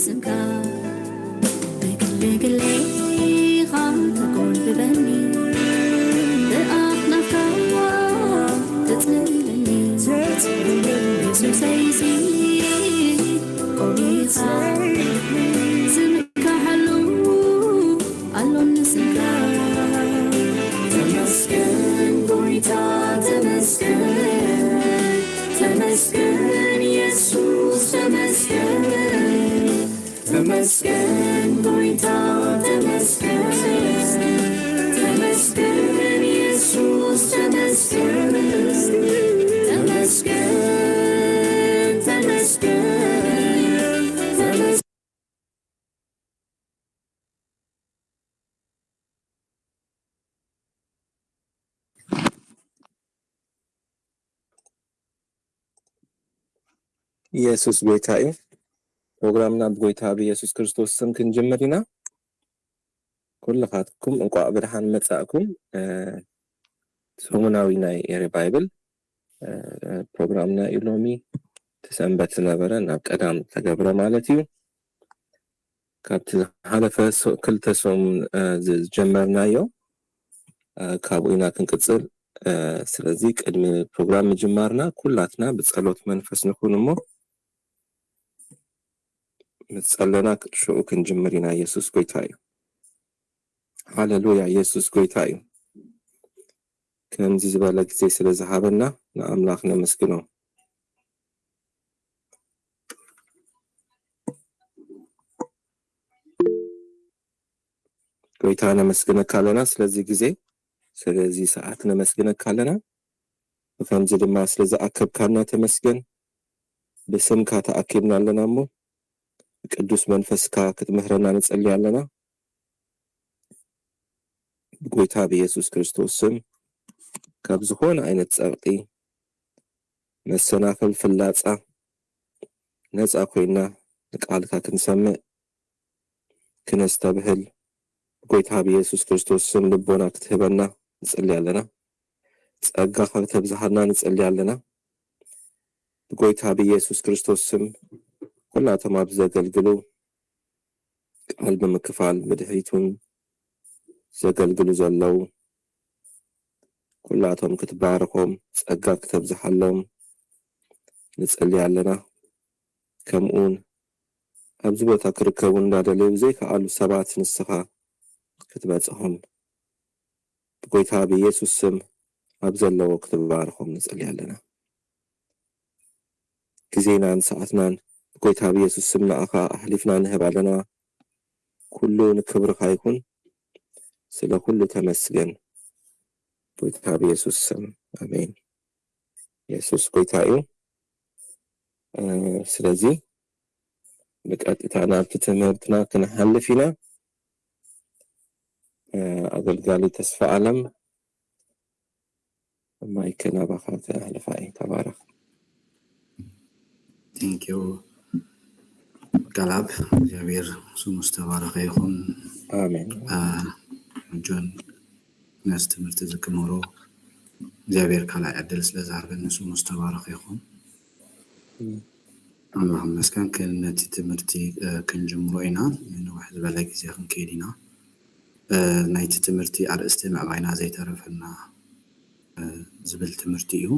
ስምካ ብግለ ግሌኻ ተጎልብበኒ፣ ብኣኽናፍካ ተጽልለኒ፣ የሱሰይሲ ቆቢኻ ስምካ ሓሉ ኣሎኒ ስምካ። ተመስገን ጎይታ ተመስገን፣ ተመስገን የሱስ ተመስገን። ተመስገን ጎይታ ተመስገን፣ ተመስገን የሱስ ተመስገን፣ ተመስገን፣ ተመስገን፣ ተመስገን። ኢየሱስ ጎይታ እዩ። ፕሮግራምና ብጎይታ ብኢየሱስ ክርስቶስ ስም ክንጅምር ኢና። ኩልኻትኩም እንቋዕ ብድሓን መጻእኩም። ሰሙናዊ ናይ ኤሪ ባይብል ፕሮግራምና እዩ። ሎሚ ትሰንበት ዝነበረ ናብ ቀዳም ተገብረ ማለት እዩ። ካብቲ ዝሓለፈ ክልተ ሰሙን ዝጀመርናዮ ካብኡ ኢና ክንቅፅል። ስለዚ ቅድሚ ፕሮግራም ምጅማርና ኩላትና ብፀሎት መንፈስ ንኹን እሞ ምስ ጸለና ሽዑ ክንጅምር ኢና። ኢየሱስ ጎይታ እዩ። ሃሌሉያ! ኢየሱስ ጎይታ እዩ። ከምዚ ዝበለ ግዜ ስለ ዝሃበና ንኣምላኽ ነመስግኖ። ጎይታ ነመስግነካ ኣለና ስለዚ ግዜ ስለዚ ሰዓት ነመስግነካ ኣለና። ብከምዚ ድማ ስለ ዝኣከብካና ተመስገን። ብስምካ ተኣኪብና ኣለና እሞ ብቅዱስ መንፈስካ ክትምህረና ንጸሊ ኣለና። ብጎይታ ብኢየሱስ ክርስቶስ ስም ካብ ዝኾነ ዓይነት ጸቕጢ፣ መሰናኽል፣ ፍላጻ ነጻ ኮይና ንቃልካ ክንሰምዕ ክነስተብህል ብጎይታ ብኢየሱስ ክርስቶስ ስም ልቦና ክትህበና ንጸሊ ኣለና። ጸጋኻ ክተብዝሃልና ንጸሊ ኣለና። ብጎይታ ብኢየሱስ ክርስቶስ ስም ኩላቶም ኣብ ዘገልግሉ ቃል ብምክፋል ብድሕሪቱን ዘገልግሉ ዘለዉ ኩላቶም ክትባርኾም ጸጋ ክተብዝሓሎም ንጸሊ ኣለና። ከምኡውን ኣብዚ ቦታ ክርከቡ እንዳደለዩ ዘይከኣሉ ሰባት ንስኻ ክትበጽሖም ብጎይታ ብኢየሱስ ስም ኣብ ዘለዎ ክትባርኾም ንጸሊ ኣለና። ግዜናን ሰዓትናን ብጎይታ ብኢየሱስ ስም ንኣኻ ኣሕሊፍና ንህብ ኣለና። ኩሉ ንክብርኻ ይኹን። ስለ ኩሉ ተመስገን። ጎይታ ብኢየሱስ ስም ኣሜን። ኢየሱስ ጎይታ እዩ። ስለዚ ብቀጥታ ናብቲ ትምህርትና ክንሓልፍ ኢና። ኣገልጋሊ ተስፋ ኣለም ማይክ ናባኻ ከሕልፋ እየ። ተባረኽ። ቴንኪዩ ጋላብ፣ እግዚኣብሔር ስሙ ዝተባረኸ ይኹን። ኣሜን። ጆን ነዚ ትምህርቲ እዚ ክምህሮ እግዚኣብሔር ካልኣይ ዕድል ስለ ዝሃበኒ ስሙ ዝተባረኸ ይኹን። ኣምላኽ ይመስገን። ነቲ ትምህርቲ ክንጅምሮ ኢና። ንንውሕ ዝበለ ግዜ ክንከይድ ኢና። ናይቲ ትምህርቲ ኣርእስቲ ምዕባይና ዘይተረፈና ዝብል ትምህርቲ እዩ።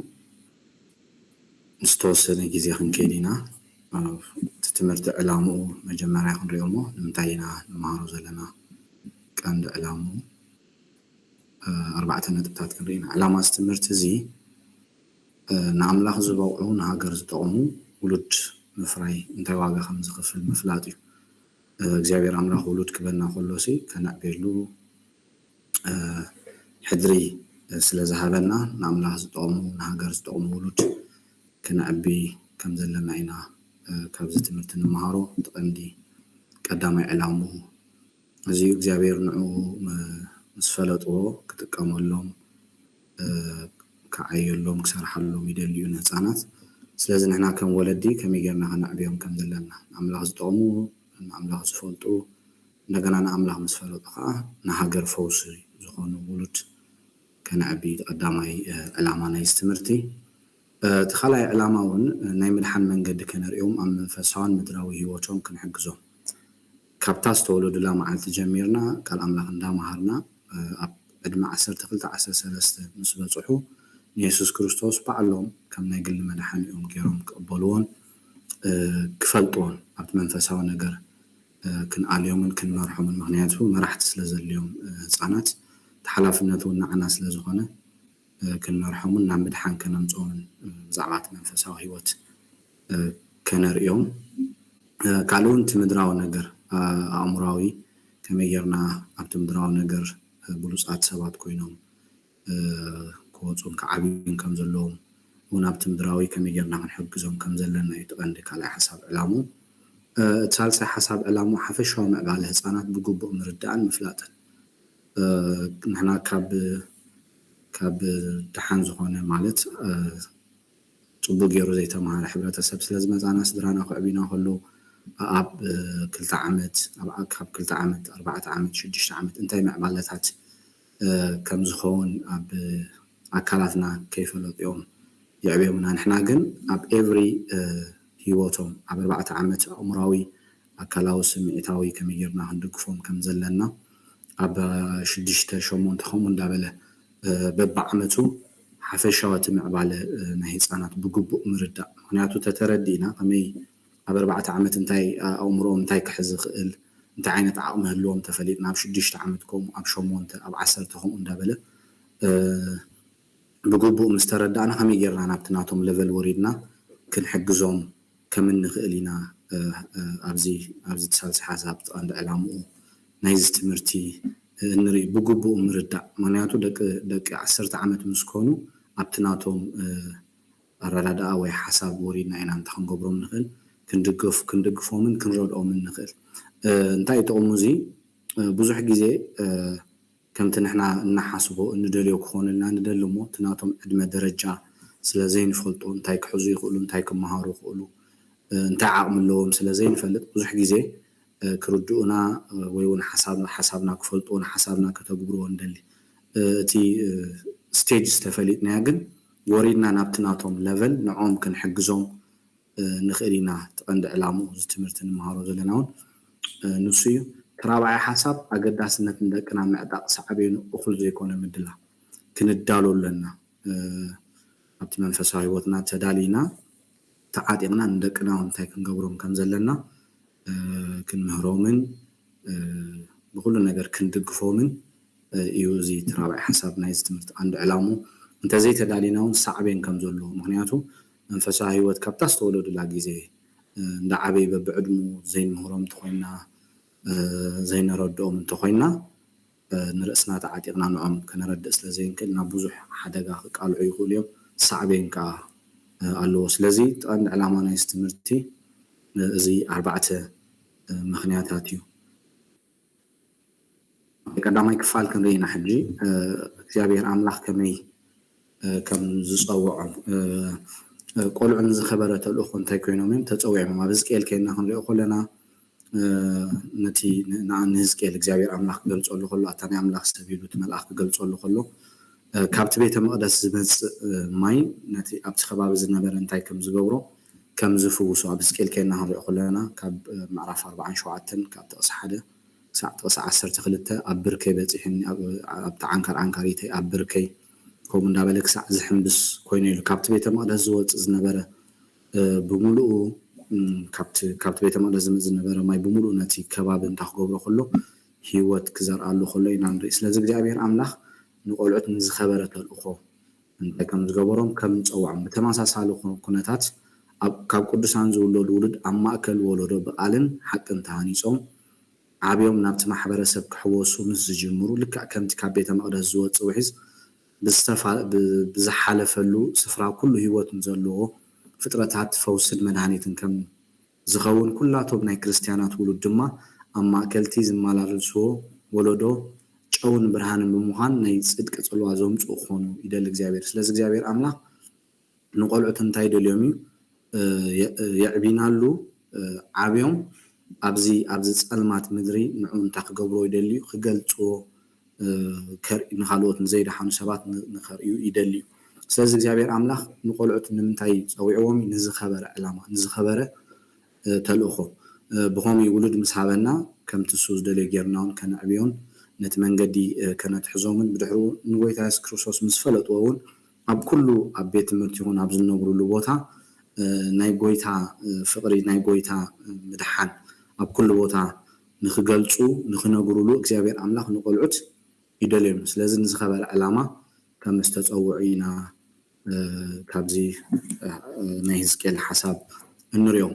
ዝተወሰነ ግዜ ክንከይድ ኢና። እቲ ትምህርቲ ዕላምኡ መጀመርያ ክንሪኦ እሞ ንምንታይ ኢና ንመሃሮ ዘለና ቀንዲ ዕላምኡ ኣርባዕተ ነጥብታት ክንርኢ ኢና። ዕላማ እዚ ትምህርቲ እዚ ንኣምላኽ ዝበቕዑ ንሃገር ዝጠቕሙ ውሉድ ምፍራይ እንታይ ዋጋ ከም ዝኽፍል ምፍላጥ እዩ። እግዚኣብሔር ኣምላኽ ውሉድ ክበና ከሎ ሲ ከነዕብየሉ ሕድሪ ስለ ዝሃበና ንኣምላኽ ዝጠቕሙ ንሃገር ዝጠቕሙ ውሉድ ክነዕቢ ከም ዘለና ኢና ካብዚ ትምህርቲ ንመሃሮ። እቲ ቀንዲ ቀዳማይ ዕላምኡ እዚ እዩ እግዚኣብሔር ንዕኡ ምስ ፈለጥዎ ክጥቀመሎም ክዓየሎም ክሰርሓሎም ይደሊ እዩ ንህፃናት። ስለዚ ንሕና ከም ወለዲ ከመይ ጌርና ከነዕብዮም ከም ዘለና ንኣምላኽ ዝጠቕሙ ንኣምላኽ ዝፈልጡ እንደገና ንኣምላኽ ምስ ፈለጡ ከዓ ንሃገር ፈውሲ ዝኾኑ ውሉድ ከነዕቢ ቀዳማይ ዕላማ ናይዚ ትምህርቲ። እቲ ካልኣይ ዕላማ እውን ናይ ምድሓን መንገዲ ከነርእዮም ኣብ መንፈሳውን ምድራዊ ህይወቶም ክንሕግዞም ካብታ ዝተወለዱላ መዓልቲ ጀሚርና ቃል ኣምላኽ እንዳመሃርና ኣብ ዕድመ ዓሰርተ ክልተ ዓሰርተ ሰለስተ ምስ በፅሑ ንየሱስ ክርስቶስ ባዕሎም ከም ናይ ግሊ መድሓኒኦም ገይሮም ክቕበልዎን ክፈልጥዎን ኣብቲ መንፈሳዊ ነገር ክንኣልዮምን ክንመርሖምን፣ ምክንያቱ መራሕቲ ስለ ዘድልዮም ህፃናት ተሓላፍነት እውን ንዓና ስለ ዝኾነ ክንመርሖምን ናብ ምድሓን ከነምፅኦምን ብዛዕባ እቲ መንፈሳዊ ህይወት ከነርእዮም። ካልእ እውን እቲ ምድራዊ ነገር ኣእምራዊ ከመይ ጌርና ኣብቲ ምድራዊ ነገር ብሉፃት ሰባት ኮይኖም ክወፁን ክዓብዩን ከም ዘለዎም እውን ኣብቲ ምድራዊ ከመይ ጌርና ክንሕግዞም ከም ዘለና እዩ እቲ ቀንዲ ካልኣይ ሓሳብ ዕላሙ። እቲ ሳልሳይ ሓሳብ ዕላሙ ሓፈሻዊ ምዕባለ ህፃናት ብግቡእ ምርዳእን ምፍላጥን። ንሕና ካብ ካብ ደሓን ዝኾነ ማለት ፅቡቅ ገይሩ ዘይተምሃረ ሕብረተሰብ ስለ ዝመፃና ስድራና ከዕብዩና ከለዉ ኣብ ክልተ ዓመት ካብ ክልተ ዓመት ኣርባዕተ ዓመት ሽዱሽተ ዓመት እንታይ ምዕባለታት ከም ዝኸውን ኣብ ኣካላትና ከይፈለጡ እዮም የዕብዮምና። ንሕና ግን ኣብ every ህይወቶም ኣብ ኣርባዕተ ዓመት ኣእምራዊ ኣካላዊ ስምዒታዊ ከመይ ጌርና ክንድግፎም ከም ዘለና ኣብ ሽዱሽተ ሸሞንተ ከምኡ እንዳበለ በብዓመቱ ሓፈሻዊ እቲ ምዕባለ ናይ ህፃናት ብግቡእ ምርዳእ። ምክንያቱ ተተረዲእና ከመይ ኣብ ኣርባዕተ ዓመት እንታይ ኣእምሮኦም እንታይ ክሕዝ ይኽእል እንታይ ዓይነት ዓቕሚ ህልዎም ተፈሊጥና ኣብ ሽዱሽተ ዓመት ከምኡ ኣብ ሸሞንተ ኣብ ዓሰርተ ከምኡ እንዳበለ ብግቡእ ምስ ተረዳእና ከመይ ጌርና ናብቲ ናቶም ለቨል ወሪድና ክንሕግዞም ከም እንኽእል ኢና ኣብዚ ኣብዚ ሳልሳይ ሓሳብ ቀንዲ ዕላምኡ ናይዚ ትምህርቲ እንርኢ ብግቡእ ምርዳእ። ምክንያቱ ደቂ ደቂ ዓሰርተ ዓመት ምስ ኮኑ ኣብቲ ናቶም ኣረዳድኣ ወይ ሓሳብ ወሪድና ኢና እንታይ ክንገብሮም ንኽእል ክንድግፍ ክንድግፎምን ክንረድኦምን ንኽእል። እንታይ ጥቕሙ እዚ ብዙሕ ግዜ ከምቲ ንሕና እናሓስቦ እንደልዮ ክኾነልና ንደሊ እሞ እቲ ናቶም ዕድመ ደረጃ ስለ ዘይንፈልጦ እንታይ ክሕዙ ይኽእሉ እንታይ ክመሃሩ ይኽእሉ እንታይ ዓቕሚ ኣለዎም ስለ ዘይንፈልጥ ብዙሕ ግዜ ክርድኡና ወይ እውን ሓሳብና ሓሳብና ክፈልጥዎ ንሓሳብና ከተግብርዎ ንደሊ እቲ ስቴጅ ዝተፈሊጥናዮ ግን ወሪድና ናብቲ ናቶም ለቨል ንዕኦም ክንሕግዞም ንኽእል ኢና። እቲ ቀንዲ ዕላምኡ እዚ ትምህርቲ ንመሃሮ ዘለና እውን ንሱ እዩ። እቲ ራብዓይ ሓሳብ ኣገዳስነት ንደቅና ምዕጣቕ ሳዕቤኑ እኹል ዘይኮነ ምድላው ክንዳሎ ኣለና። ኣብቲ መንፈሳዊ ህይወትና ተዳሊና ተዓጢቕና ንደቅና እውን እንታይ ክንገብሮም ከም ዘለና ክንምህሮምን ብኩሉ ነገር ክንድግፎምን እዩ እዚ እቲ ራብዓይ ሓሳብ ናይዚ ትምህርቲ ቀንዲ ዕላሙ እንተዘይተዳሊና እውን ሳዕቤን ከም ዘለዎ ምክንያቱ መንፈሳዊ ህይወት ካብታ ዝተወለዱላ ግዜ እንዳዓበዩ በብዕድሙ ዘይንምህሮም እንተኮይና ዘይነረድኦም እንተኮይና ንርእስና ተዓጢቕና ንዖም ከነረድእ ስለ ዘይንክእል ናብ ብዙሕ ሓደጋ ክቃልዑ ይኽእሉ እዮም። ሳዕቤን ከዓ ኣለዎ። ስለዚ እቲ ቀንዲ ዕላማ ናይዚ ትምህርቲ እዚ ኣርባዕተ ምኽንያታት እዩ። ቀዳማይ ክፋል ክንርኢ ኢና ሕጂ እግዚኣብሔር ኣምላኽ ከመይ ከም ዝፀውዖም ቆልዑ ንዝኸበረ ተልእኮ እንታይ ኮይኖም እዮም ተፀዊዖም ኣብ ህዝቅኤል ከይና ክንሪኦ ከለና ነቲ ንህዝቅኤል እግዚኣብሔር ኣምላኽ ክገልፀሉ ከሎ ኣታ ናይ ኣምላኽ ሰብ ኢሉ እቲ መልኣኽ ክገልፀሉ ከሎ ካብቲ ቤተ መቅደስ ዝመፅእ ማይ ነቲ ኣብቲ ከባቢ ዝነበረ እንታይ ከም ዝገብሮ ከም ዝፍውሶ ኣብ ህዝቅኤል ከይና ክንሪኦ ከለና ካብ ምዕራፍ ኣርባዓን ሸውዓተን ካብ ጥቕሲ ሓደ ክሳዕ ጥቕሲ ዓሰርተ ክልተ ኣብ ብርከይ በፂሕኒ ኣብቲ ዓንካር ዓንካሪተይ ኣብ ብርከይ ከምኡ እንዳበለ ክሳዕ ዝሕምብስ ኮይነ ኢሉ ካብቲ ቤተ መቅደስ ዝወፅእ ዝነበረ ብምሉኡ ካብቲ ቤተ መቅደስ ዝመፅእ ዝነበረ ማይ ብምሉኡ ነቲ ከባቢ እንታይ ክገብሮ ከሎ ህይወት ክዘርኣሉ ከሎ ኢና ንርኢ ስለዚ እግዚኣብሔር ኣምላኽ ንቆልዑት ንዝኸበረ ተልእኮ እንታይ ከም ዝገበሮም ከም ዝፀውዖም ብተመሳሳሊ ኩነታት ካብ ቅዱሳን ዝውለዱ ውሉድ ኣብ ማእከል ወለዶ ብቃልን ሓቅን ተሃኒፆም ዓብዮም ናብቲ ማሕበረሰብ ክሕወሱ ምስ ዝጅምሩ ልክዕ ከምቲ ካብ ቤተ መቅደስ ዝወፅእ ውሒዝ ብዝሓለፈሉ ስፍራ ኩሉ ህይወት ንዘለዎ ፍጥረታት ፈውስን መድሃኒትን ከም ዝኸውን ኩላቶም ናይ ክርስትያናት ውሉድ ድማ ኣብ ማእከልቲ ዝመላለስዎ ወለዶ ጨውን ብርሃንን ብምዃን ናይ ጽድቂ ጽልዋ ዘምጽኡ ክኾኑ ይደሊ እግዚኣብሔር። ስለዚ እግዚኣብሔር ኣምላኽ ንቆልዑት እንታይ ደልዮም እዩ የዕቢናሉ ዓብዮም ኣብዚ ኣብዚ ጸልማት ምድሪ ንዑ እንታይ ክገብርዎ ይደሊ እዩ ክገልጽዎ ንኻልኦት ንዘይደሓኑ ሰባት ንኸርእዩ ይደሊ እዩ። ስለዚ እግዚኣብሔር ኣምላኽ ንቆልዑት ንምንታይ ጸዊዕዎም እዩ? ንዝኸበረ ዕላማ፣ ንዝኸበረ ተልእኾ። ብኸምኡ ውሉድ ምስ ሃበና ከምቲ እሱ ዝደልዮ ጌርና እውን ከነዕብዮን ነቲ መንገዲ ከነትሕዞምን ብድሕሩ ንጎይታ የሱስ ክርስቶስ ምስ ፈለጥዎ እውን ኣብ ኩሉ ኣብ ቤት ትምህርቲ ይኹን ኣብ ዝነብሩሉ ቦታ ናይ ጎይታ ፍቕሪ ናይ ጎይታ ምድሓን ኣብ ኩሉ ቦታ ንኽገልፁ ንኽነግሩሉ እግዚኣብሔር ኣምላኽ ንቆልዑት ይደልዮም። ስለዚ ንዝኸበረ ዕላማ ከም ዝተፀውዑ ኢና ካብዚ ናይ ህዝቅኤል ሓሳብ እንሪኦ።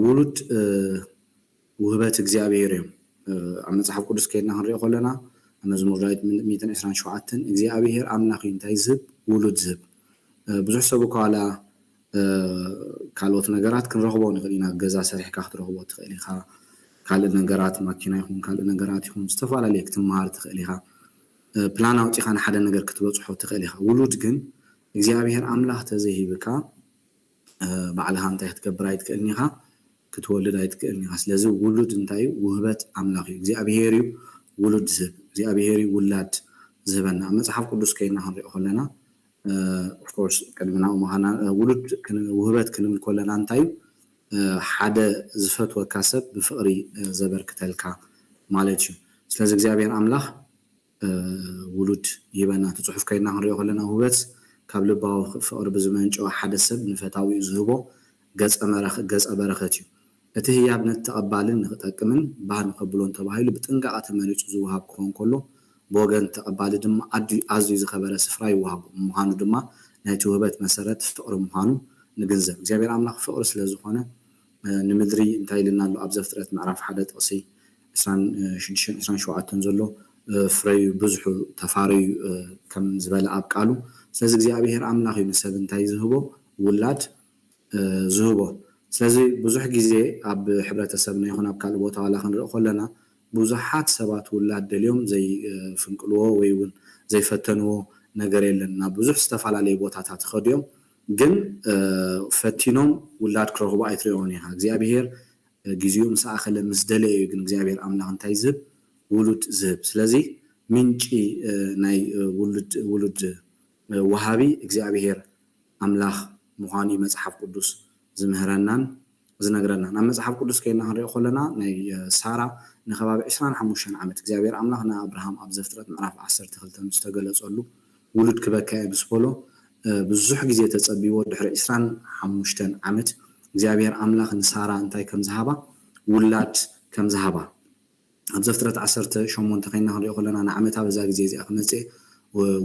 ውሉድ ውህበት እግዚኣብሔር እዮም። ኣብ መፅሓፍ ቅዱስ ከይድና ክንሪኦ ከለና መዝሙር ዳዊት ሚእትን ዕስራን ሸውዓተን እግዚኣብሔር ኣምላኽ እዩ እንታይ ዝህብ ውሉድ ዝህብ። ብዙሕ ሰብ እኳ ዋላ ካልኦት ነገራት ክንረኽቦ ንኽእል ኢና። ገዛ ሰሪሕካ ክትረኽቦ ትኽእል ኢኻ። ካልእ ነገራት ማኪና ይኹን ካልእ ነገራት ይኹን ዝተፈላለየ ክትመሃር ትኽእል ኢኻ። ፕላን ኣውፂኻ ንሓደ ነገር ክትበፅሖ ትኽእል ኢኻ። ውሉድ ግን እግዚኣብሔር ኣምላኽ ተዘይሂብካ ባዕልኻ እንታይ ክትገብር ኣይትክእልን ኢኻ፣ ክትወልድ ኣይትክእልን ኢኻ። ስለዚ ውሉድ እንታይ እዩ? ውህበት ኣምላኽ እዩ። እግዚኣብሔር እዩ ውሉድ ዝህብ፣ እግዚኣብሔር እዩ ውላድ ዝህበና። ኣብ መፅሓፍ ቅዱስ ከይድና ክንሪኦ ከለና ኦፍኮርስ ቅድሚ ናብኡ ምኻና ውሉድ ውህበት ክንብል ከለና እንታይ እዩ? ሓደ ዝፈትወካ ሰብ ብፍቕሪ ዘበርክተልካ ማለት እዩ። ስለዚ እግዚኣብሔር ኣምላኽ ውሉድ ይህበና። እቲ ፅሑፍ ከይድና ክንሪኦ ከለና ውህበት ካብ ልባዊ ፍቕሪ ብዝመንጨወ ሓደ ሰብ ንፈታዊኡ ዝህቦ ገፀ በረኸት እዩ። እቲ ህያብ ነቲ ተቐባልን ንኽጠቅምን ባህ ንኸብሎን ተባሂሉ ብጥንቃቐ ተመሪፁ ዝወሃብ ክኾን ከሎ ብወገን ተቐባሊ ድማ ኣዝዩ ዝኸበረ ስፍራ ይወሃቦ ምዃኑ ድማ ናይቲ ውህበት መሰረት ፍቕሪ ምዃኑ ንግንዘብ። እግዚኣብሔር ኣምላኽ ፍቕሪ ስለ ዝኾነ ንምድሪ እንታይ ኢልና ኣሎ ኣብ ዘፍጥረት ምዕራፍ ሓደ ጥቕሲ ዕስራን ሽዱሽተን ዕስራን ሸውዓተን ዘሎ ፍረዩ ብዙሑ ተፋረዩ ከም ዝበለ ኣብ ቃሉ። ስለዚ እግዚኣብሔር ኣምላኽ እዩ ንሰብ እንታይ ዝህቦ ውላድ ዝህቦ። ስለዚ ብዙሕ ግዜ ኣብ ሕብረተሰብና ይኹን ኣብ ካልእ ቦታ ዋላ ክንርኢ ከለና ብዙሓት ሰባት ውላድ ደልዮም ዘይፍንቅልዎ ወይ እውን ዘይፈተንዎ ነገር የለን። ናብ ብዙሕ ዝተፈላለዩ ቦታታት ይኸዱ እዮም፣ ግን ፈቲኖም ውላድ ክረኽቡ ኣይትሪኦን ኢኻ። እግዚኣብሄር ግዜኡ ምስ ኣኸለ ምስ ደለየ እዩ ግን እግዚኣብሄር ኣምላኽ እንታይ ዝህብ ውሉድ ዝህብ። ስለዚ ምንጪ ናይ ውሉድ ውሉድ ወሃቢ እግዚኣብሄር ኣምላኽ ምዃኑ እዩ መጽሓፍ ቅዱስ ዝምህረናን ዝነግረናን። ኣብ መጽሓፍ ቅዱስ ከይና ክንሪኦ ከለና ናይ ሳራ ንከባቢ ዕስራን ሓሙሽተን ዓመት እግዚኣብሔር ኣምላኽ ንኣብርሃም ኣብ ዘፍጥረት ምዕራፍ ዓሰርተ ክልተ ምስ ተገለጸሉ ውሉድ ክበካ እየ ምስ በሎ ብዙሕ ግዜ ተጸቢዎ ድሕሪ ዕስራን ሓሙሽተን ዓመት እግዚኣብሔር ኣምላኽ ንሳራ እንታይ ከም ዝሃባ ውላድ ከም ዝሃባ ኣብ ዘፍጥረት ዓሰርተ ሸሞንተ ከይና ክንሪኦ ከለና ንዓመታ በዛ ግዜ እዚኣ ክመፅእ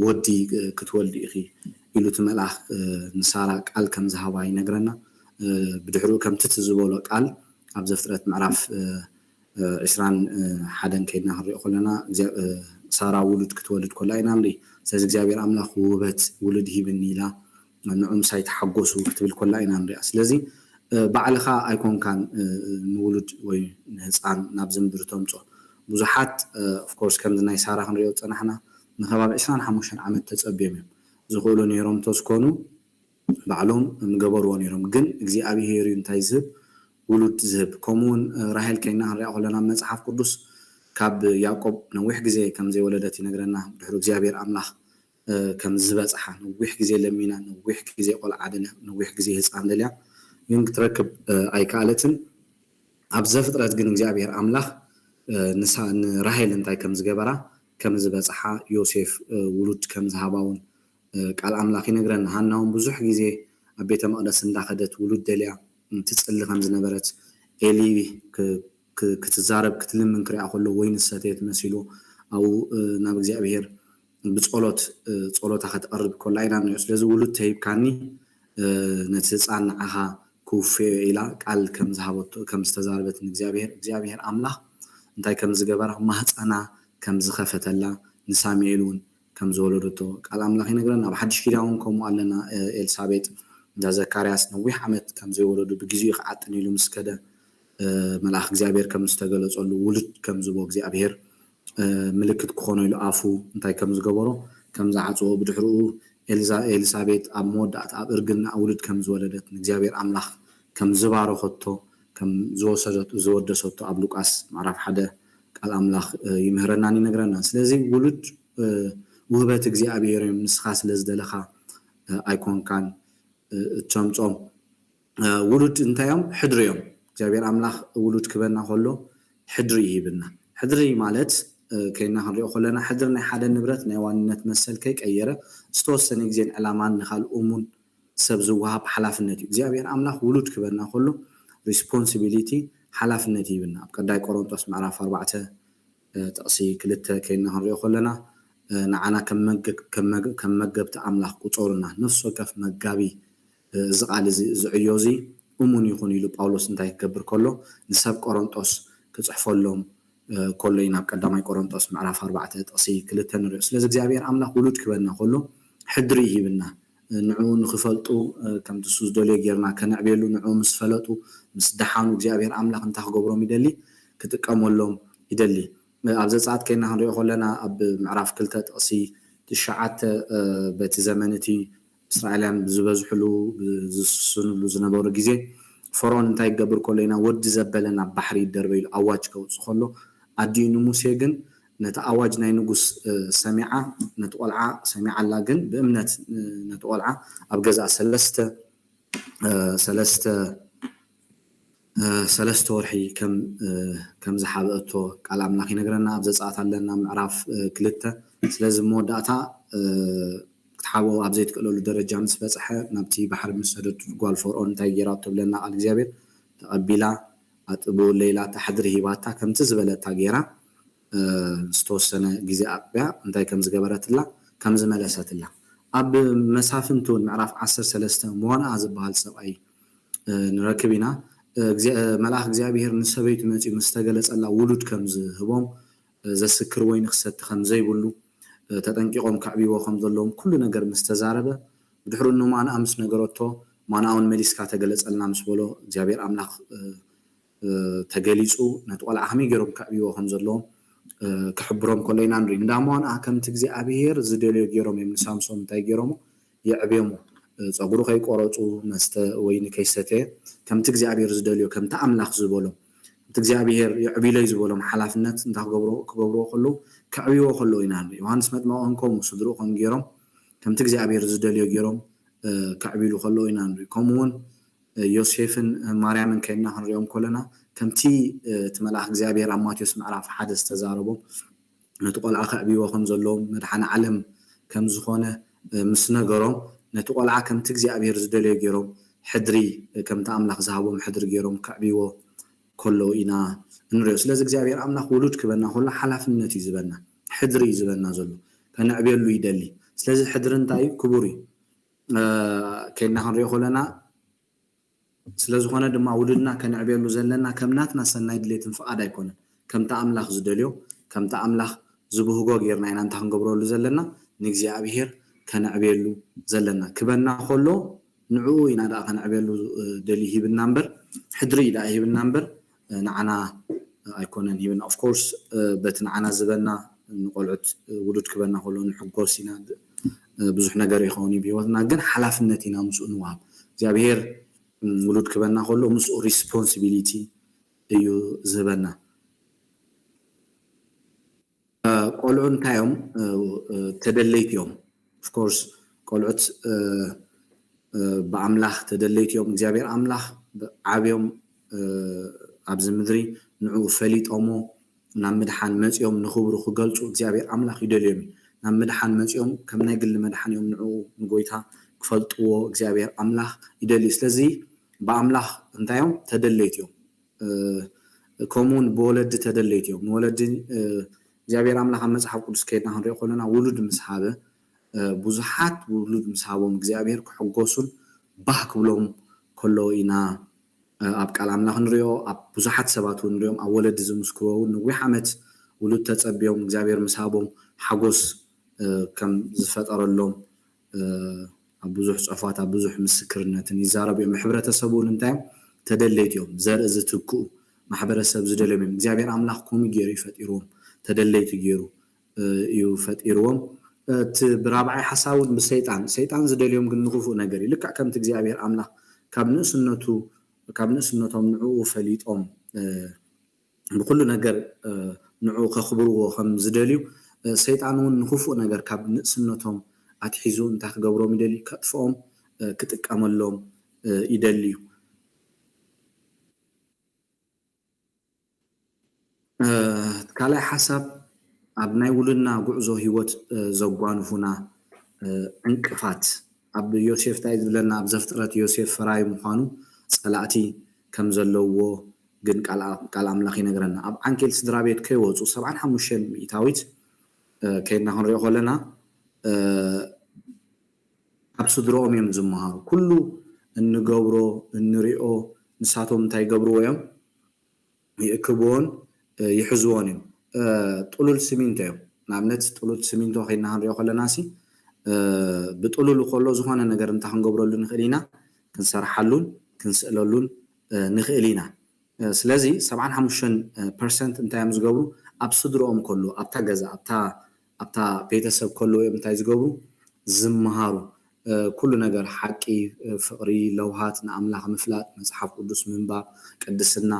ወዲ ክትወልድ ኢኺ ኢሉ እቲ መልኣኽ ንሳራ ቃል ከም ዝሃባ ይነግረና። ብድሕሪኡ ከምቲ እቲ ዝበሎ ቃል ኣብ ዘፍጥረት ምዕራፍ ዕስራን ሓደን ከይድና ክንሪኦ ከለና ሳራ ውሉድ ክትወልድ ከላ ኢና ንርኢ። ስለዚ እግዚኣብሔር ኣምላኽ ውህበት ውሉድ ሂብኒ ኢላ ንዑ ምሳይ ተሓጎሱ ክትብል ከላ ኢና ንሪኣ። ስለዚ ባዕልኻ ኣይኮንካን ንውሉድ ወይ ንህፃን ናብዚ ምድሪ ተምፆ። ብዙሓት ኦፍኮርስ ከምዚ ናይ ሳራ ክንሪኦ ዝፀናሕና ንከባቢ ዕስራን ሓሙሽተን ዓመት ተፀብዮም እዮም ዝኽእሉ ነይሮም ተዝኮኑ ባዕሎም ምገበርዎ ነይሮም። ግን እግዚኣብሄር እዩ እንታይ ዝህብ ውሉድ ዝህብ። ከምኡ እውን ራሄል ከይና ክንሪኣ ከለና መፅሓፍ ቅዱስ ካብ ያዕቆብ ነዊሕ ግዜ ከም ዘይወለደት ይነግረና። ድሕሪ እግዚኣብሄር ኣምላኽ ከም ዝበፅሓ ነዊሕ ግዜ ለሚና ነዊሕ ግዜ ቆልዓ ደልያ ነዊሕ ግዜ ህፃን ደልያ ግን ክትረክብ ኣይከኣለትን። ኣብ ዘፍጥረት ግን እግዚኣብሔር ኣምላኽ ንራሄል እንታይ ከም ዝገበራ ከም ዝበፅሓ ዮሴፍ ውሉድ ከም ዝሃባ እውን ቃል ኣምላኽ ይነግረና። ሃና እውን ብዙሕ ግዜ ኣብ ቤተ መቕደስ እንዳኸደት ውሉድ ደልያ ትፅሊ ከም ዝነበረት ኤሊ ክትዛረብ ክትልምን ክሪኣ ከሎ ወይኒ ዝሰተየት መሲሉ ኣብኡ ናብ እግዚኣብሄር ብፀሎት ፀሎታ ከተቕርብ ከላ ኢና ንሪኦ። ስለዚ ውሉድ ተሂብካኒ ነቲ ህፃን ንዓኻ ክውፍዮ ኢላ ቃል ከም ዝሃበቶ ከም ዝተዛረበት ንእግዚኣብሄር እግዚኣብሄር ኣምላኽ እንታይ ከም ዝገበራ ማህፀና ከም ዝኸፈተላ ንሳሙኤል እውን ከም ዝወለደቶ ቃል ኣምላኽ ይነግረና። ኣብ ሓድሽ ኪዳን እውን ከምኡ ኣለና። ኤልሳቤጥ እንዳ ዘካርያስ ነዊሕ ዓመት ከም ዘይወለዱ ብግዜኡ ክዓጥን ኢሉ ምስ ከደ መልኣኽ እግዚኣብሔር ከም ዝተገለጸሉ ውሉድ ከም ዝቦ እግዚኣብሔር ምልክት ክኾኖ ኢሉ ኣፉ እንታይ ከም ዝገበሮ ከም ዝዓጽዎ ብድሕሪኡ ኤልሳቤጥ ኣብ መወዳእታ ኣብ እርግና ውሉድ ከም ዝወለደት ንእግዚኣብሔር ኣምላኽ ከም ዝባረኸቶ ከም ዝወሰደቶ ዝወደሰቶ ኣብ ሉቃስ ምዕራፍ ሓደ ቃል ኣምላኽ ይምህረናን ይነግረናን። ስለዚ ውሉድ ውህበት እግዚኣብሔር እዮም። ንስኻ ስለ ዝደለኻ ኣይኮንካን እተምጾም ውሉድ እንታይ እዮም? ሕድሪ እዮም። እግዚኣብሔር ኣምላኽ ውሉድ ክበና ከሎ ሕድሪ ይህብና። ሕድሪ ማለት ከይና ክንሪኦ ከለና ሕድሪ ናይ ሓደ ንብረት ናይ ዋንነት መሰል ከይቀየረ ዝተወሰነ ግዜን ዕላማን ንካልእ እሙን ሰብ ዝወሃብ ሓላፍነት እዩ። እግዚኣብሔር ኣምላኽ ውሉድ ክበና ከሎ ሪስፖንሲቢሊቲ ሓላፍነት ይህብና። ኣብ ቀዳይ ቆሮንጦስ ምዕራፍ ኣርባዕተ ጥቕሲ ክልተ ከይና ክንሪኦ ከለና ንዓና ከም መገብቲ ኣምላኽ ቁፀሩና፣ ነፍሲ ወከፍ መጋቢ እዚ ቃል እዚ ዝዕዮ እዚ እሙን ይኹን ኢሉ ጳውሎስ እንታይ ክገብር ከሎ ንሰብ ቆሮንጦስ ክፅሕፈሎም ከሎ ኢና ኣብ ቀዳማይ ቆሮንጦስ ምዕራፍ ኣርባዕተ ጥቕሲ ክልተ ንሪኦ። ስለዚ እግዚኣብሔር ኣምላኽ ውሉድ ክበና ከሎ ሕድሪ ይህብና። ንዕኡ ንክፈልጡ ከምቲ እሱ ዝደልዮ ጌርና ከነዕብየሉ፣ ንዕኡ ምስ ፈለጡ ምስ ደሓኑ እግዚኣብሔር ኣምላኽ እንታይ ክገብሮም ይደሊ? ክጥቀመሎም ይደሊ። ኣብ ዘጸኣት ከይና ክንሪኦ ከለና ኣብ ምዕራፍ ክልተ ጥቕሲ ትሽዓተ በቲ ዘመን እቲ እስራኤልያን ብዝበዝሕሉ ዝስስንሉ ዝነበሩ ግዜ ፈርኦን እንታይ ይገብር ከሎ ኢና ወዲ ዘበለ ናብ ባሕሪ ይደርበ ኢሉ ኣዋጅ ከውፅእ ከሎ ኣዲኡ ንሙሴ ግን ነቲ ኣዋጅ ናይ ንጉስ ሰሚዓ ነቲ ቆልዓ ሰሚዓ ኣላ ግን ብእምነት ነቲ ቆልዓ ኣብ ገዛ ሰለስተ ሰለስተ ሰለስተ ወርሒ ከም ዝሓበአቶ ቃል ኣምላኽ ይነግረና። ኣብ ዘጸኣት ኣለና ምዕራፍ ክልተ። ስለዚ መወዳእታ ክትሓብኦ ኣብ ዘይትክእለሉ ደረጃ ምስ በጽሐ ናብቲ ባሕሪ ምስ ሰደዱ ጓል ፈርኦን እንታይ ጌራ ትብለና ቃል እግዚኣብሔር ተቐቢላ ኣጥቡ ለይላ ታሕድሪ ሂባታ ከምቲ ዝበለታ ጌራ ዝተወሰነ ግዜ ኣጥብያ እንታይ ከም ዝገበረትላ ከም ዝመለሰትላ ኣብ መሳፍንቲ እውን ምዕራፍ ዓሰርተ ሰለስተ ሞኖኣ ዝበሃል ሰብኣይ ንረክብ ኢና። መልኣኽ እግዚኣብሔር ንሰበይቱ መፂኡ ምስ ተገለፀላ ውሉድ ከም ዝህቦም ዘስክር ወይኒ ክሰቲ ከም ዘይብሉ ተጠንቂቖም ከዕብይዎ ከም ዘለዎም ኩሉ ነገር ምስ ተዛረበ ብድሕሩ ንማንኣ ምስ ነገረቶ ማንኣ እውን መሊስካ ተገለፀልና ምስ በሎ እግዚኣብሔር ኣምላኽ ተገሊፁ ነቲ ቆልዓ ከመይ ገይሮም ከዕብይዎ ከም ዘለዎም ክሕብሮም ከሎ ኢና ንርኢ። እንዳ ሞንኣ ከምቲ እግዚኣብሄር ዝደልዮ ገይሮም እዮም ንሳምሶም እንታይ ገይሮሞ የዕብዮሞ። ፀጉሩ ከይቆረፁ መስተ ወይኒ ከይሰተየ ከምቲ እግዚኣብሄር ዝደልዮ ከምቲ ኣምላኽ ዝበሎ እቲ እግዚኣብሄር የዕብለይ ዝበሎም ሓላፍነት እንታይ ክገብርዎ ክገብርዎ ከለዉ ከዕብይዎ ከለዉ ኢና ንርኢ። ዮሃንስ መጥመቂ ከም ከምኡ ስድርኡ ከም ገይሮም ከምቲ እግዚኣብሄር ዝደልዮ ገይሮም ከዕብይሉ ከለዉ ኢና ንርኢ። ከምኡ እውን ዮሴፍን ማርያምን ከይና ክንሪኦም ከለና ከምቲ እቲ መልኣኽ እግዚኣብሔር ኣብ ማቴዎስ ምዕራፍ ሓደ ዝተዛረቦም ነቲ ቆልዓ ከዕብይዎ ከም ዘለዎም መድሓኒ ዓለም ከም ዝኾነ ምስ ነገሮም ነቲ ቆልዓ ከምቲ እግዚኣብሔር ዝደልዮ ገይሮም ሕድሪ ከምቲ ኣምላኽ ዝሃቦም ሕድሪ ገይሮም ከዕብይዎ ከለዉ ኢና እንሪኦ። ስለዚ እግዚኣብሔር ኣምላኽ ውሉድ ክበና ከሎ ሓላፍነት እዩ ዝበና፣ ሕድሪ እዩ ዝበና ዘሎ፣ ከነዕብየሉ ይደሊ። ስለዚ ሕድሪ እንታይ እዩ? ክቡር እዩ። ከይድና ክንሪኦ ከለና ስለ ዝኾነ ድማ ውሉድና ከነዕብየሉ ዘለና ከም ናትና ሰናይ ድሌትን ፍቓድ ኣይኮነን። ከምቲ ኣምላኽ ዝደልዮ፣ ከምቲ ኣምላኽ ዝብህጎ ጌርና ኢና እንታ ክንገብረሉ ዘለና፣ ንእግዚኣብሄር ከነዕብየሉ ዘለና። ክበና ከሎ ንዕኡ ኢና ደኣ ከነዕብየሉ ደልዩ ሂብና እምበር፣ ሕድሪ እዩ ደኣ ሂብና እምበር፣ ንዓና ኣይኮነን ሂብና። Of course በቲ ንዓና ዝበና ንቆልዑት ውሉድ ክበና ከሎ ንሕጎስ ኢና። ብዙሕ ነገር ይኸውን እዩ ብህይወትና፣ ግን ሓላፍነት ኢና ምስኡ ንወሃብ። እግዚኣብሄር ውሉድ ክበና ከሎ ምስኡ ሪስፖንሲቢሊቲ እዩ ዝህበና። ቆልዑ እንታይ እዮም? ተደለይቲ እዮም። Of course ቆልዑት ብኣምላኽ ተደለይቲ እዮም። እግዚኣብሔር ኣምላኽ ዓብዮም ኣብዚ ምድሪ ንዕኡ ፈሊጦሞ ናብ ምድሓን መፂኦም ንኽብሩ ክገልፁ እግዚኣብሔር ኣምላኽ ይደልዮም እዩ። ናብ ምድሓን መፂኦም ከም ናይ ግሊ መድሓኒኦም ንዕኡ ንጎይታ ክፈልጥዎ እግዚኣብሔር ኣምላኽ ይደልዩ። ስለዚ ብኣምላኽ እንታይ እዮም? ተደለይቲ እዮም። ከምኡውን ብወለዲ ተደለይቲ እዮም። ንወለዲ እግዚኣብሔር ኣምላኽ ኣብ መፅሓፍ ቅዱስ ከይድና ክንሪኦ ከለና ውሉድ ምስ ሃበ ብዙሓት ውሉድ ምስ ሃቦም እግዚኣብሔር ክሕጎሱን ባህ ክብሎም ከለዉ ኢና ኣብ ቃል ኣምላኽ ንሪኦ። ኣብ ብዙሓት ሰባት እውን ንሪኦም ኣብ ወለዲ ዝምስክርዎ እውን ነዊሕ ዓመት ውሉድ ተፀቢዮም እግዚኣብሔር ምስ ሃቦም ሓጎስ ከም ዝፈጠረሎም ኣብ ብዙሕ ፅሑፋት ኣብ ብዙሕ ምስክርነትን ይዛረቡ እዮም። ሕብረተሰብ እውን እንታይ እዮም? ተደለይቲ እዮም። ዘርኢ ዝትክኡ ማሕበረሰብ ዝደልዮም እዮም። እግዚኣብሔር ኣምላኽ ከምኡ ገይሩ እዩ ፈጢርዎም። ተደለይቲ ገይሩ እዩ ፈጢርዎም። እቲ ብራብዓይ ሓሳብ እውን ብሰይጣን ሰይጣን ዝደልዮም ግን ንክፉእ ነገር እዩ። ልክዕ ከምቲ እግዚኣብሔር ኣምላኽ ካብ ንእስነቱ ካብ ንእስነቶም ንዕኡ ፈሊጦም ብኩሉ ነገር ንዕኡ ከኽብርዎ ከም ዝደልዩ ሰይጣን እውን ንክፉእ ነገር ካብ ንእስነቶም ኣትሒዙ እንታይ ክገብሮም ይደሊ? ከጥፍኦም ክጥቀመሎም ይደሊ እዩ። ካልኣይ ሓሳብ ኣብ ናይ ውሉድና ጉዕዞ ህይወት ዘጓንፉና ዕንቅፋት ኣብ ዮሴፍ እንታይ ዝብለና ኣብ ዘፍጥረት ዮሴፍ ፈራይ ምዃኑ ጸላእቲ ከም ዘለዎ ግን ቃል ኣምላኽ ይነግረና። ኣብ ዓንኬል ስድራ ቤት ከይወፁ ሰብዓን ሓሙሽተን ሚእታዊት ከይድና ክንሪኦ ከለና ካብ ስድሮኦም እዮም ዝመሃሩ። ኩሉ እንገብሮ እንሪኦ ንሳቶም እንታይ ይገብርዎ እዮም? ይእክብዎን ይሕዝዎን እዮም። ጥሉል ስሚንቶ እዮም። ንኣብነት ጥሉል ስሚንቶ ኮይና ክንሪኦ ከለና ሲ ብጥሉሉ ከሎ ዝኾነ ነገር እንታይ ክንገብረሉ ንኽእል ኢና? ክንሰርሓሉን ክንስእለሉን ንኽእል ኢና። ስለዚ ሰብዓን ሓሙሽተን ፐርሰንት እንታይ እዮም ዝገብሩ? ኣብ ስድሮኦም ከሎ ኣብታ ገዛ ኣብታ ኣብታ ቤተሰብ ከለዉ እዮም እንታይ ዝገብሩ? ዝመሃሩ። ኩሉ ነገር ሓቂ፣ ፍቕሪ፣ ለውሃት፣ ንኣምላኽ ምፍላጥ፣ መጽሓፍ ቅዱስ ምንባብ፣ ቅድስና፣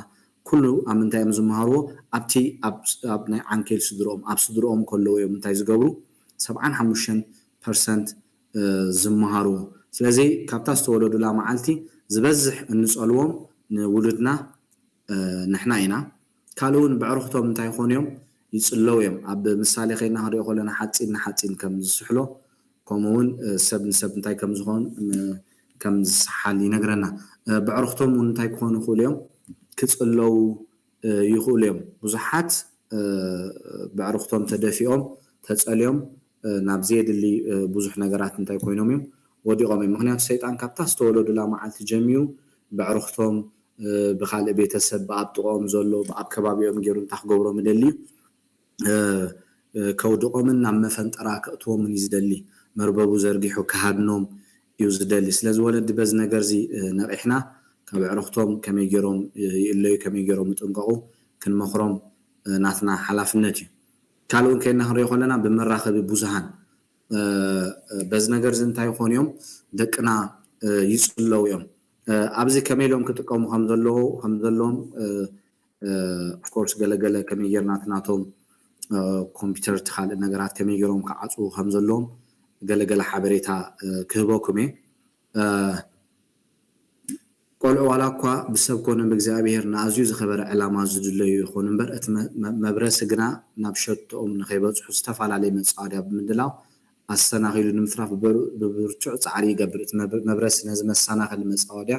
ኩሉ ኣብ ምንታይ እዮም ዝመሃርዎ? ኣብቲ ኣብ ናይ ዓንኬል ስድርኦም ኣብ ስድርኦም ከለዉ እዮም እንታይ ዝገብሩ? ሰብዓን ሓሙሽተን ፐርሰንት ዝመሃርዎ። ስለዚ ካብታ ዝተወለዱላ መዓልቲ ዝበዝሕ እንጸልዎም ንውሉድና ንሕና ኢና። ካልእ እውን ብዕርኽቶም እንታይ ይኾኑ እዮም? ይጽለው እዮም። ኣብ ምሳሌ ከይና ክንሪኦ ከለና ሓጺን ንሓጺን ከም ዝስሕሎ ከምኡ እውን ሰብ ንሰብ እንታይ ከም ዝኾን ከም ዝሰሓል ይነግረና። ብዕርኽቶም እውን እንታይ ክኾኑ ይኽእሉ እዮም? ክጽለው ይኽእሉ እዮም። ብዙሓት ብዕርኽቶም ተደፊኦም ተጸልዮም ናብ ዘየድሊ ብዙሕ ነገራት እንታይ ኮይኖም እዮም ወዲቖም እዮም። ምክንያቱ ሰይጣን ካብታ ዝተወለዱላ መዓልቲ ጀሚሩ ብዕርኽቶም ብካልእ ቤተሰብ ብኣብ ጥቕኦም ዘሎ ብኣብ ከባቢኦም ገይሩ እንታይ ክገብሮም ይደሊ እዩ ከውድቖምን ናብ መፈንጠራ ከእትዎምን እዩ ዝደሊ። መርበቡ ዘርጊሑ ክሃድኖም እዩ ዝደሊ። ስለዚ ወለዲ በዚ ነገር እዚ ነቒሕና ካብ ዕርኽቶም ከመይ ገይሮም ይእለዩ፣ ከመይ ገይሮም ይጥንቀቑ ክንመኽሮም ናትና ሓላፍነት እዩ። ካልእ እውን ከይና ክንሪኦ ከለና ብመራኸቢ ብዙሃን በዚ ነገር እዚ እንታይ ይኾኑ እዮም? ደቅና ይጽለው እዮም። ኣብዚ ከመይ ኢሎም ክጥቀሙ ከም ዘለዎም ኦፍኮርስ ገለገለ ከመይ ጌርና እቲ ናቶም ኮምፒውተር እቲ ካልእ ነገራት ከመይ ገይሮም ክዓፅዉ ከም ዘለዎም ገለገለ ሓበሬታ ክህበኩም እየ። ቆልዑ ዋላ እኳ ብሰብ ኮነ ብእግዚኣብሔር ንኣዝዩ ዝኸበረ ዕላማ ዝድለዩ ይኾኑ እምበር እቲ መብረሲ ግና ናብ ሸቶኦም ንኸይበፅሑ ዝተፈላለየ መፃወድያ ብምድላው ኣሰናኺሉ ንምትራፍ ብብርቱዕ ፃዕሪ ይገብር። እቲ መብረሲ ነዚ መሰናኸሊ መፃወድያ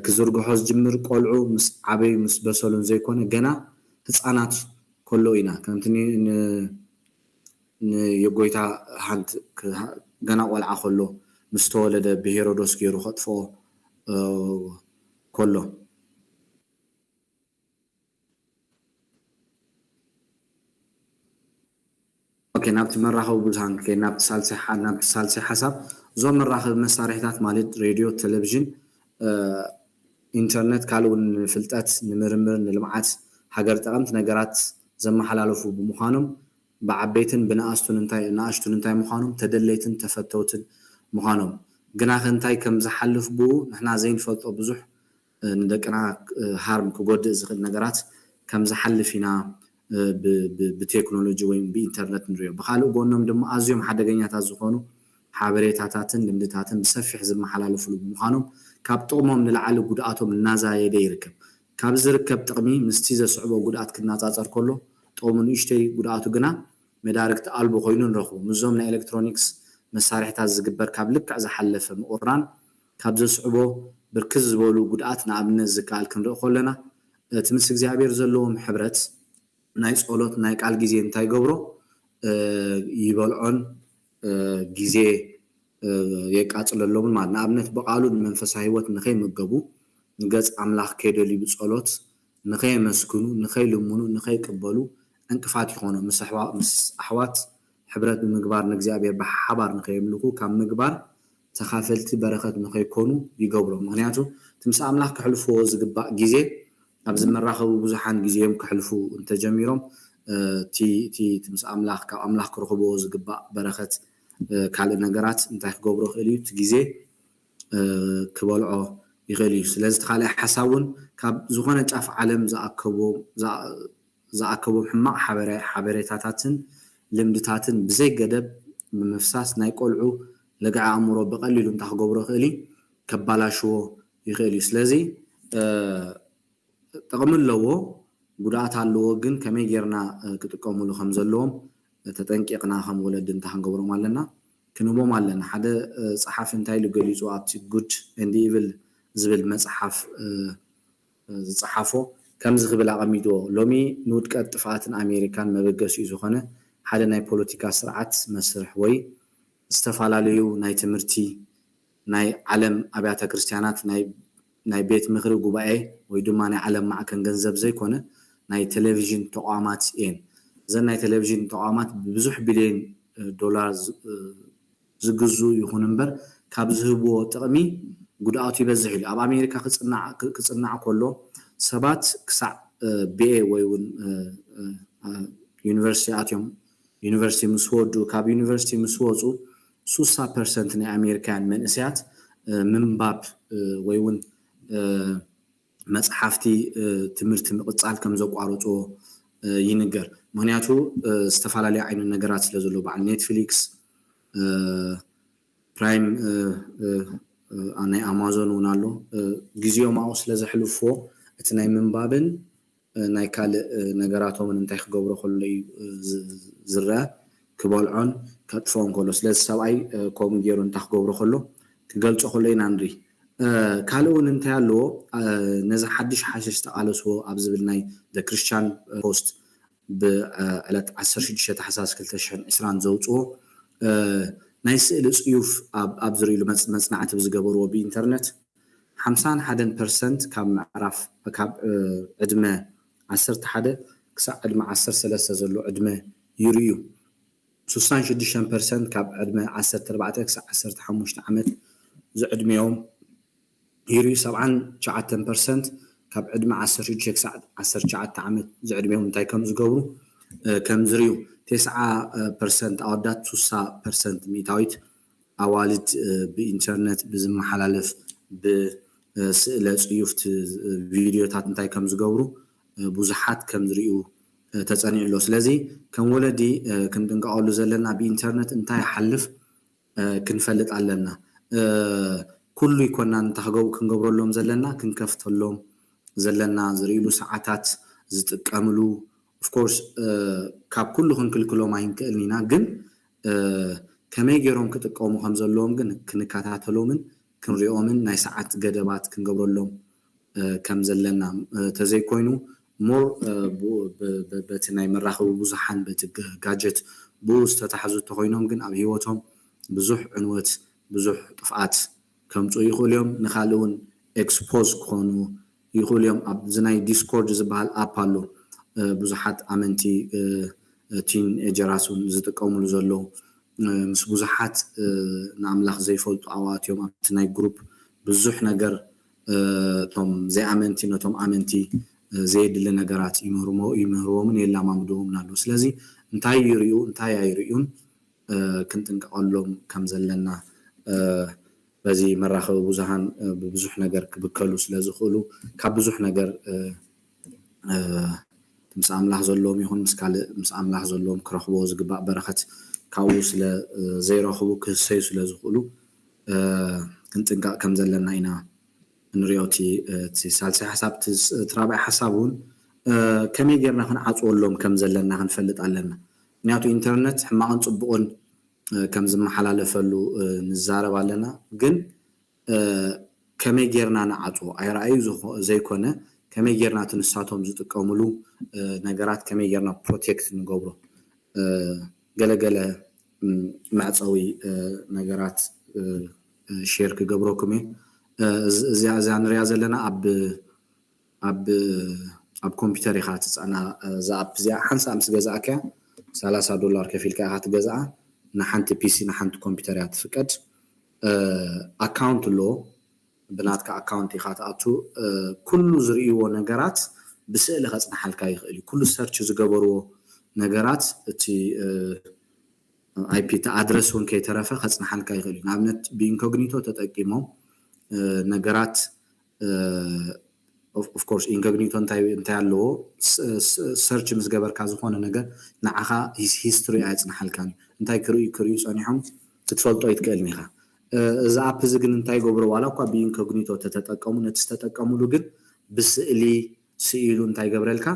ክዝርግሖ ዝጅምር ቆልዑ ምስ ዓበዩ ምስ በሰሉን ዘይኮነ ገና ህፃናት ከለዉ ኢና። ከምቲ ንየጎይታ ሃንት ገና ቆልዓ ከሎ ምስ ተወለደ ብሄሮዶስ ገይሩ ከጥፍኦ ከሎ ኦኬ ናብቲ መራኸቢ ብዙሃን ከይድ ናብቲ ሳልሳይ ሓ- ናብቲ ሳልሳይ ሓሳብ እዞም መራኸቢ መሳርሒታት ማለት ሬድዮ፣ ቴሌቪዥን፣ ኢንተርነት ካልእ እውን ንፍልጠት፣ ንምርምር፣ ንልምዓት ሃገር ጠቐምቲ ነገራት ዘመሓላለፉ ብምዃኖም ብዓበይትን ብንኣስቱን እንታይ ንኣሽቱን እንታይ ምዃኖም ተደለይትን ተፈተውትን ምዃኖም ግናኸ እንታይ ከም ዝሓልፍ ብኡ ንሕና ዘይንፈልጦ ብዙሕ ንደቅና ሃርም ክጎድእ ዝኽእል ነገራት ከም ዝሓልፍ ኢና ብቴክኖሎጂ ወይ ብኢንተርነት ንሪኦ። ብካልእ ጎኖም ድማ ኣዝዮም ሓደገኛታት ዝኾኑ ሓበሬታታትን ልምድታትን ብሰፊሕ ዝመሓላለፍሉ ብምዃኖም ካብ ጥቕሞም ንላዕሊ ጉድኣቶም እናዛየደ ይርከብ። ካብ ዝርከብ ጥቕሚ ምስቲ ዘስዕቦ ጉድኣት ክነፃፀር ከሎ ጥቕሙ ንእሽተይ ጉድኣቱ ግና መዳርግቲ ኣልቦ ኮይኑ ንረኽቦ። ምስዞም ናይ ኤሌክትሮኒክስ መሳርሒታት ዝግበር ካብ ልክዕ ዝሓለፈ ምቑራን ካብ ዘስዕቦ ብርክት ዝበሉ ጉድኣት ንኣብነት ዝከኣል ክንርኢ ከለና እቲ ምስ እግዚኣብሔር ዘለዎም ሕብረት ናይ ጸሎት ናይ ቃል ግዜ እንታይ ይገብሮ ይበልዖን ግዜ የቃፅለሎምን ማለት ንኣብነት ብቃሉ ንመንፈሳዊ ህይወት ንከይምገቡ ንገፅ ኣምላኽ ከይደልዩ ብፀሎት ንከየመስግኑ ንከይልምኑ ንከይቅበሉ ዕንቅፋት ይኾኖም ምስ ኣሕዋት ሕብረት ብምግባር ንእግዚኣብሔር ብሓባር ንከየምልኩ ካብ ምግባር ተኻፈልቲ በረኸት ንኸይኮኑ ይገብሮም። ምኽንያቱ እቲ ምስ ኣምላኽ ከሕልፍዎ ዝግባእ ግዜ ኣብዚ መራኸቢ ብዙሓን ግዜኦም ከሕልፉ እንተጀሚሮም እቲ እቲ እቲ ምስ ኣምላኽ ካብ ኣምላኽ ክረኽብዎ ዝግባእ በረኸት ካልእ ነገራት እንታይ ክገብሮ ይኽእል እዩ እቲ ግዜ ክበልዖ ይኽእል እዩ። ስለዚ እቲ ካልኣይ ሓሳብ እውን ካብ ዝኾነ ጫፍ ዓለም ዝኣከቦ ዝኣከቦም ሕማቕ ሓበሬታታትን ልምድታትን ብዘይ ገደብ ብምፍሳስ ናይ ቆልዑ ለግዒ ኣእምሮ ብቐሊሉ እንታይ ክገብሮ ይኽእል እዩ? ከባላሽዎ ይኽእል እዩ። ስለዚ ጥቕሚ ኣለዎ፣ ጉድኣት ኣለዎ፣ ግን ከመይ ጌርና ክጥቀምሉ ከም ዘለዎም ተጠንቂቕና ከም ወለዲ እንታይ ክንገብሮም ኣለና? ክንህቦም ኣለና። ሓደ ጸሓፊ እንታይ ኢሉ ገሊጹ ኣብቲ ጉድ and evil ዝብል መጽሓፍ ዝጸሓፎ ከምዚ ክብል ኣቐሚጥዎ፣ ሎሚ ንውድቀት ጥፍኣትን ኣሜሪካን መበገሲኡ ዝኾነ ሓደ ናይ ፖለቲካ ስርዓት መስርሕ ወይ ዝተፈላለዩ ናይ ትምህርቲ ናይ ዓለም ኣብያተ ክርስቲያናት ናይ ቤት ምኽሪ ጉባኤ ወይ ድማ ናይ ዓለም ማዕከን ገንዘብ ዘይኮነ ናይ ቴሌቪዥን ተቋማት እየን። እዘን ናይ ቴሌቪዥን ተቋማት ብብዙሕ ቢልዮን ዶላር ዝግዙ ይኹን እምበር ካብ ዝህብዎ ጥቕሚ ጉድኣቱ ይበዝሕ ኢሉ። ኣብ ኣሜሪካ ክፅናዕ ከሎ ሰባት ክሳዕ ቢኤ ወይ እውን ዩኒቨርሲቲ ኣትዮም ዩኒቨርሲቲ ምስ ወዱ ካብ ዩኒቨርሲቲ ምስ ወፁ ሱሳ ፐርሰንት ናይ ኣሜሪካውያን መንእሰያት ምንባብ ወይ እውን መፅሓፍቲ ትምህርቲ ምቕፃል ከም ዘቋረፅዎ ይንገር። ምክንያቱ ዝተፈላለዩ ዓይነት ነገራት ስለ ዘሎ በዓል ኔትፍሊክስ ፕራይም ናይ ኣማዞን እውን ኣሎ። ግዜኦም ኣብኡ ስለ ዘሕልፍዎ እቲ ናይ ምንባብን ናይ ካልእ ነገራቶምን እንታይ ክገብሮ ከሎ እዩ ዝረአ፣ ክበልዖን ከጥፍኦን ከሎ። ስለዚ ሰብኣይ ከምኡ ገይሩ እንታይ ክገብሮ ከሎ ክገልጾ ከሎ ኢና ንርኢ። ካልእ እውን እንታይ ኣለዎ፣ ነዚ ሓድሽ ሓሽሽ ተቓለስዎ ኣብ ዝብል ናይ The Christian Post ብዕለት ዓሰርተ ሽዱሽተ ታሕሳስ ክልተ ሽሕን ዕስራን ዘውፅዎ ናይ ስእሊ ፅዩፍ ኣብ ዝርእሉ መፅናዕቲ ብዝገበርዎ ብኢንተርነት ሓምሳን ሓደን ፐርሰንት ካብ ምዕራፍ ካብ ዕድመ ዓሰርተ ሓደ ክሳዕ ዕድመ ዓሰርተ ሰለስተ ዘሎ ዕድመ ይርእዩ። ሱሳን ሽዱሽተን ፐርሰንት ካብ ዕድመ ዓሰርተ ኣርባዕተ ክሳዕ ዓሰርተ ሓሙሽተ ዓመት ዝዕድሚኦም ይርእዩ። ሰብዓን ትሽዓተን ፐርሰንት ካብ ዕድመ ዓሰርተ ሽዱሽተ ክሳዕ ዓሰርተ ትሽዓተ ዓመት ዝዕድሚኦም እንታይ ከም ዝገብሩ ከም ዝርእዩ። ተስዓ ፐርሰንት ኣወዳት፣ ሱሳ ፐርሰንት ሚእታዊት ኣዋልድ ብኢንተርነት ብዝመሓላለፍ ብስእለ ፅዩፍቲ ቪድዮታት እንታይ ከም ዝገብሩ ብዙሓት ከም ዝርእዩ ተፀኒዑ ኣሎ። ስለዚ ከም ወለዲ ክንጥንቀቐሉ ዘለና ብኢንተርነት እንታይ ይሓልፍ ክንፈልጥ ኣለና። ኩሉ ይኮና እንታይ ክንገብረሎም ዘለና፣ ክንከፍተሎም ዘለና ዝርእሉ ሰዓታት ዝጥቀምሉ ኦፍኮርስ ካብ ኩሉ ክንክልክሎም ኣይንክእልን ኢና፣ ግን ከመይ ገይሮም ክጥቀሙ ከም ዘለዎም ግን ክንከታተሎምን ክንሪኦምን ናይ ሰዓት ገደባት ክንገብረሎም ከም ዘለና ተዘይኮይኑ ሞር በቲ ናይ መራኸቢ ብዙሓን በቲ ጋጀት ብኡ ዝተታሕዙ እንተኾይኖም ግን ኣብ ህይወቶም ብዙሕ ዕንወት ብዙሕ ጥፍኣት ከምፅኡ ይኽእሉ እዮም። ንካልእ እውን ኤክስፖዝ ክኾኑ ይኽእሉ እዮም። ኣብዚ ናይ ዲስኮርድ ዝበሃል ኣፕ ኣሎ። ብዙሓት ኣመንቲ ቲን ኤጀራስ እውን ዝጥቀምሉ ዘለዉ ምስ ብዙሓት ንኣምላኽ ዘይፈልጡ ኣብኡ ኣትዮም ኣብቲ ናይ ግሩፕ ብዙሕ ነገር እቶም ዘይኣመንቲ ነቶም ኣመንቲ ዘየድሊ ነገራት ይምህርዎምን የላማምድዎምን ኣለዉ። ስለዚ እንታይ ይርእዩ እንታይ ኣይርእዩን ክንጥንቀቐሎም ከም ዘለና በዚ መራኸቢ ብዙሃን ብብዙሕ ነገር ክብከሉ ስለ ዝኽእሉ ካብ ብዙሕ ነገር ምስ ኣምላኽ ዘለዎም ይኹን ምስ ካልእ ምስ ኣምላኽ ዘለዎም ክረኽብዎ ዝግባእ በረኸት ካብኡ ስለ ዘይረኽቡ ክህሰዩ ስለ ዝኽእሉ ክንጥንቀቕ ከም ዘለና ኢና ንሪኦ። እቲ ሳልሳይ ሓሳብ እቲ ራብዓይ ሓሳብ እውን ከመይ ጌርና ክንዓፅወሎም ከም ዘለና ክንፈልጥ ኣለና። ምክንያቱ ኢንተርነት ሕማቕን ፅቡቕን ከም ዝመሓላለፈሉ ንዛረብ ኣለና። ግን ከመይ ጌርና ንዓፅዎ ኣይረኣዩ ዘይኮነ ከመይ ጌርና እቲ ንሳቶም ዝጥቀምሉ ነገራት ከመይ ጌርና ፕሮቴክት ንገብሮ ገለገለ መዕፀዊ ነገራት ሼር ክገብረኩም እየ። እዚኣ ንሪኣ ዘለና ኣብ ኣብ ኣብ ኮምፒውተር ኢኻ ትፃና። እዛ ኣፕ እዚኣ ሓንሳእ ምስ ገዛእካያ ሰላሳ ዶላር ከፊልካ ኢኻ ትገዝኣ። ንሓንቲ ፒሲ ንሓንቲ ኮምፒውተር እያ ትፍቀድ። ኣካውንት ኣለዎ። ብናትካ ኣካውንት ኢኻ ትኣቱ። ኩሉ ዝርእይዎ ነገራት ብስእሊ ከፅንሓልካ ይኽእል እዩ። ኩሉ ሰርች ዝገበርዎ ነገራት እቲ ኣይፒ እቲ ኣድረስ እውን ከይተረፈ ከፅንሓልካ ይኽእል እዩ። ንኣብነት ብኢንኮግኒቶ ተጠቂሞም ነገራት ኦፍኮርስ ኢንኮግኒቶ እንታይ ኣለዎ ሰርች ምስ ገበርካ ዝኾነ ነገር ንዓኻ ሂስትሪ ኣየፅንሓልካን እዩ። እንታይ ክርእዩ ክርእዩ ፀኒሖም ክትፈልጦ ኣይትክእልን ኢኻ። እዚ ኣፕ እዚ ግን እንታይ ይገብሮ ዋላ እኳ ብኢንኮግኒቶ ተተጠቀሙ ነቲ ዝተጠቀሙሉ ግን ብስእሊ ስኢሉ እንታይ ይገብረልካ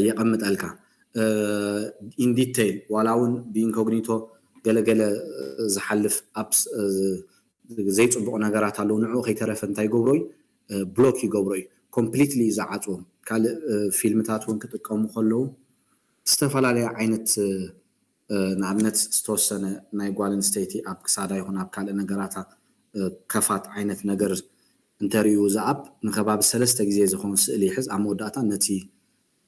የቐምጠልካ። In detail ዋላ እውን ብኢንኮግኒቶ ገለገለ ዝሓልፍ apps ዘይፅቡቕ ነገራት ኣለዉ። ንዕኡ ከይተረፈ እንታይ ይገብሮ እዩ? ብሎክ ይገብሮ እዩ። ኮምፕሊትሊ እዩ ዝዓፅዎ። ካልእ ፊልምታት እውን ክጥቀሙ ከለዉ ዝተፈላለየ ዓይነት ንኣብነት ዝተወሰነ ናይ ጓል ኣንስተይቲ ኣብ ክሳዳ ይኹን ኣብ ካልእ ነገራታ ከፋት ዓይነት ነገር እንተርእዩ እዚ ኣፕ ንከባቢ ሰለስተ ግዜ ዝኸውን ስእሊ ይሕዝ። ኣብ መወዳእታ ነቲ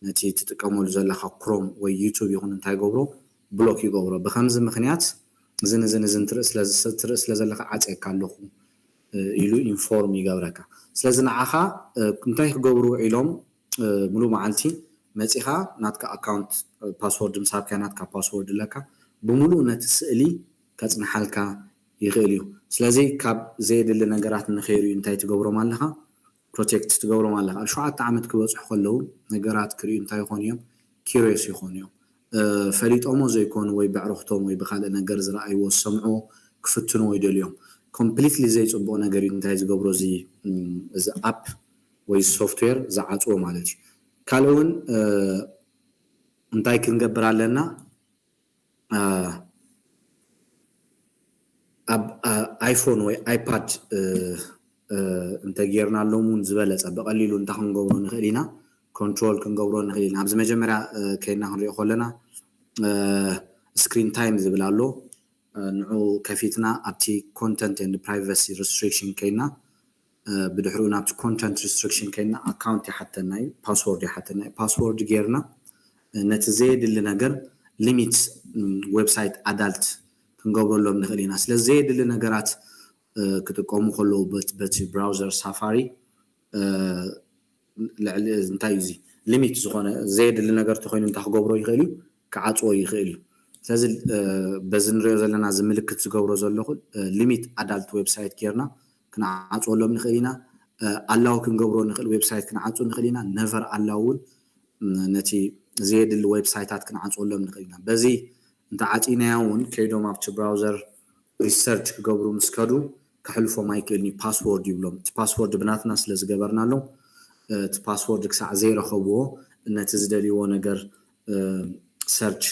ነቲ ትጥቀመሉ ዘለኻ ክሮም ወይ ዩቱብ ይኹን እንታይ ገብሮ ብሎክ ይገብሮ። ብከምዚ ምክንያት እዝን እዝን እዝን ትርኢ ስለ ዘለካ ዓፅየካ ኣለኹ ኢሉ ኢንፎርም ይገብረካ። ስለዚ ንዓኻ እንታይ ክገብሩ ውዒሎም ሙሉእ መዓልቲ መፂኻ ናትካ ኣካውንት ፓስወርድ ምስ ሃብካዮ ናትካ ፓስወርድ ኣለካ ብምሉእ ነቲ ስእሊ ከፅንሓልካ ይኽእል እዩ። ስለዚ ካብ ዘየድሊ ነገራት ንኸይርእዩ እንታይ ትገብሮም ኣለኻ? ፕሮቴክት ትገብሮም ኣለኻ። ኣብ ሸውዓተ ዓመት ክበፅሑ ከለዉ ነገራት ክርእዩ እንታይ ይኾኑ እዮም? ኪሪየስ ይኾኑ እዮም። ፈሊጦሞ ዘይኮኑ ወይ ብዕርኽቶም ወይ ብኻልእ ነገር ዝረኣይዎ ዝሰምዕዎ ክፍትንዎ ይደልዩ እዮም። ኮምፕሊትሊ ዘይፅቡቕ ነገር እዩ እንታይ ዝገብሮ እዚ ኣፕ ወይ ሶፍትዌር ዝዓፅዎ ማለት እዩ። ካልእ እውን እንታይ ክንገብር ኣለና? ኣብ ኣይፎን ወይ ኣይፓድ እንተጌርናሎም እውን ዝበለፀ ብቐሊሉ እንታይ ክንገብሮ ንኽእል ኢና? ኮንትሮል ክንገብሮ ንኽእል ኢና። ኣብዚ መጀመርያ ከይና ክንሪኦ ከለና ስክሪን ታይም ዝብል ኣሎ። ንዑ ከፊትና ኣብቲ ኮንተንት ኤንድ ፕራይቨሲ ሪስትሪክሽን ከይና ብድሕሪኡ ናብቲ ኮንተንት ሪስትሪክሽን ከይና ኣካውንት ይሓተና እዩ፣ ፓስወርድ ይሓተና እዩ። ፓስወርድ ጌርና ነቲ ዘየድሊ ነገር ሊሚት ዌብሳይት ኣዳልት ክንገብረሎም ንኽእል ኢና። ስለዚ ዘየድሊ ነገራት ክጥቀሙ ከለዉ በቲ ብራውዘር ሳፋሪ ልዕሊ እንታይ እዩ እዚ ሊሚት ዝኾነ ዘየድሊ ነገር ተኮይኑ እንታይ ክገብሮ ይኽእል እዩ? ክዓፅዎ ይኽእል እዩ። ስለዚ በዚ ንሪኦ ዘለና እዚ ምልክት ዝገብሮ ዘለኹ ሊሚት ኣዳልት ዌብሳይት ጌርና ክንዓፅወሎም ንኽእል ኢና። ኣላው ክንገብሮ ንኽእል ዌብሳይት ክንዓፁ ንኽእል ኢና። ነቨር ኣላው እውን ነቲ ዘየድሊ ዌብሳይታት ክንዓፅወሎም ንኽእል ኢና። በዚ እንተዓፂናዮ እውን ከይዶም ኣብቲ ብራውዘር ሪሰርች ክገብሩ ምስ ከዱ ከሕልፎም ኣይክእልን እዩ። ፓስወርድ ይብሎም። እቲ ፓስወርድ ብናትና ስለ ዝገበርናሎም እቲ ፓስወርድ ክሳዕ ዘይረኸብዎ ነቲ ዝደልይዎ ነገር ሰርች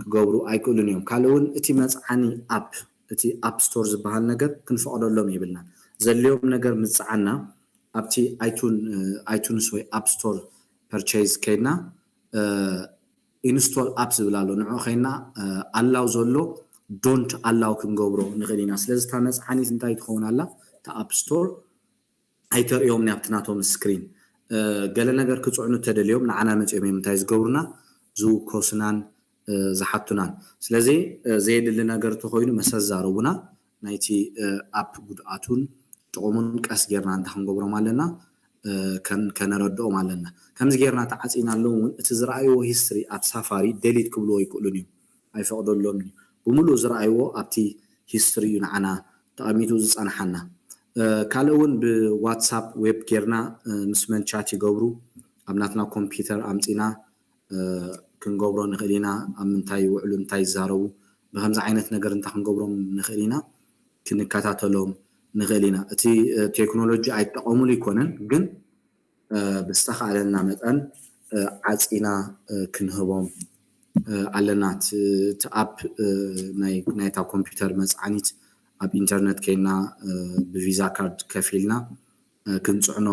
ክገብሩ ኣይክእሉን እዮም። ካልእ እውን እቲ መፅዓኒ ኣፕ እቲ ኣፕ ስቶር ዝበሃል ነገር ክንፈቕደሎም የብልናን። ዘድልዮም ነገር ምስ ፀዓና ኣብቲ ኣይቱንስ ወይ ኣፕ ስቶር ፐርቼዝ ከይድና ኢንስቶል ኣፕ ዝብል ኣሎ። ንዑ ከይና ኣላው ዘሎ ዶንት ኣላው ክንገብሮ ንኽእል ኢና። ስለዚ እታ መፅዓኒት እንታይ ትኸውን ኣላ? እታ ኣፕ ስቶር ኣይተርእዮም ኣብቲ ናቶም ስክሪን ገለ ነገር ክፅዕኑ ተደልዮም ንዓና መፅኦም እዮም እንታይ ዝገብሩና ዝውከሱናን ዝሓቱናን። ስለዚ ዘየድሊ ነገር ተኮይኑ መሰ ዛረቡና ናይቲ ኣፕ ጉድኣቱን ጥቕሙን ቀስ ጌርና እንታይ ክንገብሮም ኣለና ከነረድኦም ኣለና። ከምዚ ጌርና ተዓፂናሎም እውን እቲ ዝረኣይዎ ሂስትሪ ኣብ ሳፋሪ ደሊት ክብልዎ ይክእሉን እዮም። ኣይፈቕደሎምን እዩ። ብምሉእ ዝረኣይዎ ኣብቲ ሂስትሪ እዩ ንዓና ተቐሚጡ ዝፀንሓና። ካልእ እውን ብዋትሳፕ ዌብ ጌርና ምስ መን ቻት ይገብሩ ኣብ ናትና ኮምፒውተር ኣምፂና ክንገብሮ ንኽእል ኢና። ኣብ ምንታይ ይውዕሉ እንታይ ይዛረቡ ብከምዚ ዓይነት ነገር እንታይ ክንገብሮም ንኽእል ኢና? ክንከታተሎም ንኽእል ኢና። እቲ ቴክኖሎጂ ኣይጠቐሙሉ ይኮነን ግን ብዝተኻእለና መጠን ዓፂና ክንህቦም ኣለና። እቲ ኣፕ ናይታ ኮምፒውተር መፅዓኒት ኣብ ኢንተርነት ከይና ብቪዛ ካርድ ከፊልና ክንፅዕኖ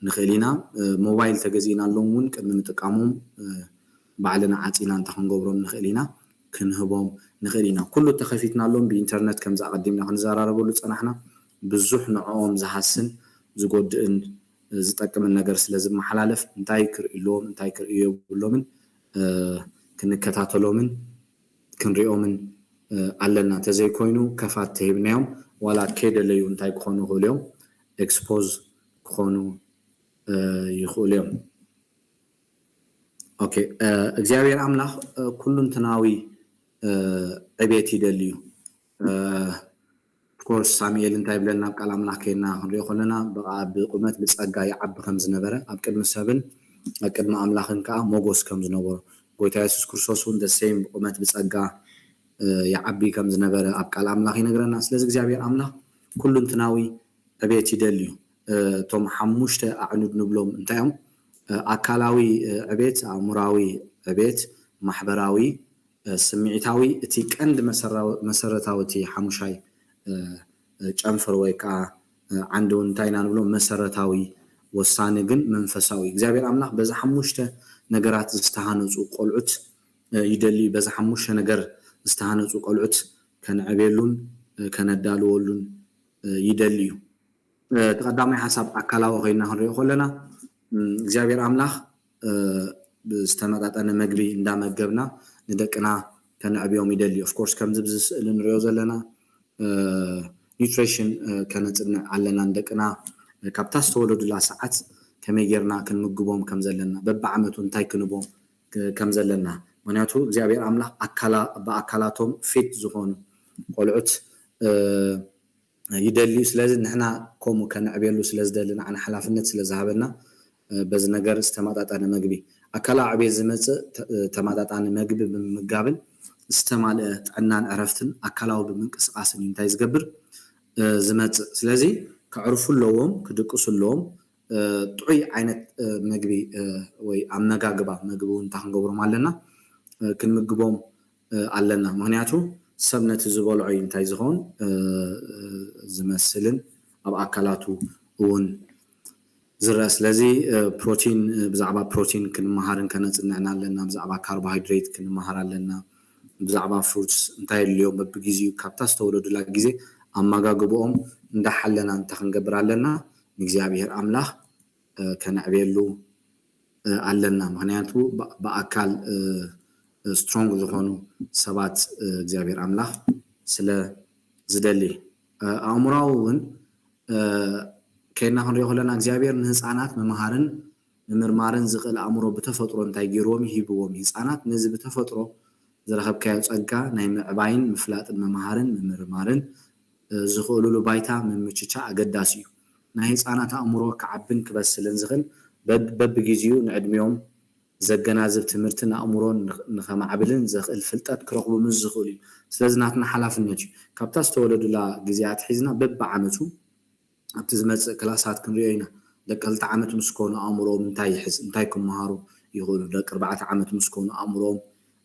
ንኽእል ኢና። ሞባይል ተገዚእናሎም እውን ቅድሚ ምጥቃሞም ባዕልና ዓፂና እንታይ ክንገብሮም ንኽእል ኢና? ክንህቦም ንኽእል ኢና። ኩሉ ተኸፊትናሎም ብኢንተርነት ከምዚ ኣቐዲምና ክንዘራረበሉ ዝፀናሕና ብዙሕ ንዕኦም ዝሃስን ዝጎድእን ዝጠቅምን ነገር ስለ ዝመሓላለፍ እንታይ ክርእዩ ኣለዎም እንታይ ክርእዩ የብሎምን ክንከታተሎምን ክንሪኦምን ኣለና። እንተዘይኮይኑ ከፋት ተሂብናዮም ዋላ ከይደለዩ እንታይ ክኾኑ ይኽእሉ እዮም? ኤክስፖዝ ክኾኑ ይኽእሉ እዮም። ኦኬ እግዚኣብሔር ኣምላኽ ኩሉንትናዊ ዕቤት ይደሊ እዩ። ኦፍኮርስ ሳሙኤል እንታይ ይብለና ኣብ ቃል ኣምላኽ ከይና ክንሪኦ ከለና ብቁመት ብፀጋ ይዓቢ ከም ዝነበረ ኣብ ቅድሚ ሰብን ኣብ ቅድሚ ኣምላኽን ከዓ ሞጎስ ከም ዝነበሮ ጎይታ የሱስ ክርስቶስ እውን ደሴም ብቁመት ብፀጋ ይዓቢ ከም ዝነበረ ኣብ ቃል ኣምላኽ ይነግረና። ስለዚ እግዚኣብሔር ኣምላኽ ኩሉንትናዊ ዕቤት ይደሊ እዩ። እቶም ሓሙሽተ ኣዕኑድ ንብሎም እንታይ እዮም? ኣካላዊ ዕቤት፣ ኣእምራዊ ዕቤት፣ ማሕበራዊ፣ ስምዒታዊ፣ እቲ ቀንዲ መሰረታዊ፣ እቲ ሓሙሻይ ጨንፈር ወይ ከዓ ዓንዲ እውን እንታይ ኢና ንብሎ? መሰረታዊ፣ ወሳኒ ግን መንፈሳዊ። እግዚኣብሔር ኣምላኽ በዚ ሓሙሽተ ነገራት ዝተሃነፁ ቆልዑት ይደሊ። በዚ ሓሙሽተ ነገር ዝተሃነፁ ቆልዑት ከነዕብየሉን ከነዳልወሉን ይደሊ እዩ። እቲ ቀዳማይ ሓሳብ ኣካላዊ ኮይና ክንሪኦ ከለና፣ እግዚኣብሔር ኣምላኽ ብዝተመጣጠነ መግቢ እንዳመገብና ንደቅና ከነዕብዮም ይደሊ። ኦፍኮርስ ከምዚ ብዚ ስእሊ ንሪኦ ዘለና ኒትሪሽን ከነፅንዕ ኣለና። ንደቅና ካብታ ዝተወለዱላ ሰዓት ከመይ ጌርና ክንምግቦም ከም ዘለና፣ በብዓመቱ እንታይ ክንቦም ከም ዘለና። ምክንያቱ እግዚኣብሔር ኣምላኽ ብኣካላቶም ፊት ዝኾኑ ቆልዑት ይደልዩ። ስለዚ ንሕና ከምኡ ከነዕብየሉ ስለ ዝደሊ፣ ንዓና ሓላፍነት ስለ ዝሃበና፣ በዚ ነገር ዝተመጣጠነ መግቢ፣ ኣካላዊ ዕቤት ዝመፅእ ተመጣጣኒ መግቢ ብምምጋብን ዝተማልአ ጥዕናን ዕረፍትን ኣካላዊ ብምንቅስቃስን እዩ እንታይ ዝገብር ዝመፅእ። ስለዚ ከዕርፉ ኣለዎም፣ ክድቅሱ ኣለዎም። ጥዑይ ዓይነት መግቢ ወይ ኣመጋግባ መግቢ እውን እንታይ ክንገብሮም ኣለና? ክንምግቦም ኣለና። ምክንያቱ ሰብ ነቲ ዝበልዖ እዩ እንታይ ዝኸውን ዝመስልን ኣብ ኣካላቱ እውን ዝረአ። ስለዚ ፕሮቲን፣ ብዛዕባ ፕሮቲን ክንመሃርን ከነፅንዕን ኣለና። ብዛዕባ ካርቦሃይድሬት ክንመሃር ኣለና። ብዛዕባ ፍሩትስ እንታይ የድልዮም በብግዜኡ ካብታ ዝተወለዱላ ግዜ ኣመጋግብኦም እንዳሓለና እንታይ ክንገብር ኣለና? ንእግዚኣብሔር ኣምላኽ ከነዕብየሉ ኣለና። ምክንያቱ ብኣካል ስትሮንግ ዝኾኑ ሰባት እግዚኣብሔር ኣምላኽ ስለ ዝደሊ፣ ኣእምራዊ እውን ከይድና ክንሪኦ ከለና እግዚኣብሔር ንህፃናት ምምሃርን ምምርማርን ዝኽእል ኣእምሮ ብተፈጥሮ እንታይ ገይርዎም? ሂብዎም። ህፃናት ነዚ ብተፈጥሮ ዝረኸብካዮ ጸጋ ናይ ምዕባይን ምፍላጥን ምምሃርን ምምርማርን ዝኽእሉሉ ባይታ ምምችቻ ኣገዳሲ እዩ። ናይ ህፃናት ኣእምሮ ክዓብን ክበስልን ዝኽእል በብግዜኡ ንዕድሚኦም ዘገናዝብ ትምህርትን ኣእምሮን ንኸማዕብልን ዘኽእል ፍልጠት ክረኽቡ ምስ ዝኽእሉ እዩ። ስለዚ ናትና ሓላፍነት እዩ። ካብታ ዝተወለዱላ ግዜ ኣትሒዝና በብዓመቱ ኣብቲ ዝመጽእ ክላሳት ክንሪኦ ኢና። ደቂ ክልተ ዓመት ምስ ኮኑ ኣእምሮኦም እንታይ ይሕዝ፣ እንታይ ክመሃሩ ይኽእሉ፣ ደቂ ኣርባዕተ ዓመት ምስ ኮኑ ኣእምሮኦም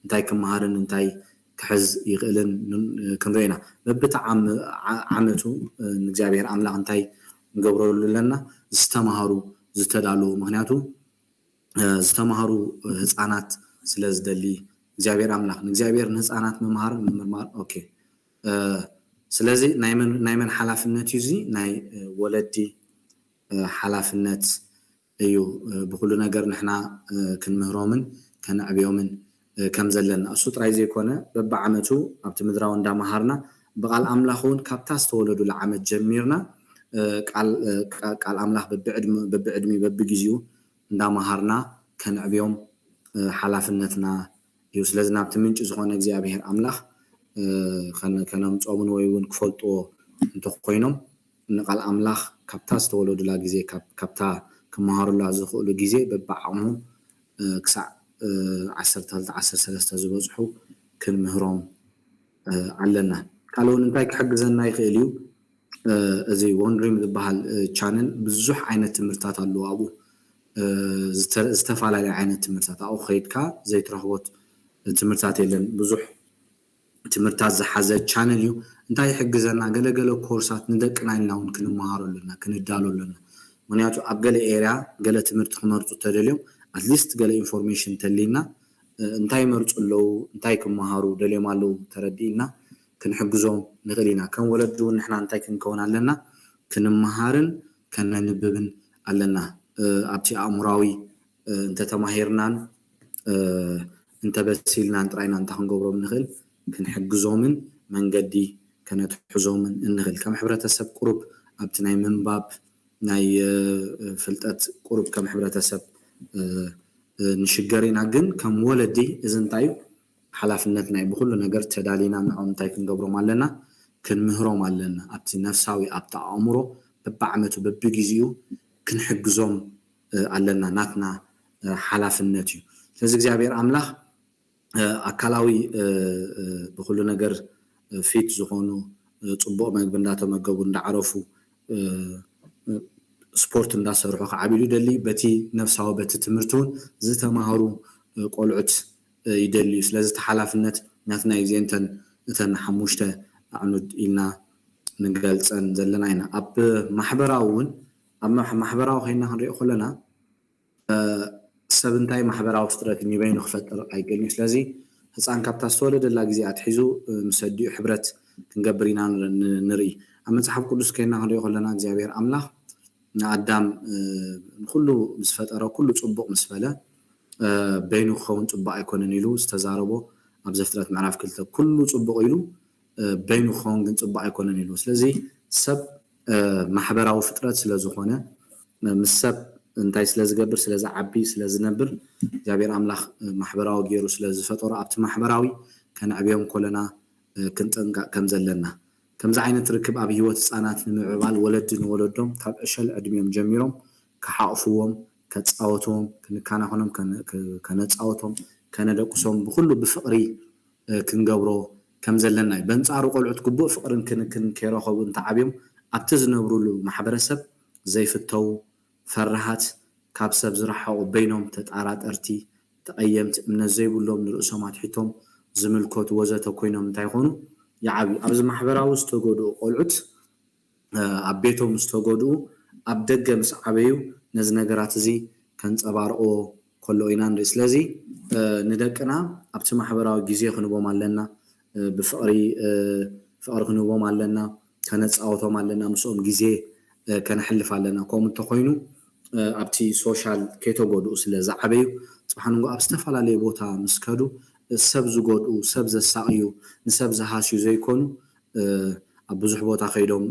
እንታይ ክመሃርን እንታይ ክሕዝ ይኽእልን ክንሪኦ ኢና። በብቲ ዓመቱ ንእግዚኣብሔር ኣምላኽ እንታይ ንገብረሉ ኣለና? ዝተማሃሩ፣ ዝተዳለዉ። ምክንያቱ ዝተማሃሩ ህፃናት ስለ ዝደሊ እግዚኣብሔር ኣምላኽ ንእግዚኣብሔር ንህፃናት ምምሃርን ምምርማር። ኦኬ፣ ስለዚ ናይ መን ሓላፍነት እዩ? እዚ ናይ ወለዲ ሓላፍነት እዩ። ብኩሉ ነገር ንሕና ክንምህሮምን ከነዕብዮምን ከም ዘለና እሱ ጥራይ ዘይኮነ በብዓመቱ ኣብቲ ምድራዊ እንዳመሃርና ብቃል ኣምላኽ እውን ካብታ ዝተወለዱሉ ዓመት ጀሚርና ቃል ኣምላኽ በብዕድሚ በብግዜኡ እንዳመሃርና ከነዕብዮም ሓላፍነትና እዩ። ስለዚ ናብቲ ምንጪ ዝኾነ እግዚኣብሔር ኣምላኽ ከነምጾምን ወይ እውን ክፈልጥዎ እንተኮይኖም ንቃል ኣምላኽ ካብታ ዝተወለዱላ ግዜ ካብታ ክመሃሩላ ዝኽእሉ ግዜ በብዓቕሞም ክሳዕ ዓሰርተ ክልተ ዓሰርተ ሰለስተ ዝበፅሑ ክንምህሮም ኣለና። ካልእ እውን እንታይ ክሕግዘና ይኽእል እዩ? እዚ ወንድሪም ዝበሃል ቻነል ብዙሕ ዓይነት ትምህርትታት ኣለዎ። ኣብኡ ዝተፈላለየ ዓይነት ትምህርትታት ኣብኡ ከይድካ ዘይትረኽቦ ትምህርትታት የለን። ብዙሕ ትምህርትታት ዝሓዘ ቻነል እዩ። እንታይ ይሕግዘና? ገለገለ ኮርሳት ንደቅና ኢልና እውን ክንመሃሮ ኣለና፣ ክንዳሎ ኣለና። ምክንያቱ ኣብ ገለ ኤርያ ገለ ትምህርቲ ክመርፁ ተደልዮም ኣትሊስት ገለ ኢንፎርሜሽን ተሊና እንታይ ይመርፁ ኣለዉ፣ እንታይ ክመሃሩ ደልዮም ኣለዉ ተረዲእና ክንሕግዞም ንኽእል ኢና። ከም ወለዲ እውን ንሕና እንታይ ክንከውን ኣለና? ክንመሃርን ከነንብብን ኣለና። ኣብቲ ኣእምራዊ እንተተማሂርናን እንተበሲልናን ጥራይና እንታይ ክንገብሮም ንኽእል? ክንሕግዞምን መንገዲ ከነትሕዞምን እንኽእል። ከም ሕብረተሰብ ቁሩብ ኣብቲ ናይ ምንባብ ናይ ፍልጠት ቁሩብ ከም ሕብረተሰብ ንሽገር ኢና። ግን ከም ወለዲ እዚ እንታይ እዩ ሓላፍነትና እዩ። ብኩሉ ነገር ተዳሊና ንዕኦም እንታይ ክንገብሮም ኣለና? ክንምህሮም ኣለና። ኣብቲ ነፍሳዊ ኣብቲ ኣእምሮ በብዓመቱ በብግዜኡ ክንሕግዞም ኣለና። ናትና ሓላፍነት እዩ። ስለዚ እግዚኣብሔር ኣምላኽ ኣካላዊ ብኩሉ ነገር ፊት ዝኾኑ ፅቡቕ መግቢ እንዳተመገቡ እንዳዓረፉ ስፖርት እንዳሰርሑ ክዓብዩ ይደሊ። በቲ ነፍሳዊ በቲ ትምህርቲ እውን ዝተማሃሩ ቆልዑት ይደልዩ። ስለዚ እቲ ሓላፍነት ናትና እዩ። እዚአን እተን ሓሙሽተ ኣዕኑድ ኢልና ንገልፀን ዘለና ኢና። ኣብ ማሕበራዊ እውን ኣብ ማሕበራዊ ኮይና ክንሪኦ ከለና ሰብ እንታይ ማሕበራዊ ፍጥረት ንበይኑ ክፈጥር ኣይክእልን እዩ። ስለዚ ህፃን ካብታ ዝተወለደላ ግዜ ኣትሒዙ ምስ ኣዲኡ ሕብረት ክንገብር ኢና ንርኢ። ኣብ መፅሓፍ ቅዱስ ኮይና ክንሪኦ ከለና እግዚኣብሔር ኣምላኽ ንኣዳም ንኩሉ ምስ ፈጠረ ኩሉ ፅቡቕ ምስ በለ በይኑ ክኸውን ፅቡቕ ኣይኮነን ኢሉ ዝተዛረቦ ኣብ ዘፍጥረት ምዕራፍ ክልተ ኩሉ ፅቡቕ ኢሉ በይኑ ክኸውን ግን ፅቡቕ ኣይኮነን ኢሉ። ስለዚ ሰብ ማሕበራዊ ፍጥረት ስለዝኾነ ምስ ሰብ እንታይ ስለዝገብር ስለዝዓቢ ስለዝነብር እግዚኣብሔር ኣምላኽ ማሕበራዊ ገይሩ ስለዝፈጠሮ ኣብቲ ማሕበራዊ ከነዕብዮም ኮለና ክንጥንቀቕ ከም ዘለና ከምዚ ዓይነት ርክብ ኣብ ህይወት ህፃናት ንምዕባል ወለዲ ንወለዶም ካብ ዕሸል ዕድሚኦም ጀሚሮም ክሓቕፍዎም ከፃወትዎም ክንከናኸኖም ከነፃወቶም ከነደቅሶም ብኩሉ ብፍቕሪ ክንገብሮ ከም ዘለና እዩ። በንፃሩ ቆልዑት ግቡእ ፍቕርን ክንክን ከይረኸቡ እንተዓብዮም ኣብቲ ዝነብሩሉ ማሕበረሰብ ዘይፍተዉ፣ ፈራሃት፣ ካብ ሰብ ዝረሓቑ በይኖም ተጣራጠርቲ፣ ተቐየምቲ፣ እምነት ዘይብሎም፣ ንርእሶም ኣትሒቶም ዝምልከቱ ወዘተ ኮይኖም እንታይ ይኾኑ? ይዓብዩ። ኣብዚ ማሕበራዊ ዝተጎድኡ ቆልዑት ኣብ ቤቶም ዝተጎድኡ ኣብ ደገ ምስ ዓበዩ ነዚ ነገራት እዚ ከንፀባርቕዎ ከለዉ ኢና ንርኢ። ስለዚ ንደቅና ኣብቲ ማሕበራዊ ግዜ ክንቦም ኣለና፣ ብፍቕሪ ፍቕሪ ክንህቦም ኣለና፣ ከነፃወቶም ኣለና፣ ምስኦም ግዜ ከነሕልፍ ኣለና። ከምኡ እንተኮይኑ ኣብቲ ሶሻል ከይተጎድኡ ስለ ዝዓበዩ ፅባሕ ንጎ ኣብ ዝተፈላለዩ ቦታ ምስ ከዱ ሰብ ዝጎድኡ፣ ሰብ ዘሳቕዩ፣ ንሰብ ዝሃስዩ ዘይኮኑ ኣብ ብዙሕ ቦታ ከይዶም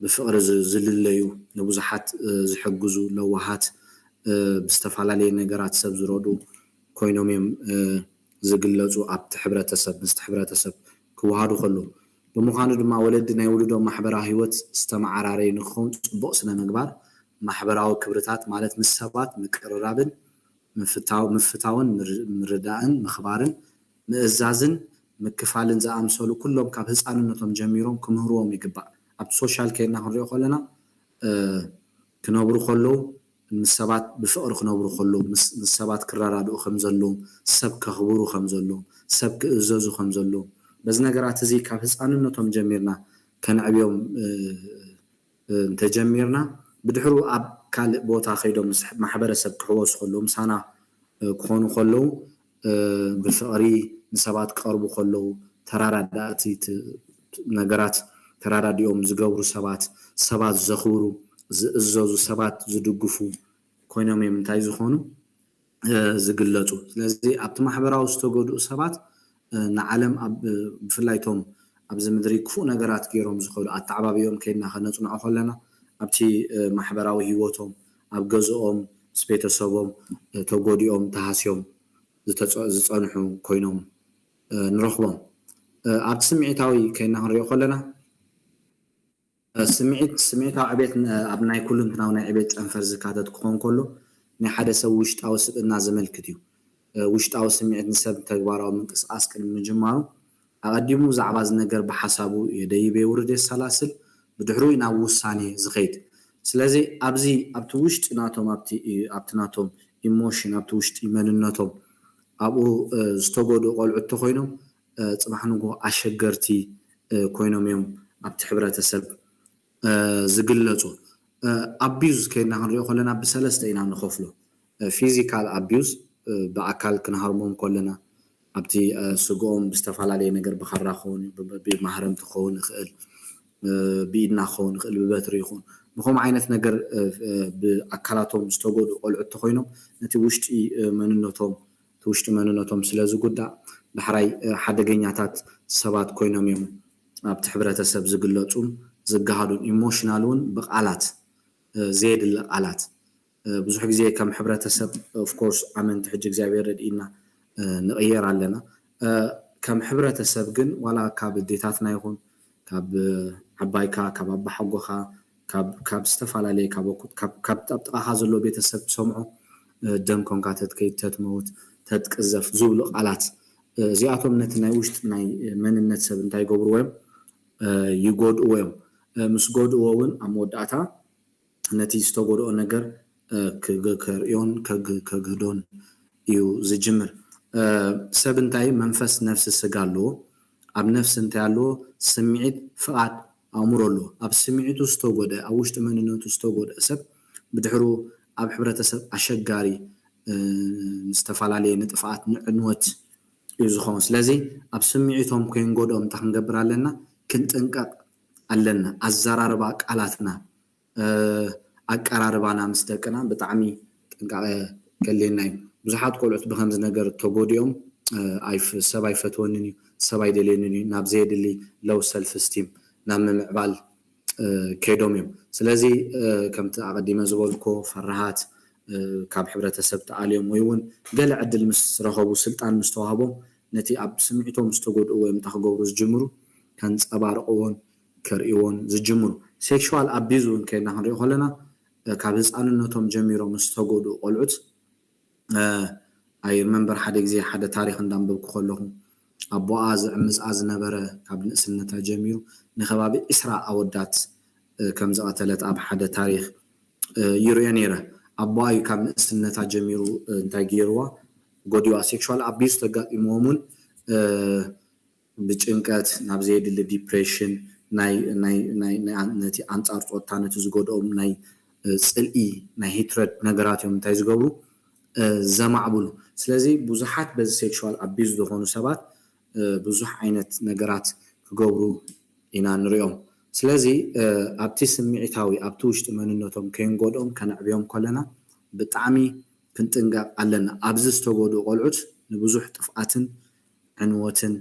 ብፍቕሪ ዝልለዩ፣ ንብዙሓት ዝሕግዙ፣ ለዋሃት፣ ብዝተፈላለየ ነገራት ሰብ ዝረድኡ ኮይኖም እዮም ዝግለፁ ኣብቲ ሕብረተሰብ ምስቲ ሕብረተሰብ ክወሃዱ ከለዉ። ብምዃኑ ድማ ወለዲ ናይ ውሉዶም ማሕበራዊ ህይወት ዝተመዓራረየ ንክኸውን ፅቡቕ ስነ ምግባር፣ ማሕበራዊ ክብርታት ማለት ምስ ሰባት ምቅርራብን ምፍታውን ምርዳእን ምኽባርን ምእዛዝን ምክፋልን ዝኣምሰሉ ኩሎም ካብ ህፃንነቶም ጀሚሮም ክምህርዎም ይግባእ። ኣብቲ ሶሻል ከይድና ክንሪኦ ከለና ክነብሩ ከለዉ ምስ ሰባት ብፍቕሪ ክነብሩ ከለዉ ምስ ሰባት ክረዳድኡ ከም ዘለዎም ሰብ ከኽብሩ ከም ዘለዎም ሰብ ክእዘዙ ከም ዘለዎም በዚ ነገራት እዚ ካብ ህፃንነቶም ጀሚርና ከነዕብዮም እንተጀሚርና ብድሕሩ ኣብ ካልእ ቦታ ከይዶም ምስ ማሕበረሰብ ክሕወሱ ከለዉ ምሳና ክኾኑ ከለዉ ብፍቕሪ ንሰባት ክቐርቡ ከለዉ ተራዳዳእቲ ነገራት ተራዳዲኦም ዝገብሩ ሰባት ሰባት ዘኽብሩ ዝእዘዙ ሰባት ዝድግፉ ኮይኖም እዮም እንታይ ዝኾኑ ዝግለፁ። ስለዚ ኣብቲ ማሕበራዊ ዝተጎድኡ ሰባት ንዓለም ብፍላይ ቶም ኣብዚ ምድሪ ክፉእ ነገራት ገይሮም ዝኸዱ ኣተዓባቢኦም ከይድና ከነፅንዖ ከለና ኣብቲ ማሕበራዊ ህይወቶም ኣብ ገዝኦም ምስ ቤተሰቦም ተጎዲኦም ተሃስዮም ዝፀንሑ ኮይኖም ንረኽቦም። ኣብቲ ስምዒታዊ ከይድና ክንሪኦ ከለና ስምዒት ስምዒታዊ ዕቤት ኣብ ናይ ኩሉንትናዊ ናይ ዕቤት ጨንፈር ዝካተት ክኾን ከሎ ናይ ሓደ ሰብ ውሽጣዊ ስብእና ዘመልክት እዩ። ውሽጣዊ ስምዒት ንሰብ ተግባራዊ ምንቅስቃስ ቅድሚ ምጅማሩ ኣቐዲሙ ብዛዕባ እዚ ነገር ብሓሳቡ የደይብ የውርድ የሰላስል ብድሕሩ እዩ ናብ ውሳኔ ዝኸይድ። ስለዚ ኣብዚ ኣብቲ ውሽጢ ናቶም ኣብቲ ናቶም ኢሞሽን ኣብቲ ውሽጢ መንነቶም ኣብኡ ዝተጎድኡ ቆልዑ እንተኮይኖም ፅባሕ ንግሆ ኣሸገርቲ ኮይኖም እዮም ኣብቲ ሕብረተሰብ ዝግለፁ። ኣቢዩዝ ከይድና ክንሪኦ ከለና ብሰለስተ ኢና ንኸፍሎ። ፊዚካል ኣቢዩዝ ብኣካል ክንሃርሞም ከለና ኣብቲ ስግኦም ብዝተፈላለየ ነገር ብኻራ ክኸውን ብማህረምቲ ክኸውን ይኽእል ብኢድና ክኸውን ይኽእል ብበትሪ ይኹን ብከምኡ ዓይነት ነገር ብኣካላቶም ዝተጎድኡ ቆልዑ እንተኮይኖም ነቲ ውሽጢ መንነቶም እቲ ውሽጢ መንነቶም ስለ ዝጉዳእ ዳሕራይ ሓደገኛታት ሰባት ኮይኖም እዮም ኣብቲ ሕብረተሰብ ዝግለፁን ዝገሃዱን ኢሞሽናል እውን ብቃላት ዘየድሊ ቃላት ብዙሕ ግዜ ከም ሕብረተሰብ ኦፍኮርስ ኣመንቲ ሕጂ እግዚኣብሔር ረድኢና ንቕየር ኣለና ከም ሕብረተሰብ ግን ዋላ ካብ ኣዴታትና ይኹን ካብ ዓባይካ ካብ ኣባሓጎኻ ካብ ዝተፈላለየ ካብ ኣብ ጥቓኻ ዘሎ ቤተሰብ ትሰምዖ ደም ኮንካ ተትከይድ ተትመውት ተትቅዘፍ ዝብሉ ቃላት እዚኣቶም ነቲ ናይ ውሽጢ ናይ መንነት ሰብ እንታይ ይገብርዎ እዮም ይጎድእዎ እዮም ምስ ጎድእዎ እውን ኣብ መወዳእታ ነቲ ዝተጎድኦ ነገር ከርእዮን ከግህዶን እዩ ዝጅምር። ሰብ እንታይ መንፈስ፣ ነፍሲ፣ ስጋ ኣለዎ። ኣብ ነፍሲ እንታይ ኣለዎ? ስምዒት፣ ፍቓድ፣ ኣእምሮ ኣለዎ። ኣብ ስምዒቱ ዝተጎድአ፣ ኣብ ውሽጢ መንነቱ ዝተጎድአ ሰብ ብድሕሩ ኣብ ሕብረተሰብ ኣሸጋሪ፣ ንዝተፈላለየ ንጥፍኣት፣ ንዕንወት እዩ ዝኸውን። ስለዚ ኣብ ስምዒቶም ከይንጎድኦም እንታይ ክንገብር ኣለና? ክንጥንቀቕ ኣለና። ኣዘራርባ ቃላትና፣ ኣቀራርባና ምስ ደቅና ብጣዕሚ ጥንቃቐ ከድልየና እዩ። ብዙሓት ቆልዑት ብከምዚ ነገር ተጎዲኦም፣ ሰብ ኣይፈትወንን እዩ፣ ሰብ ኣይደልየንን እዩ፣ ናብ ዘየድሊ low self esteem፣ ናብ ምምዕባል ከይዶም እዮም። ስለዚ ከምቲ ኣቐዲመ ዝበልኮ፣ ፈራሃት፣ ካብ ሕብረተሰብ ተኣልዮም ወይ እውን ገለ ዕድል ምስ ረኸቡ፣ ስልጣን ምስ ተዋህቦም፣ ነቲ ኣብ ስምዒቶም ዝተጎድኡ ወይ እንታይ ክገብሩ ዝጅምሩ ከንጸባርቕዎን ከርእይዎን ዝጅምሩ። Sexual abuse እውን ከይድና ክንሪኦ ከለና፣ ካብ ህፃንነቶም ጀሚሮም ዝተጎድኡ ቆልዑት፣ I remember ሓደ ግዜ ሓደ ታሪኽ እንዳንበብኩ ከለኹ፣ ኣቦኣ ዝዕምፃ ዝነበረ፣ ካብ ንእስነታ ጀሚሩ ንከባቢ ዒስራ ኣወዳት ከም ዝቐተለት ኣብ ሓደ ታሪኽ ይርእዮ ነይረ። ኣቦኣ እዩ ካብ ንእስነታ ጀሚሩ እንታይ ገይርዋ፣ ጎዲዋ። Sexual abuse ተጋጢምዎም እውን ብጭንቀት፣ ናብ ዘየድሊ ዲፕሬሽን፣ ናይ ነቲ ኣንፃር ፆታ ነቲ ዝጎድኦም ናይ ፅልኢ፣ ናይ ሂትረድ ነገራት እዮም እንታይ ዝገብሩ፣ ዘማዕብሉ። ስለዚ ብዙሓት በዚ sexual abuse ዝኾኑ ሰባት ብዙሕ ዓይነት ነገራት ክገብሩ ኢና ንሪኦም። ስለዚ ኣብቲ ስምዒታዊ፣ ኣብቲ ውሽጢ መንነቶም ከይንጎድኦም ከነዕብዮም ከለና ብጣዕሚ ክንጥንቀቕ ኣለና። ኣብዚ ዝተጎድኡ ቆልዑት ንብዙሕ ጥፍኣትን ዕንወትን፣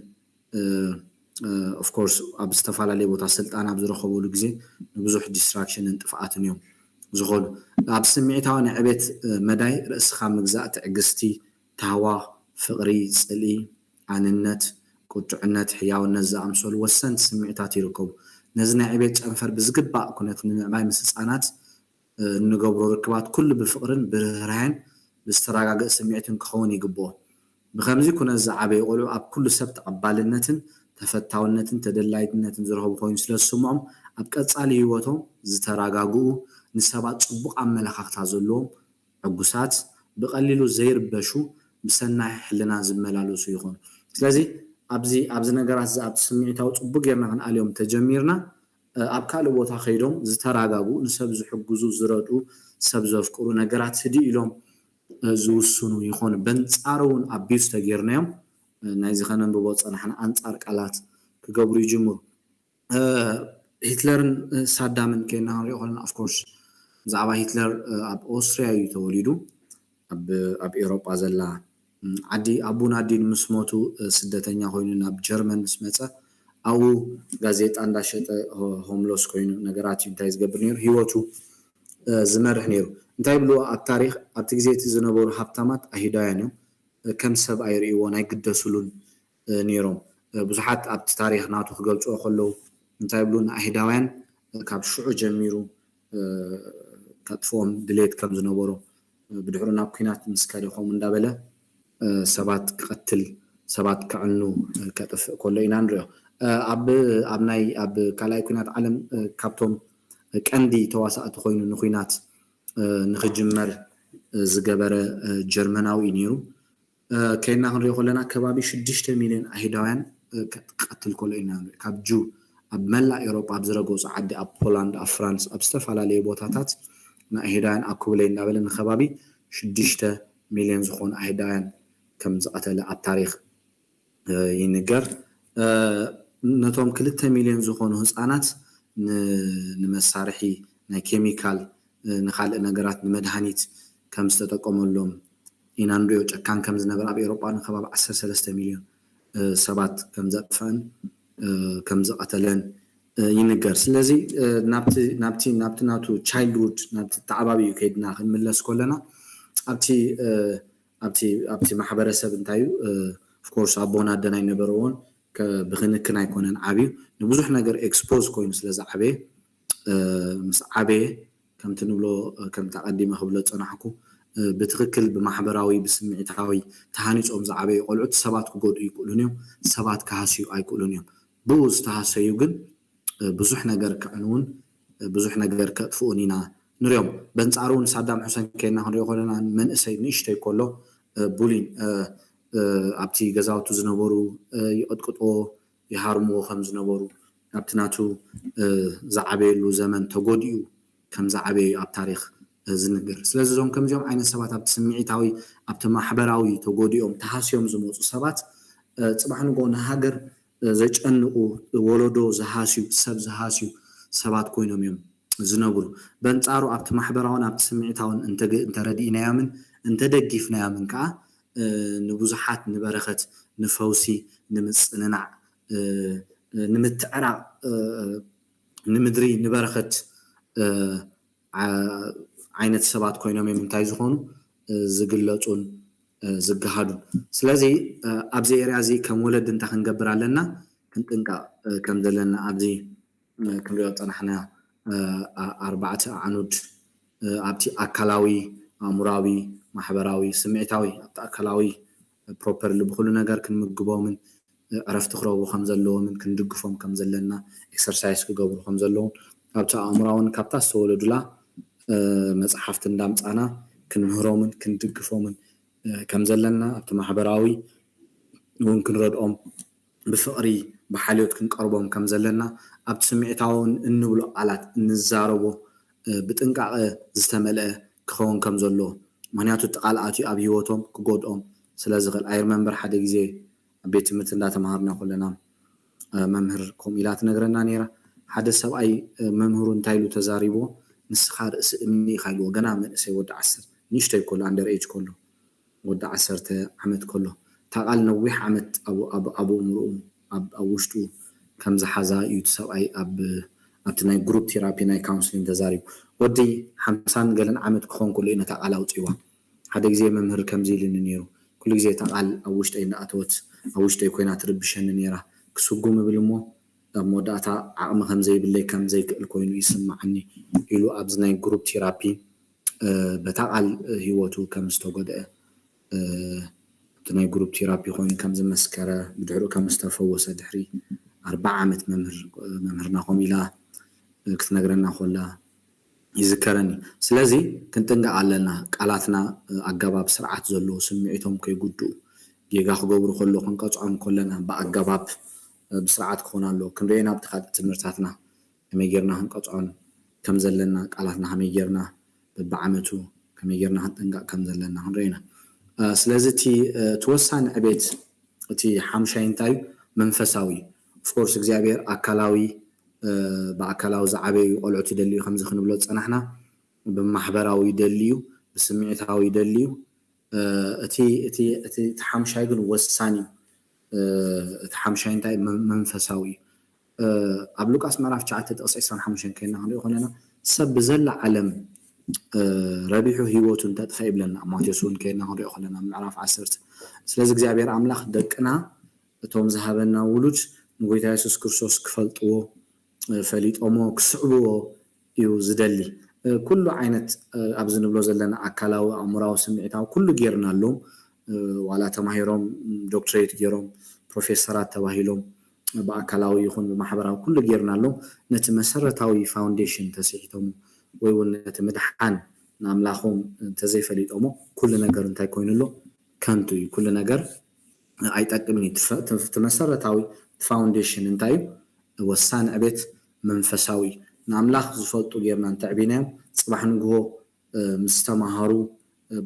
of course፣ ኣብ ዝተፈላለየ ቦታ ስልጣን ኣብ ዝረኸብሉ ግዜ ንብዙሕ ዲስትራክሽንን ጥፍኣትን እዮም ዝኾኑ። ኣብ ስምዒታዊ ናይ ዕቤት መዳይ ርእስኻ ምግዛእ፣ ትዕግስቲ፣ ታህዋ፣ ፍቕሪ፣ ጽልኢ፣ ኣንነት፣ ቁጥዕነት፣ ሕያውነት ዝኣምሰሉ ወሰንቲ ስምዒታት ይርከቡ። ነዚ ናይ ዕቤት ጨንፈር ብዝግባእ ኩነት ንምዕባይ ምስ ህጻናት እንገብሮ ርክባት ኩሉ ብፍቕርን ብርህራሄን ብዝተረጋገእ ስምዒትን ክኸውን ይግብኦ። ብኸምዚ ኩነት ዝዓበዩ ቆልዑ ኣብ ኩሉ ሰብ ተቐባልነትን ተፈታውነትን ተደላይነትን ዝረኸቡ ኮይኑ ስለ ዝስምዖም ኣብ ቀጻሊ ህይወቶም ዝተረጋግኡ፣ ንሰባት ጽቡቕ ኣመለኻኽታ ዘለዎም፣ ዕጉሳት፣ ብቐሊሉ ዘይርበሹ፣ ብሰናይ ሕልና ዝመላለሱ ይኾኑ። ስለዚ ኣብዚ ኣብዚ ነገራት እዚ ኣብቲ ስምዒታዊ ጽቡቕ ጌርና ክንኣልዮም ተጀሚርና ኣብ ካልእ ቦታ ከይዶም ዝተራጋጉ፣ ንሰብ ዝሕግዙ፣ ዝረድኡ፣ ሰብ ዘፍቅሩ፣ ነገራት ህድእ ኢሎም ዝውስኑ ይኾኑ። በንጻሩ እውን ኣቢዩዝ ተጌርናዮም ናይዚ ከነንብቦ ዝጸናሕና ኣንጻር ቃላት ክገብሩ ይጅምሩ። ሂትለርን ሳዳምን ከይና ክንሪኦ ከለና of course ብዛዕባ ሂትለር ኣብ ኦስትሪያ እዩ ተወሊዱ። ኣብ ኤውሮጳ ዘላ ዓዲ ኣቡን ኣዲን ምስ ሞቱ ስደተኛ ኮይኑ ናብ ጀርመን ምስ መጸ ኣብኡ ጋዜጣ እንዳሸጠ ሆምሎስ ኮይኑ ነገራት እዩ እንታይ ዝገብር ነይሩ፣ ህይወቱ ዝመርሕ ነይሩ። እንታይ ይብልዎ ኣብ ታሪኽ ኣብቲ ግዜ እቲ ዝነበሩ ሃብታማት ኣይሁዳውያን እዮም። ከም ሰብ ኣይርእይዎን ኣይግደስሉን ነይሮም። ብዙሓት ኣብቲ ታሪኽ ናቱ ክገልፅዎ ከለዉ እንታይ ይብሉ ንኣይሁዳውያን ካብ ሽዑ ጀሚሩ ከጥፍኦም ድሌት ከም ዝነበሮ ብድሕሩ ናብ ኲናት ምስ ከደ ከምኡ እንዳበለ ሰባት ክቐትል ሰባት ከዕኑ ከጥፍእ ከሎ ኢና ንሪኦ። ኣብ ኣብ ናይ ኣብ ካልኣይ ኲናት ዓለም ካብቶም ቀንዲ ተዋሳእቲ ኮይኑ ንኲናት ንክጅመር ዝገበረ ጀርመናዊ እዩ ነይሩ። ከይና ክንሪኦ ከለና ከባቢ ሽዱሽተ ሚልዮን ኣይሁዳውያን ክቐትል ከሎ ኢና ንሪኦ። ካብ ጁ ኣብ መላእ ኤውሮጳ ኣብ ዝረገጹ ዓዲ ኣብ ፖላንድ ኣብ ፍራንስ ኣብ ዝተፈላለዩ ቦታታት ንኣይሁዳውያን ኣኩብለይ እንዳበለ ንከባቢ ሽዱሽተ ሚልዮን ዝኾኑ ኣይሁዳውያን ከም ዝቐተለ ኣብ ታሪኽ ይንገር። ነቶም ክልተ ሚልዮን ዝኾኑ ህፃናት ንመሳርሒ ናይ ኬሚካል ንካልእ ነገራት ንመድሃኒት ከም ዝተጠቀመሎም ኢና ንሪኦ። ጨካን ከም ዝነበረ ኣብ ኤውሮጳ ንከባቢ ዓሰርተ ሰለስተ ሚልዮን ሰባት ከም ዘጥፈአን ከም ዝቐተለን ይንገር። ስለዚ ናብቲ ናብቲ ናብቲ ናቱ ቻይልድሁድ ናብቲ ተዓባቢኡ ከይድና ክንምለስ ከለና ኣብቲ ኣብቲ ኣብቲ ማሕበረሰብ እንታይ እዩ of course ኣቦን ኣደን ኣይነበረዎን ብክንክን ኣይኮነን ዓብዩ ንብዙሕ ነገር ኤክስፖዝ ኮይኑ ስለ ዝዓበየ ምስ ዓበየ ከምቲ ንብሎ ከምቲ ኣቐዲመ ክብሎ ዝፀናሕኩ ብትክክል ብማሕበራዊ ብስምዒታዊ ተሃኒፆም ዝዓበዩ ቆልዑት ሰባት ክጎድኡ ይክእሉን እዮም፣ ሰባት ክሃስዩ ኣይክእሉን እዮም። ብኡ ዝተሃሰዩ ግን ብዙሕ ነገር ከዕንውን ብዙሕ ነገር ከጥፍኡን ኢና ንሪኦም። በንጻሩ እውን ሳዳም ሑሰን ከይና ክንሪኦ ከለና መንእሰይ ንእሽተይ ከሎ ቡሊን ኣብቲ ገዛውቱ ዝነበሩ ይቕጥቅጥዎ ይሃርምዎ ከም ዝነበሩ ኣብቲ ናቱ ዝዓበየሉ ዘመን ተጎዲኡ ከም ዝዓበየ ኣብ ታሪኽ ዝንገር። ስለዚ እዞም ከምዚኦም ዓይነት ሰባት ኣብቲ ስምዒታዊ ኣብቲ ማሕበራዊ ተጎዲኦም ተሃስዮም ዝመፁ ሰባት ፅባሕ ንጎ ንሃገር ዘጨንቁ ወለዶ ዝሃስዩ ሰብ ዝሃስዩ ሰባት ኮይኖም እዮም ዝነብሩ። በንጻሩ ኣብቲ ማሕበራውን ኣብቲ ስምዒታውን እንተረዲእናዮምን እንተደጊፍናዮምን ከዓ ንብዙሓት ንበረኸት ንፈውሲ ንምጽንናዕ ንምትዕራቕ ንምድሪ ንበረኸት ዓይነት ሰባት ኮይኖም እዮም እንታይ ዝኾኑ ዝግለፁን ዝገሃዱን። ስለዚ ኣብዚ ኤርያ እዚ ከም ወለዲ እንታይ ክንገብር ኣለና ክንጥንቀቕ ከም ዘለና ኣብዚ ክንሪኦ ዝፀናሕና ኣርባዕተ ኣዕኑድ ኣብቲ ኣካላዊ፣ ኣእምራዊ፣ ማሕበራዊ፣ ስምዒታዊ ኣብቲ ኣካላዊ ፕሮፐርሊ ብኩሉ ነገር ክንምግቦምን ዕረፍቲ ክረኽቡ ከም ዘለዎምን ክንድግፎም ከም ዘለና ኤክሰርሳይስ ክገብሩ ከም ዘለዎም ኣብቲ ኣእምራውን ካብታ ዝተወለዱላ መፅሓፍቲ እንዳምፃና ክንምህሮምን ክንድግፎምን ከም ዘለና ኣብቲ ማሕበራዊ እውን ክንረድኦም ብፍቕሪ ብሓልዮት ክንቀርቦም ከም ዘለና ኣብቲ ስምዒታውን እንብሎ ቃላት እንዛረቦ ብጥንቃቐ ዝተመልአ ክኸውን ከም ዘለዎ ምክንያቱ እቲ ቃል ኣትዩ ኣብ ህይወቶም ክጎድኦም ስለ ዝኽእል ኣይርመንበር ሓደ ግዜ ኣብ ቤት ትምህርቲ እንዳተምሃርና ከለና መምህር ከምኡ ኢላ ትነግረና ነይራ ሓደ ሰብኣይ መምህሩ እንታይ ኢሉ ተዛሪብዎ ንስኻ ርእሲ እምኒ ኢኻ ኢልዎ ገና መንእሰይ ወዲ ዓስር ንእሽተይ ከሎ ኣንደር ኤጅ ከሎ ወዲ ዓሰርተ ዓመት ከሎ እታ ቃል ነዊሕ ዓመት ኣብ ኣእምርኡ ኣብ ውሽጡ ከም ዝሓዛ እዩ እቲ ሰብኣይ ኣብቲ ናይ ግሩፕ ቴራፒ ናይ ካውንስሊን ተዛሪቡ ወዲ ሓምሳን ገለን ዓመት ክኾን ከሎ እዩ ነታ ቃል ኣውፅዋ ሓደ ግዜ መምህር ከምዚ ኢልኒ ነይሩ ኩሉ ግዜ እታ ቃል ኣብ ውሽጠይ እንዳኣተወት ኣብ ውሽጠይ ኮይና ትርብሸኒ ነይራ ክስጉም እብል እሞ ኣብ መወዳእታ ዓቕሚ ከም ዘይብለይ ከም ዘይክእል ኮይኑ ይስማዓኒ ኢሉ ኣብዚ ናይ ግሩፕ ቴራፒ በታ ቃል ህይወቱ ከም ዝተጎድአ እቲ ናይ ግሩፕ ቴራፒ ኮይኑ ከም ዝመስከረ ብድሕሪኡ ከም ዝተፈወሰ ድሕሪ ኣርባዓ ዓመት መምህርና ከምኡ ኢላ ክትነግረና ኮላ ይዝከረኒ። ስለዚ ክንጥንቀቕ ኣለና። ቃላትና ኣገባብ ስርዓት ዘለዎ ስምዒቶም ከይጉድኡ ጌጋ ክገብሩ ከሎ ክንቀፅዖም ከለና ብኣገባብ ብስርዓት ክኾን ኣለዎ። ክንሪኦ ኢና ኣብቲ ካልእ ትምህርትታትና ከመይ ጌርና ክንቀፅዖን ከም ዘለና ቃላትና ከመይ ጌርና በብዓመቱ ከመይ ጌርና ክንጥንቀቕ ከም ዘለና ክንሪኦ ኢና። ስለዚ እቲ እቲ ወሳኒ ዕቤት እቲ ሓምሻይ እንታይ እዩ? መንፈሳዊ እዩ። ኦፍኮርስ እግዚኣብሔር ኣካላዊ ብኣካላዊ ዝዓበዩ ቆልዑት ይደሊ እዩ ከምዚ ክንብሎ ዝፀናሕና ብማሕበራዊ ይደሊ እዩ፣ ብስምዒታዊ ይደሊ እዩ። እቲ እቲ እቲ እቲ ሓምሻይ ግን ወሳኒ እዩ። እቲ ሓምሻይ እንታይ መንፈሳዊ እዩ። ኣብ ሉቃስ ምዕራፍ ትሽዓተ ጥቕሲ ዕስራን ሓሙሽተን ከይና ክንሪኦ ከለና ሰብ ብዘላ ዓለም ረቢሑ ህይወቱ እንተጥፋ ይብለና። ኣብ ማቴዎስ እውን ከይና ክንሪኦ ከለና ምዕራፍ ዓሰርተ ስለዚ እግዚኣብሔር ኣምላኽ ደቅና እቶም ዝሃበና ውሉድ ንጎይታ የሱስ ክርስቶስ ክፈልጥዎ ፈሊጦሞ ክስዕብዎ እዩ ዝደሊ። ኩሉ ዓይነት ኣብዚ ንብሎ ዘለና ኣካላዊ፣ ኣእምራዊ፣ ስምዒታዊ ኩሉ ጌርናሎም ዋላ ተማሂሮም ዶክትሬት ገይሮም ፕሮፌሰራት ተባሂሎም ብኣካላዊ ይኹን ብማሕበራዊ ኩሉ ጌርናሎም ነቲ መሰረታዊ ፋውንዴሽን ተስሒቶሞ ወይ እውን ነቲ ምድሓን ንኣምላኾም እንተዘይፈሊጦሞ ኩሉ ነገር እንታይ ኮይኑ ኣሎ ከንቱ እዩ ኩሉ ነገር ኣይጠቅምን እዩ እቲ መሰረታዊ ፋውንዴሽን እንታይ እዩ ወሳኒ ዕቤት መንፈሳዊ እዩ ንኣምላኽ ዝፈልጡ ጌርና እንተዕቢናዮም ፅባሕ ንግሆ ምስ ተማሃሩ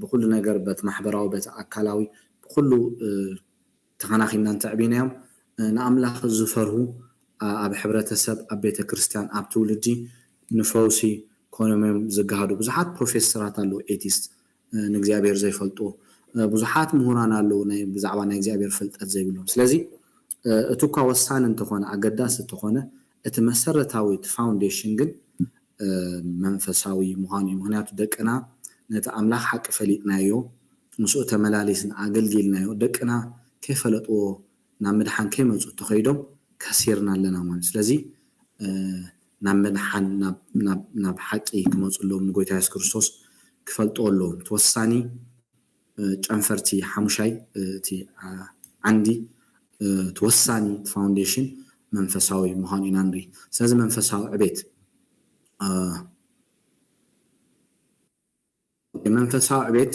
ብኩሉ ነገር በቲ ማሕበራዊ በቲ ኣካላዊ ብኩሉ ተኸናኺንና እንተዕቢናዮም ንኣምላኽ ዝፈርሁ ኣብ ሕብረተሰብ ኣብ ቤተ ክርስቲያን ኣብ ትውልዲ ንፈውሲ ኮይኖም እዮም ዝገሃዱ ብዙሓት ፕሮፌሰራት ኣለዉ ኤቲስት ንእግዚኣብሔር ዘይፈልጡ ብዙሓት ምሁራን ኣለዉ ብዛዕባ ናይ እግዚኣብሔር ፍልጠት ዘይብሎም ስለዚ እቲ እኳ ወሳኒ እንተኾነ ኣገዳሲ እንተኾነ እቲ መሰረታዊ እቲ ፋውንዴሽን ግን መንፈሳዊ ምዃኑ እዩ ምክንያቱ ደቅና ነቲ ኣምላኽ ሓቂ ፈሊጥናዮ ምስኡ ተመላሊስና ኣገልጊልናዮ ደቅና ከይፈለጥዎ ናብ ምድሓን ከይመፁ ተኸይዶም ከሲርና ኣለና ማለት ስለዚ ናብ ምድሓን ናብ ሓቂ ክመፁ ኣለዎም ንጎይታ የሱስ ክርስቶስ ክፈልጥዎ ኣለዎም ተወሳኒ ጨንፈርቲ ሓሙሻይ እቲ ዓንዲ ተወሳኒ ፋውንዴሽን መንፈሳዊ ምዃኑ ኢና ንርኢ ስለዚ መንፈሳዊ ዕቤት መንፈሳዊ ዕቤት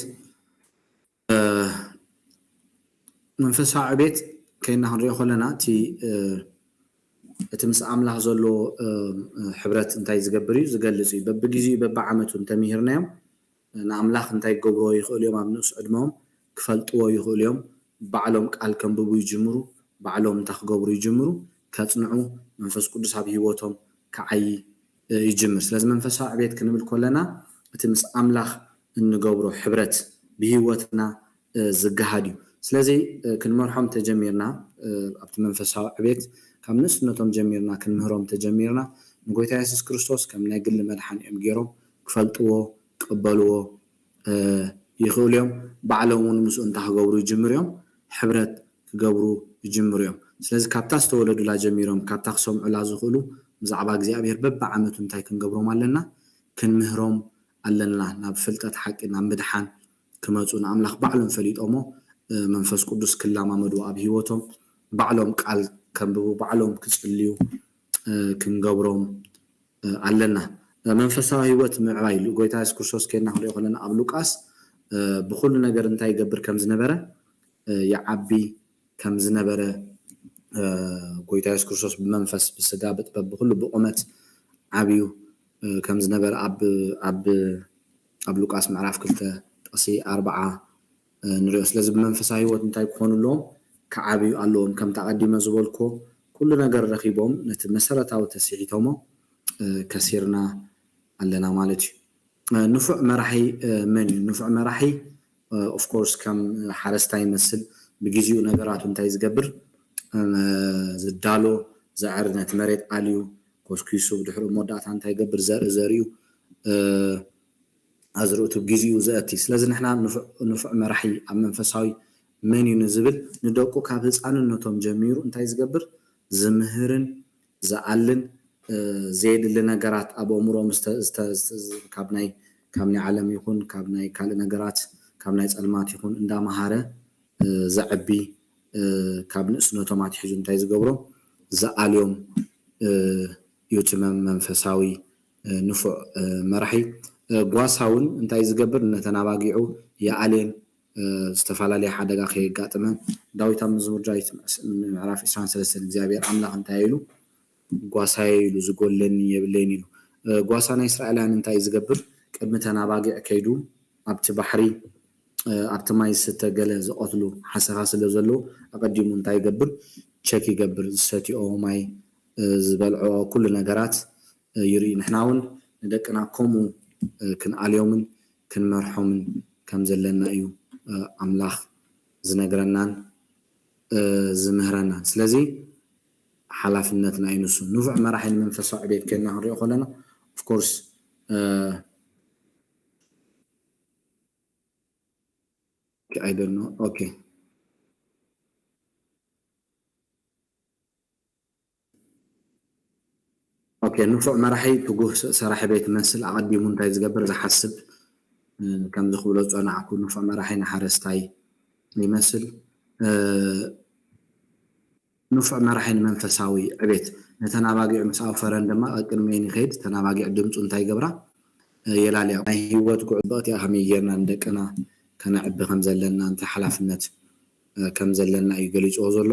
መንፈሳዊ ዕቤት ከይና ክንሪኦ ከለና እቲ እቲ ምስ ኣምላኽ ዘሎ ሕብረት እንታይ ዝገብር እዩ ዝገልፅ እዩ። በብግዜኡ በብዓመቱ እንተምሂርናዮም ንኣምላኽ እንታይ ክገብርዎ ይኽእሉ እዮም፣ ኣብ ንእስ ዕድመኦም ክፈልጥዎ ይኽእሉ እዮም። ባዕሎም ቃል ከንብቡ ይጅምሩ፣ ባዕሎም እንታይ ክገብሩ ይጅምሩ፣ ከፅንዑ፣ መንፈስ ቅዱስ ኣብ ህይወቶም ክዓይ ይጅምር። ስለዚ መንፈሳዊ ዕቤት ክንብል ከለና እቲ ምስ ኣምላኽ እንገብሮ ሕብረት ብህይወትና ዝገሃድ እዩ። ስለዚ ክንመርሖም ተጀሚርና ኣብቲ መንፈሳዊ ዕቤት ካብ ንእስነቶም ጀሚርና ክንምህሮም ተጀሚርና ንጎይታ የሱስ ክርስቶስ ከም ናይ ግሊ መድሓኒኦም ገይሮም ክፈልጥዎ ክቕበልዎ ይኽእሉ እዮም። ባዕሎም እውን ምስኡ እንታይ ክገብሩ ይጅምሩ እዮም? ሕብረት ክገብሩ ይጅምሩ እዮም። ስለዚ ካብታ ዝተወለዱላ ጀሚሮም ካብታ ክሰምዑላ ዝኽእሉ ብዛዕባ እግዚኣብሔር በብዓመቱ እንታይ ክንገብሮም ኣለና? ክንምህሮም ኣለና። ናብ ፍልጠት ሓቂ ናብ ምድሓን ክመፁ ንኣምላኽ ባዕሎም ፈሊጦሞ መንፈስ ቅዱስ ክለማመዱ ኣብ ህይወቶም ባዕሎም ቃል ከንብቡ ባዕሎም ክፅልዩ ክንገብሮም ኣለና። መንፈሳዊ ህይወት ምዕባይ ኢሉ ጎይታ የሱስ ክርስቶስ ከይድና ክንሪኦ ከለና ኣብ ሉቃስ ብኩሉ ነገር እንታይ ይገብር ከም ዝነበረ ይዓቢ ከም ዝነበረ ጎይታ የሱስ ክርስቶስ ብመንፈስ ብስጋ ብጥበብ ብኩሉ ብቁመት ዓብዩ ከም ዝነበረ ኣብ ኣብ ኣብ ሉቃስ ምዕራፍ ክልተ ጥቕሲ ኣርብዓ ንሪኦ። ስለዚ ብመንፈሳዊ ህይወት እንታይ ክኾኑ ኣለዎም? ክዓብዩ ኣለዎም። ከምቲ ኣቐዲመ ዝበልኩዎ ኩሉ ነገር ረኺቦም ነቲ መሰረታዊ ተስሒቶሞ ከሲርና ኣለና ማለት እዩ። ንፉዕ መራሒ መን እዩ? ንፉዕ መራሒ ኦፍኮርስ ከም ሓረስታይ ይመስል ብግዜኡ ነገራቱ እንታይ ዝገብር ዝዳሎ ዘዕሪ ነቲ መሬት ኣልዩ ኮስኪሱ ብድሕሪኡ መወዳእታ እንታይ ይገብር ዘርኢ ዘሪኡ ኣዝርእቱ ብግዜኡ ዘእቲ። ስለዚ ንሕና ንፉዕ መራሒ ኣብ መንፈሳዊ መን እዩ ንዝብል ንደቁ ካብ ህፃንነቶም ጀሚሩ እንታይ ዝገብር ዝምህርን ዝኣልን ዘየድሊ ነገራት ኣብ ኣእምሮኦም ካብ ናይ ካብ ናይ ዓለም ይኹን ካብ ናይ ካልእ ነገራት ካብ ናይ ፀልማት ይኹን እንዳመሃረ ዘዕቢ ካብ ንእስነቶም ኣትሒዙ እንታይ ዝገብሮም ዝኣልዮም እዩ እቲ መንፈሳዊ ንፉዕ መራሒ። ጓሳ እውን እንታይ ዝገብር ነተን ኣባጊዑ ይኣልየን ዝተፈላለየ ሓደጋ ከየጋጥመን ዳዊት ኣብ መዝሙር ዳዊት ምዕራፍ ዕስራን ሰለስተን እግዚኣብሔር ኣምላኽ እንታይ ኢሉ ጓሳየ ኢሉ ዝጎለኒ የብለይን ኢሉ። ጓሳ ናይ እስራኤላውያን እንታይ ዝገብር ቅድሚ ተን ኣባጊዕ ከይዱ ኣብቲ ባሕሪ ኣብቲ ማይ ዝስተ ገለ ዝቐትሉ ሓሰኻ ስለ ዘለዉ ኣቐዲሙ እንታይ ይገብር ቸክ ይገብር ዝሰትኦ ማይ ዝበልዖ ኩሉ ነገራት ይርኢ። ንሕና እውን ንደቅና ከምኡ ክንኣልዮምን ክንመርሖምን ከም ዘለና እዩ ኣምላኽ ዝነግረናን ዝምህረናን። ስለዚ ሓላፍነትና እዩ ንሱ። ንፉዕ መራሒ ንመንፈሳዊ ዕቤት ከና ክንሪኦ ከለና ኦፍኮርስ I don't know okay ኦኬ ንፉዕ መራሒ ትጉህ ሰራሒ ቤት መስል ኣቐዲሙ እንታይ ዝገብር ዝሓስብ ከምዚ ክብሎ ዝፀናዕኩ ንፉዕ መራሒ ንሓረስታይ ይመስል ንፉዕ መራሒ ንመንፈሳዊ ዕቤት ነተን ኣባጊዕ ምስ ኣውፈረን ድማ ቀቅድመን ይኸይድ እተን ኣባጊዕ ድምፁ እንታይ ይገብራ የላልያ ናይ ህይወት ጉዕዞ እቲኣ ከመይ ጌርና ንደቅና ከነዕቢ ከም ዘለና እንታይ ሓላፍነት ከም ዘለና እዩ ገሊፅዎ ዘሎ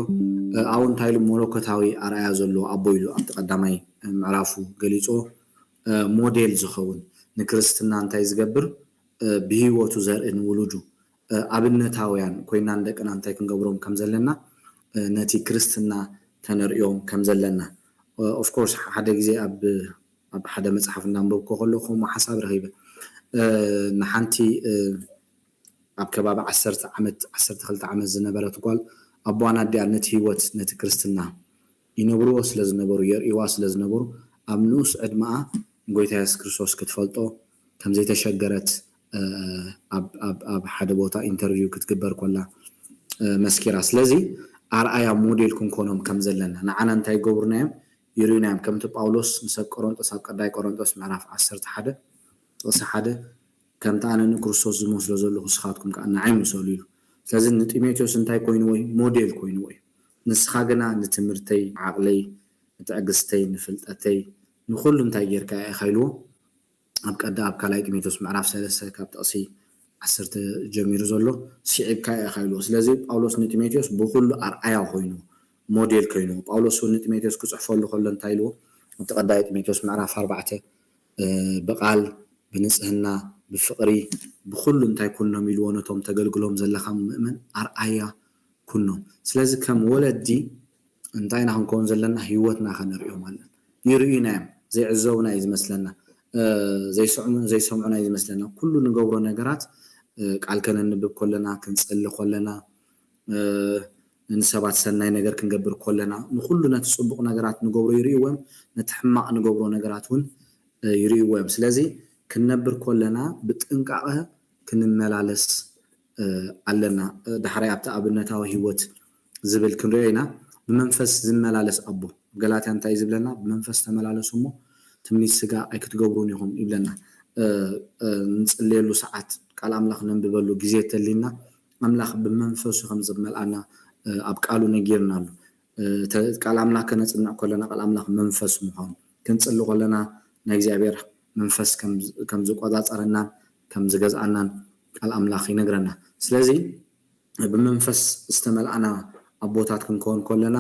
ኣብኡ እንታይ ኢሉ መለኮታዊ ኣርኣያ ዘለዎ ኣቦ ኢሉ ኣብቲ ቀዳማይ ምዕራፉ ገሊፅዎ ሞዴል ዝኸውን ንክርስትና እንታይ ዝገብር ብህይወቱ ዘርኢ ንውሉዱ ኣብነታውያን ኮይና ንደቅና እንታይ ክንገብሮም ከም ዘለና ነቲ ክርስትና ከነርእዮም ከም ዘለና ኦፍኮርስ ሓደ ግዜ ኣብ ኣብ ሓደ መፅሓፍ እንዳንበብኮ ከለኹ ከምኡ ሓሳብ ረኺበ ንሓንቲ ኣብ ከባቢ ዓሰርተ ዓመት ዓሰርተ ክልተ ዓመት ዝነበረት ጓል ኣቦኣን ኣዲኣን ነቲ ህይወት ነቲ ክርስትና ይነብርዎ ስለ ዝነበሩ የርእይዋ ስለ ዝነበሩ ኣብ ንኡስ ዕድመኣ ንጎይታ የሱስ ክርስቶስ ክትፈልጦ ከም ዘይተሸገረት ኣብ ሓደ ቦታ ኢንተርቪው ክትግበር ኮላ መስኪራ። ስለዚ ኣርኣያ ሞዴል ክንኮኖም ከም ዘለና ንዓና እንታይ ይገብሩና እዮም ይርእዩና እዮም። ከምቲ ጳውሎስ ንሰብ ቆሮንጦስ ኣብ ቀዳይ ቆሮንጦስ ምዕራፍ ዓሰርተ ሓደ ጥቕሲ ሓደ ከምቲ ኣነ ንክርስቶስ ዝመስሎ ዘለኹ ንስኻትኩም ከዓ ንዓይ ምሰሉ ኢሉ። ስለዚ ንጢሞቴዎስ እንታይ ኮይንዎ እዩ? ሞዴል ኮይንዎ እዩ። ንስኻ ግና ንትምህርተይ፣ ንዓቕለይ፣ ንትዕግስተይ፣ ንፍልጠተይ፣ ንኹሉ እንታይ ጌርካ ኢኻ ኢልዎ? ኣብ ቀዳ ኣብ ካልኣይ ጢሞቴዎስ ምዕራፍ ሰለስተ ካብ ጥቕሲ ዓሰርተ ጀሚሩ ዘሎ ስዒብካ ኢኻ ኢልዎ። ስለዚ ጳውሎስ ንጢሞቴዎስ ብኹሉ ኣርኣያ ኮይኑ፣ ሞዴል ኮይኑ፣ ጳውሎስ እውን ንጢሞቴዎስ ክጽሕፈሉ ከሎ እንታይ ኢልዎ? ኣብቲ ቀዳይ ጢሞቴዎስ ምዕራፍ ኣርባዕተ ብቓል፣ ብንጽህና፣ ብፍቕሪ፣ ብኹሉ እንታይ ኩኖም ኢልዎ ነቶም ተገልግሎም ዘለኻ ምእመን ኣርኣያ ኩኖም። ስለዚ ከም ወለዲ እንታይ ኢና ክንከውን ዘለና? ህይወትና ከነርእዮም ኣለና። ይርእዩና እዮም፣ ዘይዕዘቡና እዩ ዝመስለና። ዘይሰምዑና እዩ ዝመስለና። ኩሉ ንገብሮ ነገራት ቃል ከነንብብ ከለና፣ ክንጽሊ ከለና፣ ንሰባት ሰናይ ነገር ክንገብር ከለና፣ ንኹሉ ነቲ ጽቡቕ ነገራት ንገብሮ ይርእይዎ እዮም፣ ነቲ ሕማቕ ንገብሮ ነገራት እውን ይርእይዎ እዮም። ስለዚ ክንነብር ከለና ብጥንቃቐ ክንመላለስ ኣለና። ዳሕራይ ኣብቲ ኣብነታዊ ህይወት ዝብል ክንሪኦ ኢና። ብመንፈስ ዝመላለስ ኣቦ፣ ገላትያ እንታይ እዩ ዝብለና? ብመንፈስ ተመላለሱ እሞ ትምኒት ስጋ ኣይክትገብሩን ኢኹም ይብለና። ንጽልየሉ ሰዓት፣ ቃል ኣምላኽ ነንብበሉ ግዜ ተሊና፣ ኣምላኽ ብመንፈሱ ከም ዝመልኣና ኣብ ቃሉ ነጊርና ኣሎ። ቃል ኣምላኽ ከነጽንዕ ከለና ቃል ኣምላኽ መንፈስ ምዃኑ፣ ክንጽሊ ከለና ናይ እግዚኣብሔር መንፈስ ከም ዝቆጻጸረናን ከም ዝገዝኣናን ቃል ኣምላኽ ይነግረና። ስለዚ ብመንፈስ ዝተመልኣና ኣቦታት ክንከውን ከለና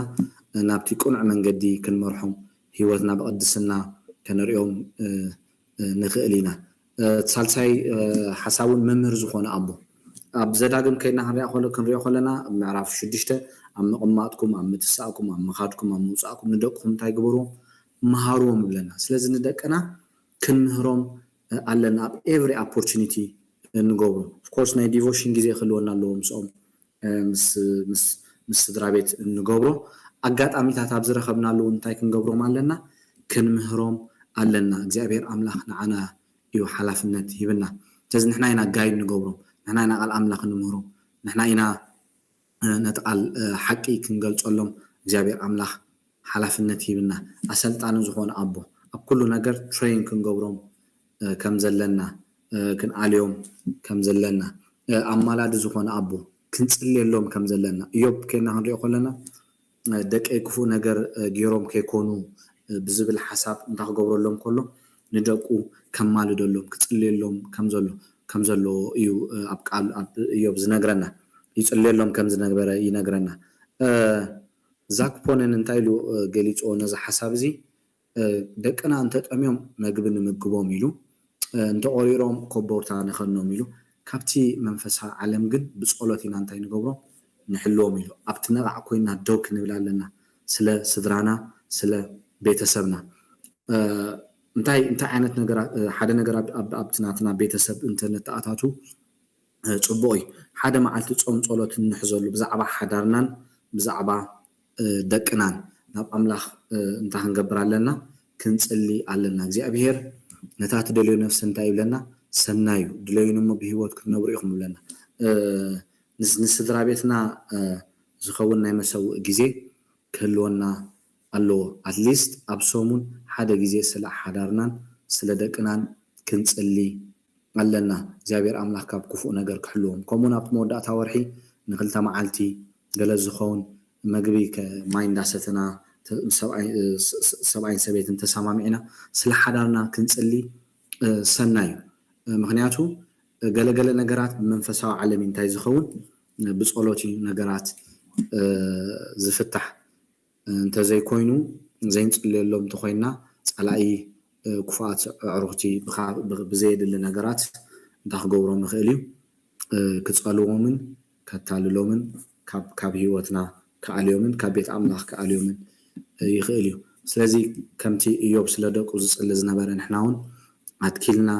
ናብቲ ቅኑዕ መንገዲ ክንመርሖም፣ ህይወትና ብቕድስና ከነርእዮም ንኽእል ኢና። ሳልሳይ ሓሳብ እውን መምህር ዝኾነ ኣቦ። ኣብ ዘዳግም ከይድና ክንሪኣ ከሎ-፣ ክንሪኦ ከለና ኣብ ምዕራፍ ሽዱሽተ ኣብ ምቕማጥኩም፣ ኣብ ምትሳእኩም፣ ኣብ ምኻድኩም፣ ኣብ ምውጻእኩም ንደቅኹም እንታይ ግበርዎም? መሃርዎም ይብለና። ስለዚ ንደቅና ክንምህሮም ኣለና። ኣብ ኤቭሪ ኦፖርቹኒቲ ንገብሮ። ኦፍኮርስ ናይ ዲቮሽን ግዜ ክህልወና ኣለዎ ምስኦም፣ ምስ ስድራ ቤት እንገብሮ ኣጋጣሚታት ኣብ ዝረኸብናሉ እንታይ ክንገብሮም ኣለና? ክንምህሮም ኣለና። እግዚኣብሔር ኣምላኽ ንዓና እዩ ሓላፍነት ሂብና። ስለዚ ንሕና ኢና ጋይድ ንገብሮም፣ ንሕና ኢና ቃል ኣምላኽ ንምህሮም፣ ንሕና ኢና ነቲ ቃል ሓቂ ክንገልጸሎም እግዚኣብሔር ኣምላኽ ሓላፍነት ሂብና። ኣሰልጣኒ ዝኾነ ኣቦ ኣብ ኩሉ ነገር ትሬን ክንገብሮም ከም ዘለና፣ ክንኣልዮም ከም ዘለና፣ ኣማላዲ ዝኾነ ኣቦ ክንጽልየሎም ከም ዘለና። እዮብ ኬና ክንሪኦ ከለና ደቀይ ክፉእ ነገር ገይሮም ከይኮኑ ብዝብል ሓሳብ እንታይ ክገብረሎም ከሎ ንደቁ ከማልደሎም ክጽልየሎም ከም ዘሎ ከም ዘለዎ እዩ ኣብ ቃል ኣብ እዮብ ዝነግረና። ይጽልየሎም ከም ዝነበረ ይነግረና። ዛክ ፖነን እንታይ ኢሉ ገሊጽዎ ነዚ ሓሳብ እዚ? ደቅና እንተጠምዮም መግቢ ንምግቦም ኢሉ፣ እንተቆሪሮም ኮቦርታ ንኸኖም ኢሉ፣ ካብቲ መንፈሳዊ ዓለም ግን ብጸሎት ኢና እንታይ ንገብሮም? ንሕልዎም ኢሉ። ኣብቲ ነቓዕ ኮይና ደው ክንብል ኣለና። ስለ ስድራና፣ ስለ ቤተሰብና። እንታይ እንታይ ዓይነት ነገራት፣ ሓደ ነገር ኣብ ኣብቲ ናትና ቤተሰብ እንተነተኣታቱ ጽቡቕ እዩ። ሓደ መዓልቲ ጾም ጸሎት እንሕዘሉ ብዛዕባ ሓዳርናን ብዛዕባ ደቅናን ናብ ኣምላኽ እንታይ ክንገብር ኣለና? ክንጽሊ ኣለና። እግዚኣብሔር ነታ ትደልዮ ነፍሲ እንታይ ይብለና? ሰናይ እዩ፣ ድለዩኒ እሞ ብህይወት ክትነብሩ ኢኹም ይብለና። ንስድራ ቤትና ዝኸውን ናይ መሰውእ ግዜ ክህልወና ኣለዎ። ኣትሊስት ኣብ ሰሙን ሓደ ግዜ ስለ ሓዳርናን ስለ ደቅናን ክንጽሊ ኣለና። እግዚኣብሔር ኣምላኽ ካብ ክፉእ ነገር ክሕልዎም። ከምኡውን ኣብቲ መወዳእታ ወርሒ ንክልተ መዓልቲ ገለ ዝኸውን መግቢ ማይ እንዳሰተና ሰብኣይን ሰበይትን ተሰማሚዕና ስለ ሓዳርና ክንጽሊ ሰናይ እዩ። ምክንያቱ ገለገለ ነገራት ብመንፈሳዊ ዓለም እንታይ ዝኸውን ብጸሎት እዩ ነገራት ዝፍታሕ። እንተዘይኮይኑ ዘይንጽልየሎም እንተኮይና ጸላኢ ክፉኣት ኣዕሩኽቲ ብዘየድሊ ነገራት እንታይ ክገብሮም ይኽእል እዩ? ክጸልዎምን ከታልሎምን ካብ ህይወትና ክኣልዮምን ካብ ቤት ኣምላኽ ክኣልዮምን ይኽእል እዩ። ስለዚ ከምቲ እዮብ ስለ ደቁ ዝጽሊ ዝነበረ ንሕና እውን ኣትኪልና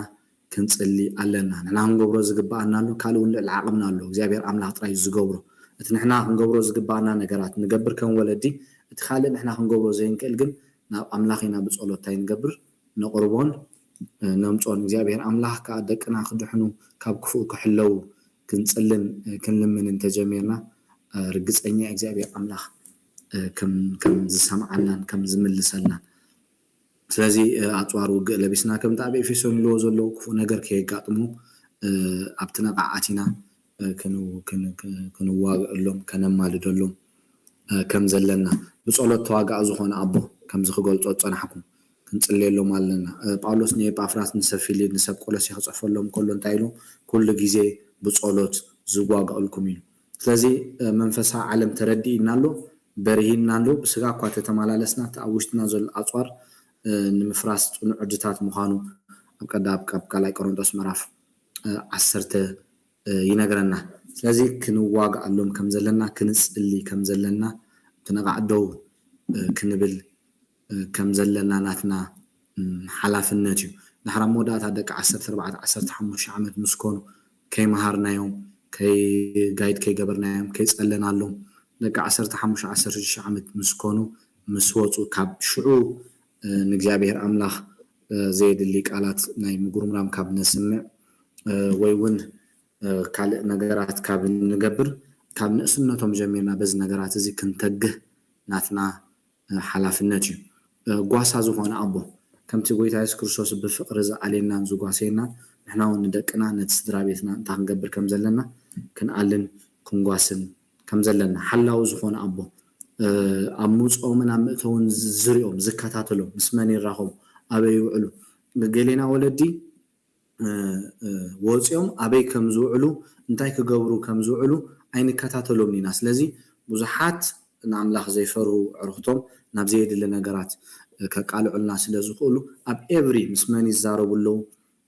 ክንጽሊ ኣለና። ንሕና ክንገብሮ ዝግብኣና ኣሎ፣ ካልእ እውን ልዕሊ ዓቕምና ኣሎ። እግዚኣብሔር ኣምላኽ ጥራይ እዩ ዝገብሮ። እቲ ንሕና ክንገብሮ ዝግብኣና ነገራት ንገብር ከም ወለዲ፣ እቲ ካልእ ንሕና ክንገብሮ ዘይንክእል ግን ናብ ኣምላኽ ኢና ብጸሎት እንታይ ንገብር? ነቕርቦን ነምጾን። እግዚኣብሔር ኣምላኽ ከኣ ደቅና ክድሕኑ ካብ ክፉእ ክሕለዉ ክንጽልን ክንልምንን ተጀሚርና ርግጸኛ እግዚኣብሔር ኣምላኽ ከም ዝሰምዓናን ከም ዝምልሰልናን። ስለዚ ኣፅዋር ውግእ ለቢስና ከምቲ ኣብ ኤፌሶን ኢልዎ ዘሎ ክፉእ ነገር ከየጋጥሞ ኣብቲ ነቓዕ ኣቲና ክንዋግአሎም ከነማልደሎም ከም ዘለና ብፀሎት ተዋጋኢ ዝኾነ ኣቦ ከምዚ ክገልፆ ዝፀናሕኩ ክንጽልየሎም ኣለና። ጳውሎስ ንኤጳፍራስ ንሰብ ፊሊ ንሰብ ቆሎሴ ክጽሕፈሎም ከሎ እንታይ ኢሉ? ኩሉ ግዜ ብጸሎት ዝዋጋእልኩም ኢሉ። ስለዚ መንፈሳዊ ዓለም ተረዲእና ኣሎ፣ በርሂና ኣሎ። ብስጋ እኳ ተተመላለስና እቲ ኣብ ውሽጥና ዘሎ ኣጽዋር ንምፍራስ ጽኑዕ ዕድታት ምዃኑ ኣብ ቀዳ ኣብ ካልኣይ ቆሮንጦስ ምዕራፍ ዓሰርተ ይነግረና። ስለዚ ክንዋጋኣሎም ከም ዘለና፣ ክንጽሊ ከም ዘለና፣ ብንቓዕ ደው ክንብል ከም ዘለና ናትና ሓላፍነት እዩ። ድሕሪ ኣብ መወዳእታ ደቂ ዓሰርተ ኣርባዕተ ዓሰርተ ሓሙሽተ ዓመት ምስ ኮኑ ከይመሃርናዮም፣ ከይ ጋይድ ከይገበርናዮም፣ ከይጸለናሎም ደቂ ዓሰርተ ሓሙሽተ ዓሰርተ ሽዱሽተ ዓመት ምስ ኮኑ ምስ ወጹ ካብ ሽዑ ንእግዚኣብሔር ኣምላኽ ዘየድሊ ቃላት ናይ ምጉርምራም ካብ ነስምዕ ወይ እውን ካልእ ነገራት ካብ ንገብር ካብ ንእስነቶም ጀሚርና በዚ ነገራት እዚ ክንተግህ ናትና ሓላፍነት እዩ። ጓሳ ዝኾነ ኣቦ ከምቲ ጎይታ የሱስ ክርስቶስ ብፍቕሪ ዝኣልየናን ዝጓሰየናን ንሕና እውን ንደቅና ነቲ ስድራ ቤትና እንታይ ክንገብር ከም ዘለና ክንኣልን ክንጓስን ከም ዘለና ሓላዊ ዝኾነ ኣቦ ኣብ ምውፅኦምን ኣብ ምእተውን ዝሪኦም ዝከታተሎም ምስ መን ይራኸቡ ኣበይ ይውዕሉ ገሌና ወለዲ ወፂኦም ኣበይ ከም ዝውዕሉ እንታይ ክገብሩ ከም ዝውዕሉ ኣይንከታተሎም ኢና። ስለዚ ብዙሓት ንኣምላኽ ዘይፈርሁ ኣዕሩኽቶም ናብ ዘየድሊ ነገራት ከቃልዑልና ስለ ዝኽእሉ ኣብ ኤቭሪ ምስ መን ይዛረቡ ኣለዉ፣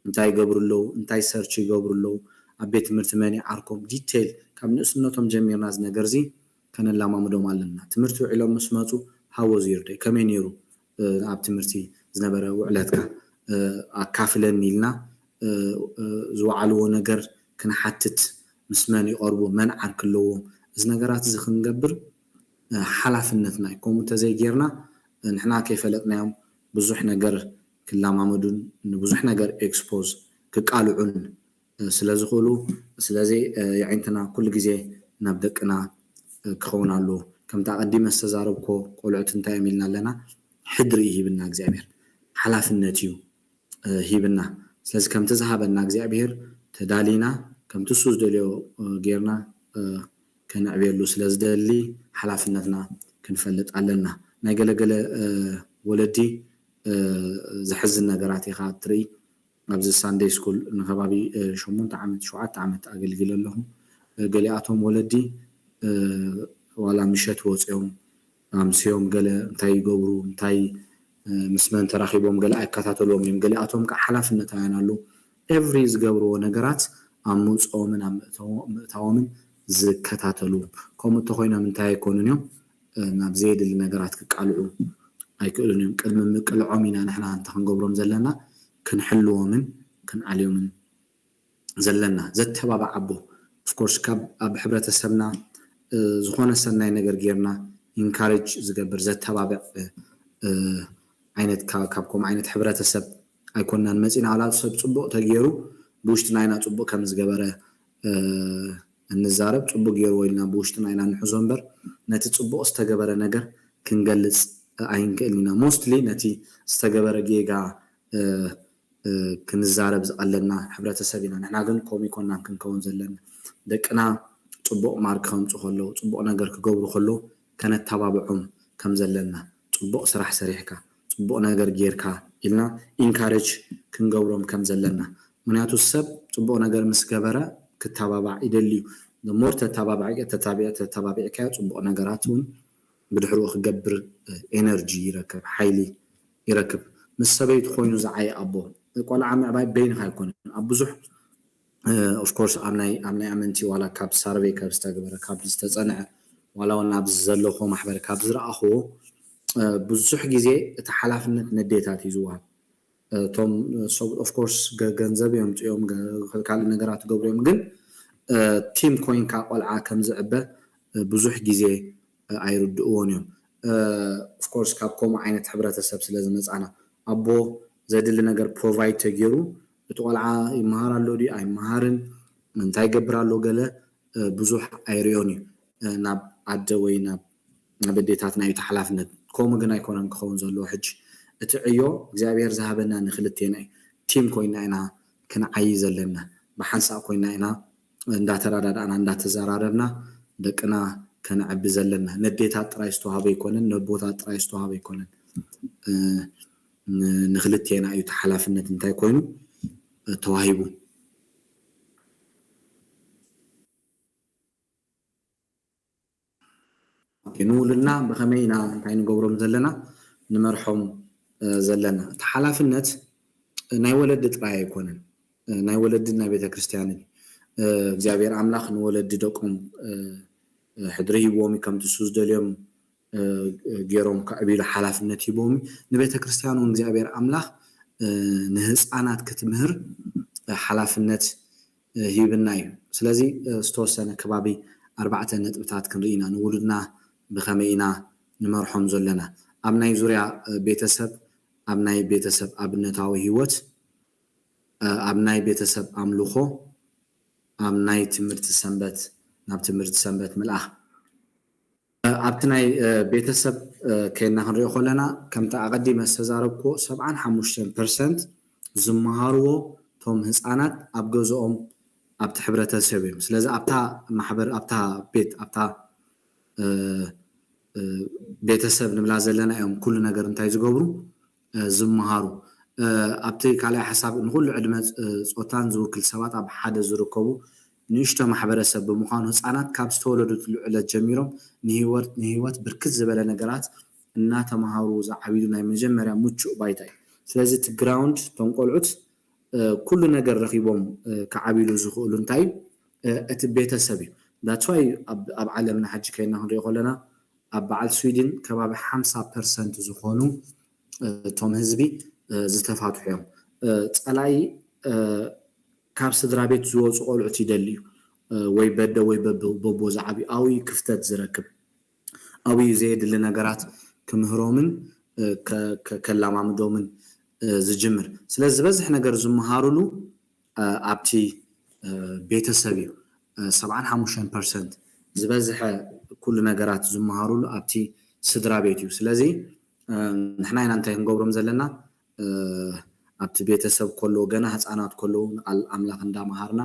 እንታይ ይገብሩ ኣለዉ፣ እንታይ ሰርች ይገብሩ ኣለዉ፣ ኣብ ቤት ትምህርቲ መን ይዓርኮም ዲቴይል ካብ ንእስነቶም ጀሚርና እዚ ነገር እዚ ከነላማምዶም ኣለና። ትምህርቲ ውዒሎም ምስ መፁ how was your day ከመይ ነይሩ ኣብ ትምህርቲ ዝነበረ ውዕለትካ ኣካፍለኒ ኢልና ዝወዓልዎ ነገር ክንሓትት ምስ መን ይቐርቡ መን ዓርኪ ኣለዎም እዚ ነገራት እዚ ክንገብር ሓላፍነትና እዩ። ከምኡ እንተዘይጌርና ንሕና ከይፈለጥናዮም ብዙሕ ነገር ክላማመዱን ንብዙሕ ነገር ኤክስፖዝ ክቃልዑን ስለ ዝኽእሉ ስለዚ የዒንትና ኩሉ ግዜ ናብ ደቅና ክኸውን ኣለዎ። ከምቲ ኣቐዲመ ዝተዛረብኮ ቆልዑት እንታይ እዮም ኢልና ኣለና ሕድሪ እዩ ሂብና እግዚኣብሔር ሓላፍነት እዩ ሂብና። ስለዚ ከምቲ ዝሃበና እግዚኣብሔር ተዳሊና ከምቲ እሱ ዝደልዮ ጌርና ከነዕብየሉ ስለ ዝደሊ ሓላፍነትና ክንፈልጥ ኣለና። ናይ ገለገለ ወለዲ ዘሕዝን ነገራት ኢኻ ትርኢ። ኣብዚ ሳንደይ ስኩል ንከባቢ ሸሞንተ ዓመት ሸውዓተ ዓመት ኣገልጊለ ኣለኹ። ገሊኣቶም ወለዲ ዋላ ምሸት ወፅዮም ኣምስዮም ገለ እንታይ ይገብሩ እንታይ ምስ መን ተራኺቦም ገለ ኣይከታተልዎም እዮም። ገሊኣቶም ከዓ ሓላፍነታውያን ኣለዉ። ኤቭሪ ዝገብርዎ ነገራት ኣብ ምውፅኦምን ኣብ ምእታዎምን ዝከታተሉ። ከምኡ እንተኮይኖም እንታይ ኣይኮኑን እዮም ናብ ዘየድሊ ነገራት ክቃልዑ ኣይክእሉን እዮም። ቅድሚ ምቅልዖም ኢና ንሕና እንተ ክንገብሮም ዘለና ክንሕልዎምን ክንኣልዮምን ዘለና። ዘተባባዕ ኣቦ ኦፍኮርስ ካብ ኣብ ሕብረተሰብና ዝኾነ ሰናይ ነገር ጌርና ኢንካሬጅ ዝገብር ዘተባብዕ ዓይነት ካብ ከምኡ ዓይነት ሕብረተሰብ ኣይኮንናን መፂና። ዋላ ሰብ ፅቡቕ ተገይሩ ብውሽጥና ኢና ፅቡቕ ከም ዝገበረ እንዛረብ፣ ፅቡቕ ገይርዎ ኢልና ብውሽጥና ኢና ንሕዞ እምበር ነቲ ፅቡቕ ዝተገበረ ነገር ክንገልፅ ኣይንክእልን ኢና። ሞስትሊ ነቲ ዝተገበረ ጌጋ ክንዛረብ ዝቐለና ሕብረተሰብ ኢና። ንሕና ግን ከምኡ ኣይኮንናን ክንከውን ዘለና። ደቅና ፅቡቕ ማርክ ከምፁ ከለዉ፣ ፅቡቕ ነገር ክገብሩ ከለዉ ከነተባብዖም ከም ዘለና፣ ፅቡቕ ስራሕ ሰሪሕካ፣ ፅቡቕ ነገር ጌርካ ኢልና ኢንካሬጅ ክንገብሮም ከም ዘለና። ምክንያቱ ሰብ ፅቡቕ ነገር ምስ ገበረ ክተባባዕ ይደሊ እዩ። ሞር ተተባባዕ ተተባቢዕካዮ ፅቡቕ ነገራት እውን ብድሕሪኡ ክገብር ኤነርጂ ይረክብ፣ ሓይሊ ይረክብ። ምስ ሰበይቱ ኮይኑ ዝዓየ ኣቦ ቆልዓ ምዕባይ በይንኻ ኣይኮነን። ኣብ ብዙሕ ኦፍኮርስ ኣብ ናይ ኣብ ናይ ኣመንቲ ዋላ ካብ ሳርቬይ ካብ ዝተገበረ ካብ ዝተፀንዐ ዋላ እውን ኣብዚ ዘለኹ ማሕበር ካብ ዝረኣኽዎ ብዙሕ ግዜ እቲ ሓላፍነት ነዴታት እዩ ዝወሃብ። እቶም ኦፍኮርስ ገንዘብ የምፅኦም ካልእ ነገራት ይገብሩ እዮም፣ ግን ቲም ኮይንካ ቆልዓ ከም ዝዕበ ብዙሕ ግዜ ኣይርድእዎን እዮም። ኦፍኮርስ ካብ ከምኡ ዓይነት ሕብረተሰብ ስለ ዝመፃና ኣቦ ዘድሊ ነገር ፕሮቫይድ ተገይሩ እቲ ቆልዓ ይመሃር ኣሎ ድዩ ኣይመሃርን እንታይ ይገብር ኣሎ ገለ ብዙሕ ኣይርዮን እዩ ናብ ኣደ ወይ ናብ ኣደታትና እዩ እቲ ሓላፍነት። ከምኡ ግን ኣይኮነን ክኸውን ዘለዎ ሕጂ እቲ ዕዮ እግዚኣብሔር ዝሃበና ንክልቴና እዩ። ቲም ኮይና ኢና ክንዓዪ ዘለና፣ ብሓንሳእ ኮይና ኢና እንዳተረዳዳእና እንዳተዘራረብና ደቅና ከነዕቢ ዘለና። ነዴታት ጥራይ ዝተዋሃበ ኣይኮነን፣ ነቦታት ጥራይ ዝተዋሃበ ኣይኮነን። ንክልቴና እዩ እቲ ሓላፍነት እንታይ ኮይኑ ተዋሂቡ። ንውሉድና ብኸመይ ኢና እንታይ ንገብሮም ዘለና ንመርሖም ዘለና? እቲ ሓላፍነት ናይ ወለዲ ጥራይ ኣይኮነን፣ ናይ ወለድን ናይ ቤተክርስትያንን። እግዚኣብሔር ኣምላኽ ንወለዲ ደቆም ሕድሪ ሂብዎም እዩ፣ ከምቲ እሱ ዝደልዮም ገይሮም ከዕብዩሉ ሓላፍነት ሂቦም እዩ። ንቤተ ክርስቲያን እውን እግዚኣብሔር ኣምላኽ ንህፃናት ክትምህር ሓላፍነት ሂብና እዩ። ስለዚ ዝተወሰነ ከባቢ ኣርባዕተ ነጥብታት ክንርኢ ኢና። ንውሉድና ብኸመይ ኢና ንመርሖም ዘለና? ኣብ ናይ ዙርያ ቤተሰብ፣ ኣብ ናይ ቤተሰብ ኣብነታዊ ህይወት፣ ኣብ ናይ ቤተሰብ ኣምልኾ፣ ኣብ ናይ ትምህርቲ ሰንበት፣ ናብ ትምህርቲ ሰንበት ምልኣኽ። ኣብቲ ናይ ቤተሰብ ከይና ክንሪኦ ከለና ከምቲ ኣቐዲመ ዝተዛረብኩዎ ሰብዓን ሓሙሽተን ፐርሰንት ዝመሃርዎ እቶም ህፃናት ኣብ ገዝኦም ኣብቲ ሕብረተሰብ እዮም። ስለዚ ኣብታ ማሕበር ኣብታ ቤት ኣብታ ቤተሰብ ንብላ ዘለና እዮም ኩሉ ነገር እንታይ ዝገብሩ ዝመሃሩ። ኣብቲ ካልኣይ ሓሳብ ንኩሉ ዕድመ ፆታን ዝውክል ሰባት ኣብ ሓደ ዝርከቡ ንእሽቶ ማሕበረሰብ ብምዃኑ ህፃናት ካብ ዝተወለዱትሉ ዕለት ጀሚሮም ንህይወት ንህይወት ብርክት ዝበለ ነገራት እናተምሃሩ ዝዓብይሉ ናይ መጀመርያ ምቹእ ባይታ እዩ። ስለዚ እቲ ግራውንድ እቶም ቆልዑት ኩሉ ነገር ረኪቦም ክዓብይሉ ዝኽእሉ እንታይ እዩ? እቲ ቤተሰብ እዩ። That's why ኣብ ዓለምና ሕጂ ከይና ክንሪኦ ከለና ኣብ በዓል ስዊድን ከባቢ ሓምሳ ፐርሰንት ዝኾኑ እቶም ህዝቢ ዝተፋትሑ እዮም። ፀላኢ ካብ ስድራ ቤት ዝወፁ ቆልዑት ይደሊ እዩ። ወይ በደ ወይ በቦ ዝዓብዩ ኣብዩ ክፍተት ዝረክብ ኣብዩ ዘየድሊ ነገራት ክምህሮምን ከላማምዶምን ዝጅምር። ስለዚ ዝበዝሕ ነገር ዝመሃሩሉ ኣብቲ ቤተሰብ እዩ። ሰብዓን ሓሙሽተን ፐርሰንት ዝበዝሐ ኩሉ ነገራት ዝመሃሩሉ ኣብቲ ስድራ ቤት እዩ። ስለዚ ንሕና ኢና እንታይ ክንገብሮም ዘለና? ኣብቲ ቤተሰብ ከለዉ፣ ገና ህፃናት ከለዉ ንቃል ኣምላኽ እንዳመሃርና፣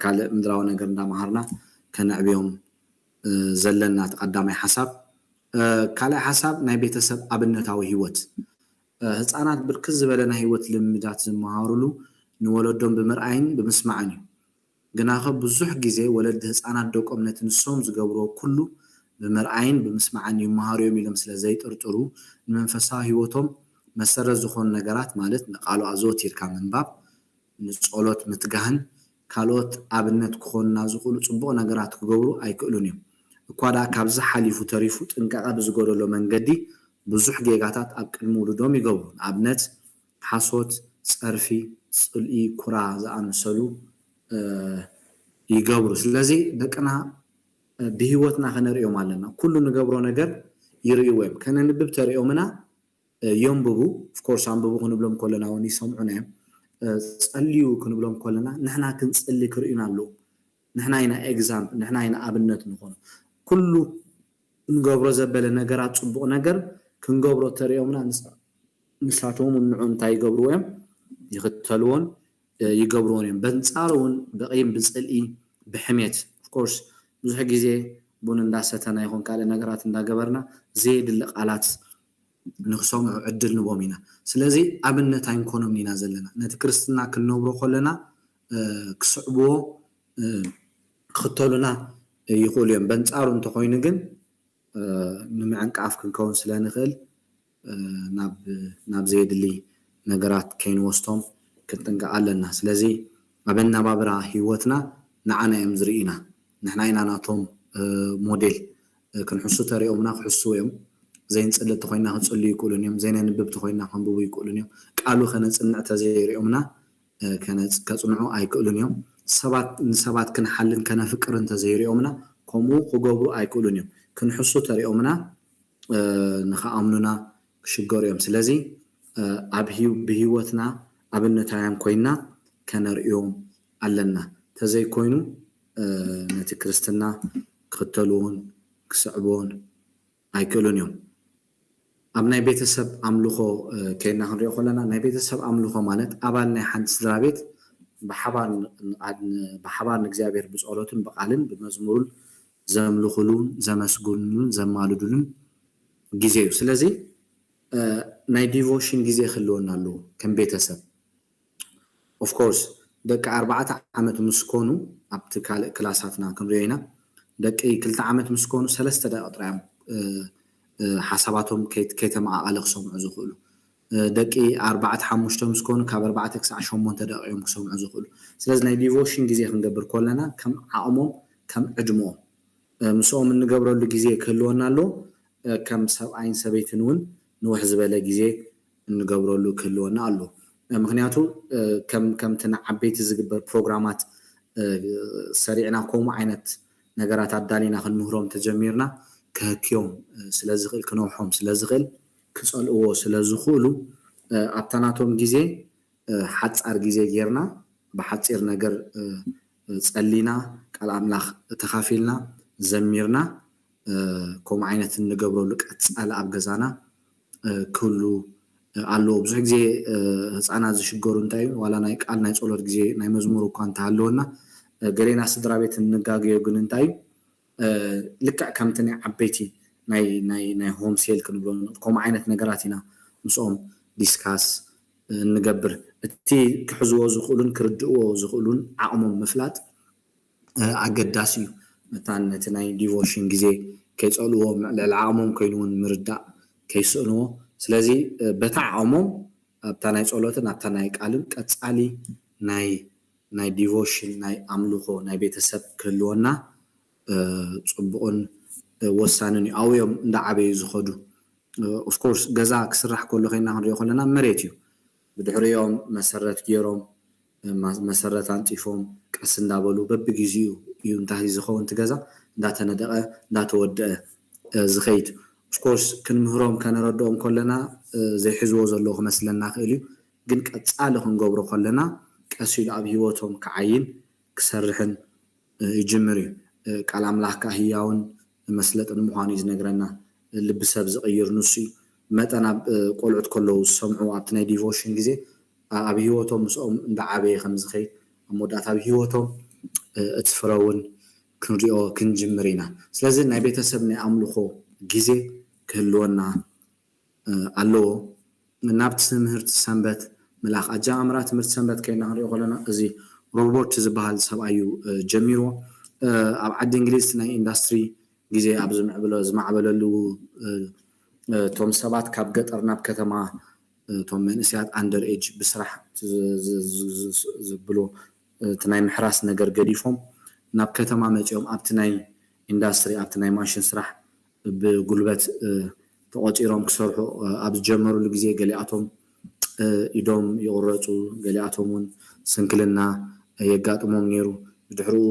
ካልእ ምድራዊ ነገር እንዳመሃርና ከነዕብዮም ዘለና እቲ ቀዳማይ ሓሳብ። ካልኣይ ሓሳብ ናይ ቤተሰብ ኣብነታዊ ህይወት። ህፃናት ብርክት ዝበለ ናይ ህይወት ልምዳት ዝመሃሩሉ ንወለዶም ብምርኣይን ብምስማዕን እዩ። ግናኸ ብዙሕ ግዜ ወለዲ ህፃናት ደቆም ነቲ ንሶም ዝገብርዎ ኩሉ ብምርኣይን ብምስማዕን ይመሃሩ እዮም ኢሎም ስለ ዘይጥርጥሩ ንመንፈሳዊ ህይወቶም መሰረት ዝኾኑ ነገራት ማለት ንቃሉ ኣዘወቲርካ ምንባብ፣ ንጸሎት ምትጋህን ካልኦት ኣብነት ክኾኑና ዝኽእሉ ጽቡቕ ነገራት ክገብሩ ኣይክእሉን እዮም። እኳ ደኣ ካብዚ ሓሊፉ ተሪፉ ጥንቃቐ ብዝጎደሎ መንገዲ ብዙሕ ጌጋታት ኣብ ቅድሚ ውሉዶም ይገብሩ። ንኣብነት ሓሶት፣ ጸርፊ፣ ጽልኢ፣ ኩራ ዝኣመሰሉ ይገብሩ። ስለዚ ደቅና ብህይወትና ከነርእዮም ኣለና። ኩሉ ንገብሮ ነገር ይርእይዎ እዮም። ከነንብብ ተሪኦምና የንብቡ። ኦፍኮርስ ኣንብቡ ክንብሎም ከለና እውን ይሰምዑና እዮም። ጸልዩ ክንብሎም ከለና ንሕና ክንጽሊ ክርእዩና ኣለዉ። ንሕና ኢና ኤግዛምፕል፣ ንሕና ኢና ኣብነት ንኾኑ። ኩሉ ክንገብሮ ዘበለ ነገራት፣ ጽቡቕ ነገር ክንገብሮ ተሪኦምና ንሳቶም እውን ንዕኡ እንታይ ይገብርዎ እዮም? ይኽተልዎን ይገብርዎን እዮም። በንጻሩ እውን ብቂም፣ ብጽልኢ፣ ብሕሜት ኦፍኮርስ ብዙሕ ግዜ ቡን እንዳሰተና ይኹን ካልእ ነገራት እንዳገበርና ዘየድሊ ቃላት ንክሰምዑ ዕድል ንቦም ኢና። ስለዚ ኣብነት ኣይንኮኖምን ኢና ዘለና። ነቲ ክርስትና ክንነብሮ ከለና ክስዕብዎ ክኽተሉና ይኽእሉ እዮም። በንጻሩ እንተኾይኑ ግን ንምዕንቃፍ ክንከውን ስለ ንኽእል ናብ ዘየድሊ ነገራት ከይንወስዶም ክንጥንቀቕ ኣለና። ስለዚ ኣብ ኣነባብራ ህይወትና ንዓና እዮም ዝርእዩና። ንሕና ኢና ናቶም ሞዴል። ክንሕሱ ተሪኦምና ክሕስዉ እዮም። ዘይንጽሊ እንተኾይንና ክጽልዩ ይክእሉን እዮም። ዘይነንብብ እንተኾይንና ከንብቡ ይክእሉን እዮም። ቃሉ ከነጽንዕ ተዘይሪኦምና ከጽንዑ ኣይክእሉን እዮም። ሰባት ንሰባት ክንሓልን ከነፍቅር እንተዘይሪኦምና ከምኡ ክገብሩ ኣይክእሉን እዮም። ክንሕሱ ተሪኦምና ንኽኣምኑና ክሽገሩ እዮም። ስለዚ ኣብ ብህይወትና ኣብነታውያን ኮይና ከነርእዮም ኣለና። ተዘይኮይኑ ነቲ ክርስትና ክኽተልዎን ክስዕብዎን ኣይክእሉን እዮም። ኣብ ናይ ቤተሰብ ኣምልኾ ከይድና ክንሪኦ ከለና ናይ ቤተሰብ ኣምልኾ ማለት ኣባል ናይ ሓንቲ ስድራ ቤት ብሓባር ብሓባር ንእግዚኣብሔር ብጸሎትን ብቃልን ብመዝሙርን ዘምልኹሉን ዘመስግኑሉን ዘማልዱሉን ግዜ እዩ። ስለዚ ናይ ዲቮሽን ግዜ ክህልወና ኣለዎ ከም ቤተሰብ። Of course ደቂ ኣርባዕተ ዓመት ምስ ኮኑ ኣብቲ ካልእ ክላሳትና ክንሪኦ ኢና። ደቂ ክልተ ዓመት ምስ ኮኑ ሰለስተ ደቂቕ ጥራይ እዮም ሓሳባቶም ከይተመቓቐለ ክሰምዑ ዝኽእሉ። ደቂ ኣርባዕተ ሓሙሽተ ምስ ኮኑ ካብ ኣርባዕተ ክሳዕ ሸሞንተ ደቂቕ እዮም ክሰምዑ ዝኽእሉ። ስለዚ ናይ ዲቮሽን ግዜ ክንገብር ከለና ከም ዓቕሞም ከም ዕድመኦም ምስኦም እንገብረሉ ግዜ ክህልወና ኣለዎ። ከም ሰብኣይን ሰበይትን እውን ንውሕ ዝበለ ግዜ እንገብረሉ ክህልወና ኣሎ። ምክንያቱ ከምቲ ንዓበይቲ ዝግበር ፕሮግራማት ሰሪዕና ከምኡ ዓይነት ነገራት ኣዳሊና ክንምህሮም ተጀሚርና ክህክዮም ስለዝኽእል ክነውሖም ስለዝኽእል ክፀልእዎ ስለዝኽእሉ ኣብታ ናቶም ግዜ ሓፃር ግዜ ጌርና ብሓፂር ነገር ፀሊና ቃል ኣምላኽ ተኻፊልና ዘሚርና ከምኡ ዓይነት እንገብረሉ ቀፃሊ ኣብ ገዛና ክህሉ ኣለዎ። ብዙሕ ግዜ ህፃናት ዝሽገሩ እንታይ እዩ ዋላ ናይ ቃል ናይ ፀሎት ግዜ ናይ መዝሙር እኳ እንተሃለወና ገሌና ስድራ ቤት እንጋገዮ ግን እንታይ እዩ ልክዕ ከምቲ ናይ ዓበይቲ ናይ ሆም ሴል ክንብሎ ከምኡ ዓይነት ነገራት ኢና ምስኦም ዲስካስ እንገብር። እቲ ክሕዝዎ ዝኽእሉን ክርድእዎ ዝኽእሉን ዓቕሞም ምፍላጥ ኣገዳሲ እዩ። መታን ነቲ ናይ ዲቮሽን ግዜ ከይፀልዎ ልዕሊ ዓቕሞም ኮይኑ እውን ምርዳእ ከይስእንዎ። ስለዚ በታ ዓቕሞም ኣብታ ናይ ፀሎትን ኣብታ ናይ ቃልን ቀፃሊ ናይ ናይ ዲቮሽን ናይ ኣምልኾ ናይ ቤተሰብ ክህልወና ፅቡቕን ወሳንን እዩ። ኣብኡ እዮም እንዳዓበዩ ዝኸዱ። Of course ገዛ ክስራሕ ከሎ ኮይና ክንሪኦ ከለና መሬት እዩ። ብድሕሪኦም መሰረት ገይሮም መሰረት ኣንፂፎም ቀስ እንዳበሉ በብግዚኡ እዩ እንታይ ዝኸውን እቲ ገዛ እንዳተነደቐ እንዳተወደአ ዝኸይድ። Of course ክንምህሮም ከነረድኦም ከለና ዘይሕዝዎ ዘለዎ ክመስለና ክእል እዩ። ግን ቀፃሊ ክንገብሮ ከለና ቀስ ኢሉ ኣብ ህይወቶም ክዓይን ክሰርሕን ይጅምር እዩ። ቃል ኣምላኽ ከዓ ህያውን መስለጥን ምዃኑ እዩ ዝነግረና። ልቢ ሰብ ዝቕይር ንሱ እዩ። መጠን ኣብ ቆልዑት ከለዉ ዝሰምዑ ኣብቲ ናይ ዲቮሽን ግዜ ኣብ ህይወቶም ምስኦም እንዳዓበየ ከም ዝኸይድ ኣብ መወዳእታ ኣብ ህይወቶም እቲ ፍረ እውን ክንሪኦ ክንጅምር ኢና። ስለዚ ናይ ቤተሰብ ናይ ኣምልኾ ግዜ ክህልወና ኣለዎ። ናብ ትምህርቲ ሰንበት ምልኣኽ ኣጀማምራ ትምህርቲ ሰንበት ከይና ክንሪኦ ከለና እዚ ሮበርት ዝበሃል ሰብኣይ እዩ ጀሚርዎ። ኣብ ዓዲ እንግሊዝ ናይ ኢንዳስትሪ ግዜ ኣብ ዝምዕብሎ ዝማዕበለሉ እቶም ሰባት ካብ ገጠር ናብ ከተማ እቶም መንእሰያት ኣንደር ኤጅ ብስራሕ ዝብሎ እቲ ናይ ምሕራስ ነገር ገዲፎም ናብ ከተማ መፂኦም ኣብቲ ናይ ኢንዳስትሪ ኣብቲ ናይ ማሽን ስራሕ ብጉልበት ተቆፂሮም ክሰርሑ ኣብ ዝጀመሩሉ ግዜ ገሊኣቶም ኢዶም ይቁረፁ፣ ገሊኣቶም እውን ስንክልና የጋጥሞም ነይሩ። ብድሕሪኡ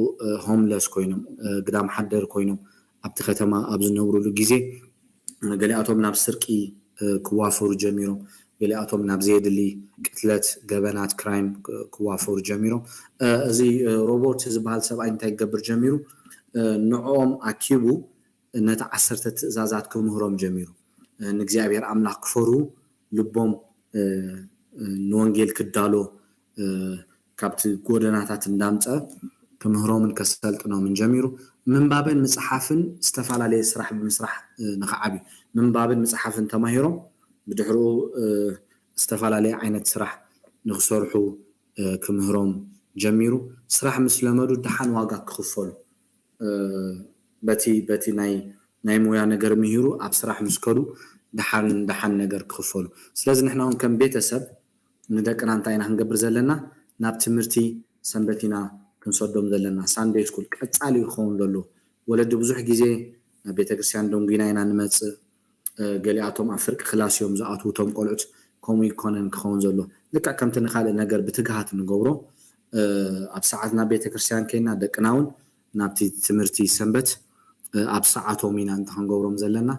ሆምለስ ኮይኖም ግዳም ሓደር ኮይኖም ኣብቲ ከተማ ኣብ ዝነብሩሉ ግዜ ገሊኣቶም ናብ ስርቂ ክዋፈሩ ጀሚሮም፣ ገሊኣቶም ናብ ዘየድሊ ቅትለት፣ ገበናት፣ ክራይም ክዋፈሩ ጀሚሮም። እዚ ሮቦርት ዝበሃል ሰብኣይ እንታይ ክገብር ጀሚሩ? ንዕኦም ኣኪቡ ነቲ ዓሰርተ ትእዛዛት ክምህሮም ጀሚሩ። ንእግዚኣብሔር ኣምላኽ ክፈርሁ ልቦም ንወንጌል ክዳሎ ካብቲ ጎደናታት እንዳምፀ ክምህሮምን ከሰልጥኖምን ጀሚሩ። ምንባብን ምፅሓፍን ዝተፈላለየ ስራሕ ብምስራሕ ንክዓብዩ ምንባብን ምፅሓፍን ተማሂሮም ብድሕሪኡ ዝተፈላለየ ዓይነት ስራሕ ንክሰርሑ ክምህሮም ጀሚሩ። ስራሕ ምስ ለመዱ ደሓን ዋጋ ክኽፈሉ በቲ በቲ ናይ ናይ ሞያ ነገር ምሂሩ ኣብ ስራሕ ምስ ከዱ ደሓን ደሓን ነገር ክኽፈሉ። ስለዚ ንሕና እውን ከም ቤተሰብ ንደቅና እንታይ ኢና ክንገብር ዘለና? ናብ ትምህርቲ ሰንበት ኢና ክንሰዶም ዘለና። ሳንደይ ስኩል ቀፃሊ እዩ ክኸውን ዘሎ። ወለዲ ብዙሕ ግዜ ናብ ቤተክርስትያን ደንጉይና ኢና ንመፅእ። ገሊኣቶም ኣብ ፍርቂ ክላስ እዮም ዝኣትዉ እቶም ቆልዑት። ከምኡ ይኮነን ክኸውን ዘሎ። ልክዕ ከምቲ ንካልእ ነገር ብትግሃት እንገብሮ ኣብ ሰዓት ናብ ቤተክርስትያን ከይና ደቅና እውን ናብቲ ትምህርቲ ሰንበት ኣብ ሰዓቶም ኢና እንተ ክንገብሮም ዘለና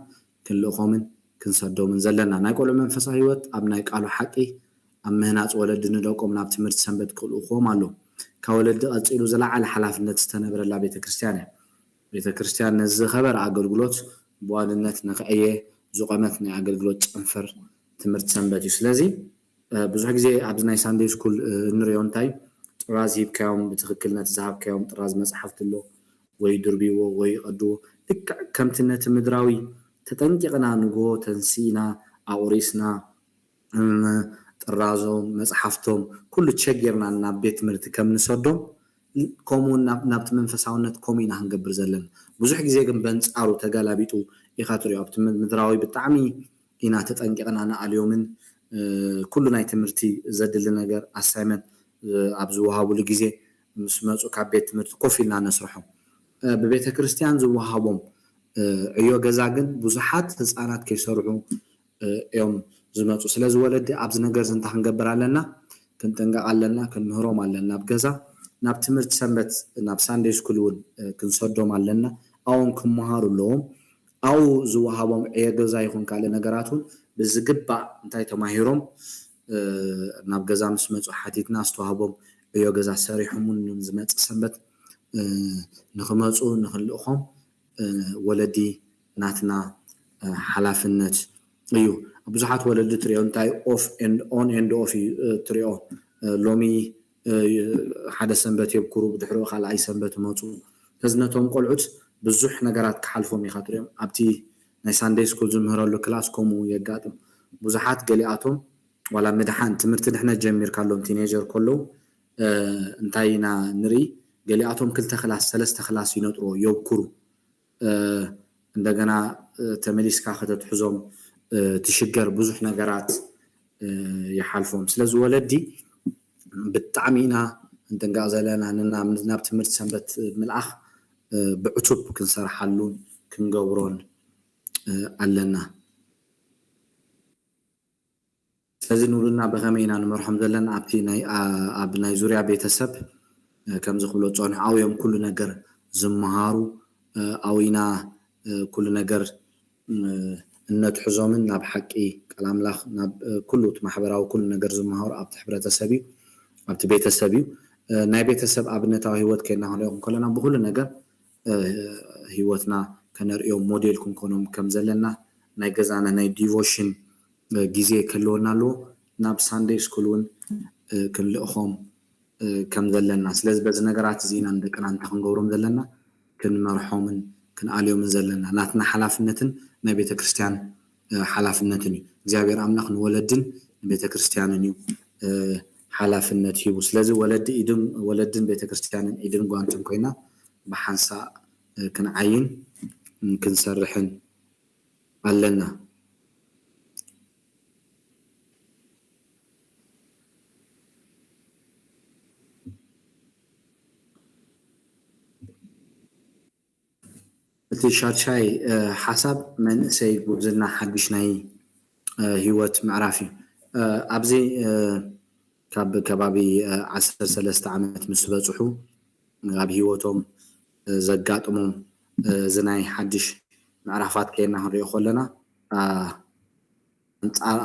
ክንልእኾምን ክንሰዶምን ዘለና። ናይ ቆልዑ መንፈሳዊ ህይወት ኣብ ናይ ቃሉ ሓቂ ኣብ ምህናፅ ወለዲ ንደቆም ናብ ትምህርቲ ሰንበት ክልእኽዎም ኣሎ። ካብ ወለዲ ቀፂሉ ዝለዓለ ሓላፍነት ዝተነብረላ ቤተክርስትያን እያ። ቤተክርስትያን ነዚ ዝኸበረ ኣገልግሎት ብዋንነት ንክዕየ ዝቆመት ናይ ኣገልግሎት ጨንፈር ትምህርቲ ሰንበት እዩ። ስለዚ ብዙሕ ግዜ ኣብዚ ናይ ሳንደይ ስኩል እንሪኦ እንታይ ጥራዝ ሂብካዮም ብትክክል ነቲ ዝሃብካዮም ጥራዝ መፅሓፍቲ ኣሎ ወይ ድርብይዎ ወይ ይቀድዎ ልክዕ ከምቲ ነቲ ምድራዊ ተጠንቂቕና ንግሆ ተንሲእና ኣቑሪስና፣ ጥራዞም፣ መፅሓፍቶም፣ ኩሉ ቸጌርና ናብ ቤት ትምህርቲ ከም ንሰዶም፣ ከምኡ እውን ናብ ናብቲ መንፈሳውነት ከምኡ ኢና ክንገብር ዘለና። ብዙሕ ግዜ ግን በንፃሩ ተገላቢጡ ኢኻ ትሪኦ። ኣብቲ ምድራዊ ብጣዕሚ ኢና ተጠንቂቕና ንኣልዮምን ኩሉ ናይ ትምህርቲ ዘድሊ ነገር ኣሳይመንት ኣብ ዝወሃቡሉ ግዜ ምስ መፁ ካብ ቤት ትምህርቲ ኮፍ ኢልና ነስርሖም። ብቤተ ክርስቲያን ዝወሃቦም ዕዮ ገዛ ግን ብዙሓት ህፃናት ከይሰርሑ እዮም ዝመፁ። ስለዚ ወለዲ ኣብዚ ነገር እዚ እንታይ ክንገብር ኣለና? ክንጥንቀቕ ኣለና፣ ክንምህሮም ኣለና። ኣብ ገዛ ናብ ትምህርቲ ሰንበት ናብ ሳንደይ ስኩል እውን ክንሰዶም ኣለና። ኣብኦም ክመሃሩ ኣለዎም። ኣብኡ ዝወሃቦም ዕዮ ገዛ ይኹን ካልእ ነገራት እውን ብዝግባእ እንታይ ተማሂሮም ናብ ገዛ ምስ መፁ ሓቲትና ዝተዋህቦም ዕዮ ገዛ ሰሪሖም እውን ዝመፅእ ሰንበት ንክመፁ ንክንልእኾም ወለዲ ናትና ሓላፍነት እዩ። ብዙሓት ወለዲ ትሪኦ እንታይ ኦፍ ኦን ኤንድ ኦፍ እዩ ትሪኦ። ሎሚ ሓደ ሰንበት የብኩሩ፣ ብድሕሪኡ ካልኣይ ሰንበት ይመፁ። ስለዚ ነቶም ቆልዑት ብዙሕ ነገራት ክሓልፎም ኢኻ ትሪኦም። ኣብቲ ናይ ሳንደይ ስኩል ዝምህረሉ ክላስ ከምኡ የጋጥም። ብዙሓት ገሊኣቶም ዋላ ምድሓን ትምህርቲ ድሕነት ጀሚርካሎም ቲኔጀር ከለዉ እንታይ ኢና ንርኢ? ገሊኣቶም ክልተ ክላስ ሰለስተ ክላስ ይነጥርዎ የብኩሩ። እንደገና ተመሊስካ ከተትሕዞም ትሽገር፣ ብዙሕ ነገራት ይሓልፎም። ስለዚ ወለዲ ብጣዕሚ ኢና ክንጥንቀቕ ዘለና፣ ናብ ትምህርቲ ሰንበት ምልኣኽ ብዕቱብ ክንሰርሓሉን ክንገብሮን ኣለና። ስለዚ ንውሉድና ብኸመይ ኢና ንመርሖም ዘለና? ኣብቲ ናይ ኣብ ናይ ዙርያ ቤተሰብ ከምዚ ክብሎ ዝፀንሑ ኣብኡ እዮም ኩሉ ነገር ዝመሃሩ። ኣብኡ ኢና ኩሉ ነገር እነትሕዞምን ናብ ሓቂ ቃል ኣምላኽ ናብ ኩሉ እቲ ማሕበራዊ ኩሉ ነገር ዝመሃሩ ኣብቲ ሕብረተሰብ እዩ፣ ኣብቲ ቤተሰብ እዩ። ናይ ቤተሰብ ኣብነታዊ ህይወት ከይና ክንሪኦ ከለና ብኩሉ ነገር ህይወትና ከነርእዮም ሞዴል ክንኮኖም ከም ዘለና ናይ ገዛና ናይ ዲቮሽን ግዜ ክህልወና ኣለዎ። ናብ ሳንደይ ስኩል እውን ክንልእኾም ከም ዘለና። ስለዚ በዚ ነገራት እዚ ኢና ንደቅና እንታይ ክንገብሮም ዘለና? ክንመርሖምን ክንኣልዮምን ዘለና ናትና ሓላፍነትን ናይ ቤተ ክርስቲያን ሓላፍነትን እዩ። እግዚኣብሔር ኣምላኽ ንወለድን ንቤተ ክርስቲያንን እዩ ሓላፍነት ሂቡ። ስለዚ ወለዲ ኢድን ወለድን ቤተ ክርስቲያንን ኢድን ጓንትን ኮይና ብሓንሳእ ክንዓይን ክንሰርሕን ኣለና። እቲ ሻድሻይ ሓሳብ መንእሰይ ጉብዝና ሓድሽ ናይ ህይወት ምዕራፍ እዩ። ኣብዚ ካብ ከባቢ ዓሰርተ ሰለስተ ዓመት ምስ በፅሑ ኣብ ህይወቶም ዘጋጥሞም እዚ ናይ ሓድሽ ምዕራፋት ከይና ክንሪኦ ከለና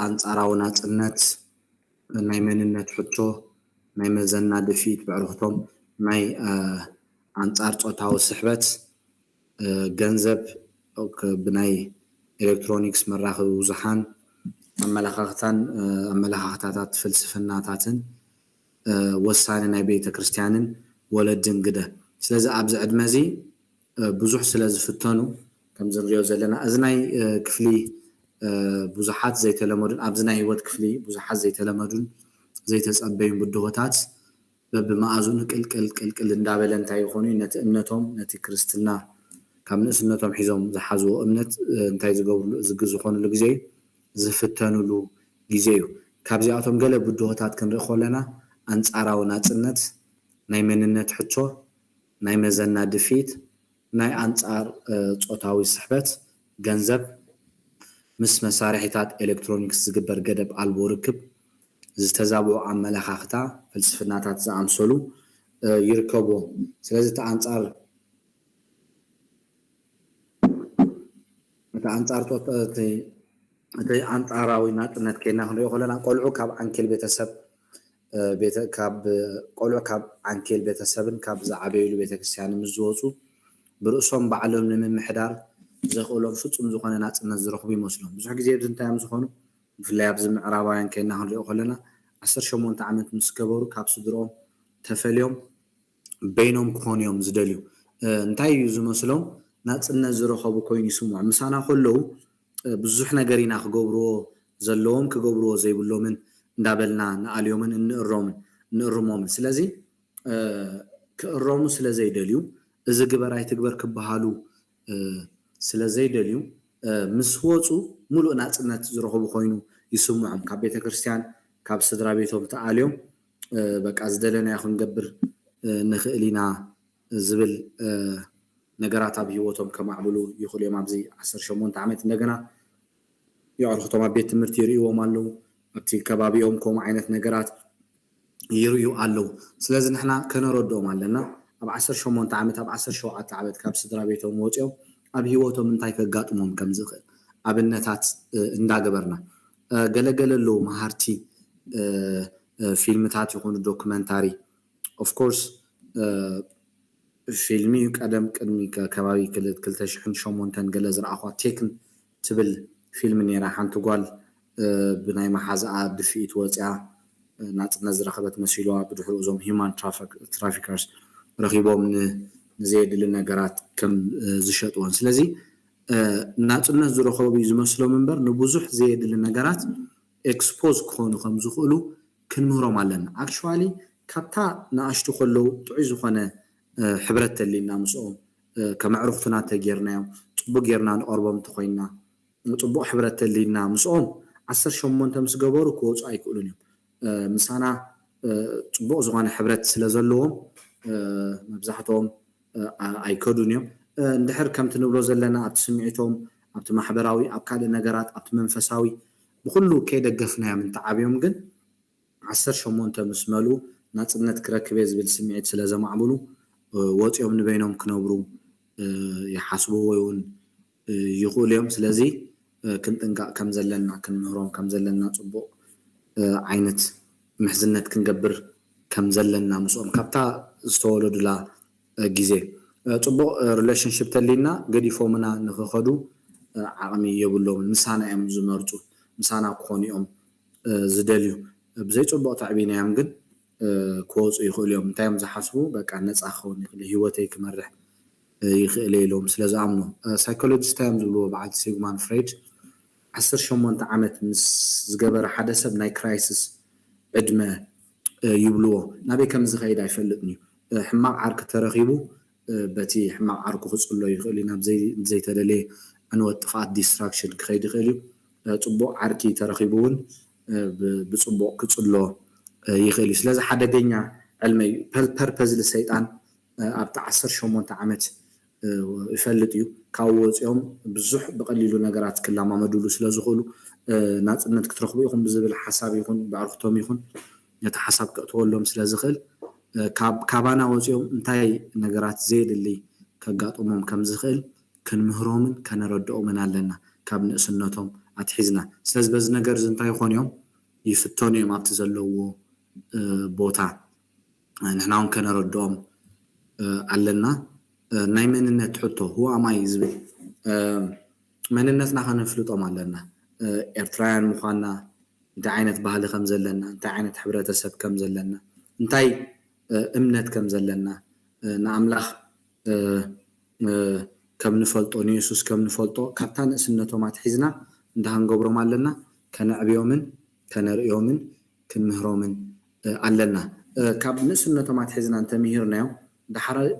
ኣንፃራዊ ናፅነት፣ ናይ መንነት ሕቶ፣ ናይ መዘና ድፍኢት ብዕርክቶም፣ ናይ ኣንፃር ፆታዊ ስሕበት፣ ገንዘብ ብናይ ኤሌክትሮኒክስ መራኸቢ ብዙሓን ኣመለኻኽታን ኣመለኻኽታታት ፍልስፍናታትን ወሳኒ ናይ ቤተ ክርስቲያንን ወለድን ግደ። ስለዚ ኣብዚ ዕድመ እዚ ብዙሕ ስለ ዝፍተኑ ከምዚ ንሪኦ ዘለና እዚ ናይ ክፍሊ ብዙሓት ዘይተለመዱን ኣብዚ ናይ ህይወት ክፍሊ ብዙሓት ዘይተለመዱን ዘይተጸበዩን ብድሆታት በብመኣዝኡ ቅልቅል ቅልቅል እንዳበለ እንታይ ይኾኑ ነቲ እምነቶም ነቲ ክርስትና ካብ ንእስነቶም ሒዞም ዝሓዝዎ እምነት እንታይ ዝገብርሉ ዝግ ዝኾንሉ ግዜ ዝፍተንሉ ግዜ እዩ። ካብዚኣቶም ገለ ብድሆታት ክንርኢ ከለና ኣንጻራዊ ናጽነት፣ ናይ መንነት ሕቶ፣ ናይ መዘና ድፊት፣ ናይ ኣንጻር ጾታዊ ስሕበት፣ ገንዘብ፣ ምስ መሳርሒታት ኤሌክትሮኒክስ ዝግበር ገደብ ኣልቦ ርክብ፣ ዝተዛብዑ ኣመለኻኽታ፣ ፍልስፍናታት ዝኣምሰሉ ይርከብዎም። ስለዚ እቲ ኣንጻር እቲ ኣንጻር ጾታ እቲ ኣንጻራዊ ናጽነት ኬና ክንሪኦ ከለና ቆልዑ ካብ ዓንኬል ቤተሰብ ካብ ቆልዑ ካብ ዓንኬል ቤተሰብን ካብ ዝዓበይሉ ቤተክርስትያንን ምስ ዝወፁ ብርእሶም ባዕሎም ንምምሕዳር ዘኽእሎም ፍጹም ዝኾነ ናጽነት ዝረኽቡ ይመስሎም። ብዙሕ ግዜ እዚ እንታይ እዮም ዝኾኑ? ብፍላይ ኣብዚ ምዕራባውያን ኬና ክንሪኦ ከለና ዓሰርተ ሸሞንተ ዓመት ምስ ገበሩ ካብ ስድርኦም ተፈልዮም በይኖም ክኾኑ እዮም ዝደልዩ። እንታይ እዩ ዝመስሎም? ናጽነት ዝረኸቡ ኮይኑ ይስምዖም። ምሳና ከለዉ ብዙሕ ነገር ኢና ክገብርዎ ዘለዎም ክገብርዎ ዘይብሎምን እንዳበልና ንኣልዮምን እንእሮምን እንእርሞምን። ስለዚ ክእረሙ ስለ ዘይደልዩ፣ እዚ ግበር ኣይትግበር ክበሃሉ ስለ ዘይደልዩ፣ ምስ ወፁ ሙሉእ ናፅነት ዝረኽቡ ኮይኑ ይስምዖም። ካብ ቤተክርስትያን ካብ ስድራ ቤቶም ተኣልዮም በቃ ዝደለናዮ ክንገብር ንኽእል ኢና ዝብል ነገራት ኣብ ሂወቶም ከማዕብሉ ይኽእሉ እዮም። ኣብዚ ዓሰርተ ሸሞንተ ዓመት እንደገና የዕርኽቶም ኣብ ቤት ትምህርቲ ይርእይዎም ኣለዉ። ኣብቲ ከባቢኦም ከምኡ ዓይነት ነገራት ይርእዩ ኣለዉ። ስለዚ ንሕና ከነረድኦም ኣለና። ኣብ ዓሰርተ ሸሞንተ ዓመት፣ ኣብ ዓሰርተ ሸውዓተ ዓመት ካብ ስድራ ቤቶም ወፂኦም ኣብ ሂወቶም እንታይ ከጋጥሞም ከም ዝኽእል ኣብነታት እንዳገበርና፣ ገለገለ ኣለዉ መሃርቲ ፊልምታት ይኹኑ ዶክመንታሪ። ኦፍኮርስ ፊልሚ እዩ። ቀደም ቅድሚ ከባቢ ክልተ ሽሕን ሸሞንተን ገለ ዝረኣኹዋ ቴክን ትብል ፊልም ነይራ። ሓንቲ ጓል ብናይ መሓዛኣ ድፍኢት ወፂኣ ናፅነት ዝረኸበት መሲልዋ፣ ብድሕሪኡ እዞም ሂማን ትራፊከርስ ረኺቦም ንዘየድሊ ነገራት ከም ዝሸጥዎን። ስለዚ ናፅነት ዝረኸቡ እዩ ዝመስሎም እምበር ንብዙሕ ዘየድሊ ነገራት ኤክስፖዝ ክኾኑ ከም ዝኽእሉ ክንምህሮም ኣለና። ኣክቹዋሊ ካብታ ንኣሽቱ ከለዉ ጥዑይ ዝኾነ ሕብረት ተሊና ምስኦም ከም ኣዕሩኽትና ተጌርናዮም ፅቡቅ ጌርና ንቐርቦም እንተኾይንና ፅቡቅ ሕብረት ተሊና ምስኦም ዓሰርተ ሸሞንተ ምስ ገበሩ ክወፁ ኣይክእሉን እዮም። ምሳና ፅቡቅ ዝኾነ ሕብረት ስለ ዘለዎም መብዛሕትኦም ኣይከዱን እዮም። እንድሕር ከምቲ ንብሎ ዘለና ኣብቲ ስምዒቶም፣ ኣብቲ ማሕበራዊ፣ ኣብ ካልእ ነገራት፣ ኣብቲ መንፈሳዊ ብኩሉ ከይደገፍናዮም እንተዓብዮም ግን ዓሰርተ ሸሞንተ ምስ መልኡ ናፅነት ክረክብ እየ ዝብል ስምዒት ስለ ዘማዕብሉ ወፂኦም ንበይኖም ክነብሩ ይሓስቡ ወይ እውን ይኽእሉ እዮም። ስለዚ ክንጥንቀቕ ከም ዘለና፣ ክንምህሮም ከም ዘለና፣ ፅቡቕ ዓይነት ምሕዝነት ክንገብር ከም ዘለና ምስኦም ካብታ ዝተወለዱላ ግዜ ፅቡቕ ሪሌሽንሽፕ ተሊና ገዲፎምና ንኽኸዱ ዓቕሚ የብሎምን። ምሳና እዮም ዝመርፁ፣ ምሳና ክኾኑ እዮም ዝደልዩ። ብዘይ ፅቡቕ ተዕቢናዮም ግን ክወፁ ይኽእሉ እዮም። እንታይ እዮም ዝሓስቡ? በቃ ነፃ ክኸውን ይኽእል፣ ህይወተይ ክመርሕ ይኽእል ኢሎም ስለ ዝኣምኑ። ሳይኮሎጂስት እዮም ዝብልዎ በዓል ሲግማን ፍሬድ ዓሰርተ ሸሞንተ ዓመት ምስ ዝገበረ ሓደ ሰብ ናይ ክራይሲስ ዕድመ ይብልዎ። ናበይ ከም ዝኸይድ ኣይፈልጥን እዩ። ሕማቕ ዓርኪ ተረኺቡ በቲ ሕማቕ ዓርኩ ክፅሎ ይኽእል እዩ። ናብ ዘይተደለየ ዕንወት ጥፍኣት ዲስትራክሽን ክኸይድ ይኽእል እዩ። ፅቡቕ ዓርኪ ተረኺቡ እውን ብፅቡቕ ክፅሎ ይኽእል እዩ። ስለዚ ሓደገኛ ዕልመ እዩ። ፐርፐዝሊ ሰይጣን ኣብቲ ዓሰርተ ሸሞንተ ዓመት ይፈልጥ እዩ። ካብኡ ወፂኦም ብዙሕ ብቐሊሉ ነገራት ክለማመዱሉ ስለ ዝኽእሉ ናፅነት ክትረኽቡ ኢኹም ብዝብል ሓሳብ ይኹን ብዕርክቶም ይኹን ነቲ ሓሳብ ከእትወሎም ስለ ዝኽእል ካባና ወፂኦም እንታይ ነገራት ዘየድሊ ከጋጥሞም ከም ዝኽእል ክንምህሮምን ከነረድኦምን ኣለና ካብ ንእስነቶም ኣትሒዝና። ስለዚ በዚ ነገር እዚ እንታይ ይኾኑ እዮም? ይፍተኑ እዮም ኣብቲ ዘለውዎ ቦታ። ንሕና እውን ከነረድኦም ኣለና። ናይ መንነት ሕቶ፣ who am I ዝብል መንነትና ከነፍልጦም ኣለና። ኤርትራውያን ምዃንና፣ እንታይ ዓይነት ባህሊ ከም ዘለና፣ እንታይ ዓይነት ሕብረተሰብ ከም ዘለና፣ እንታይ እምነት ከም ዘለና፣ ንኣምላኽ ከም ንፈልጦ፣ ንየሱስ ከም ንፈልጦ ካብታ ንእስነቶም ኣትሒዝና እንታይ ክንገብሮም ኣለና? ከነዕብዮምን ከነርእዮምን ክንምህሮምን ኣለና። ካብ ንእስነቶም ኣትሒዝና እንተምሂርናዮም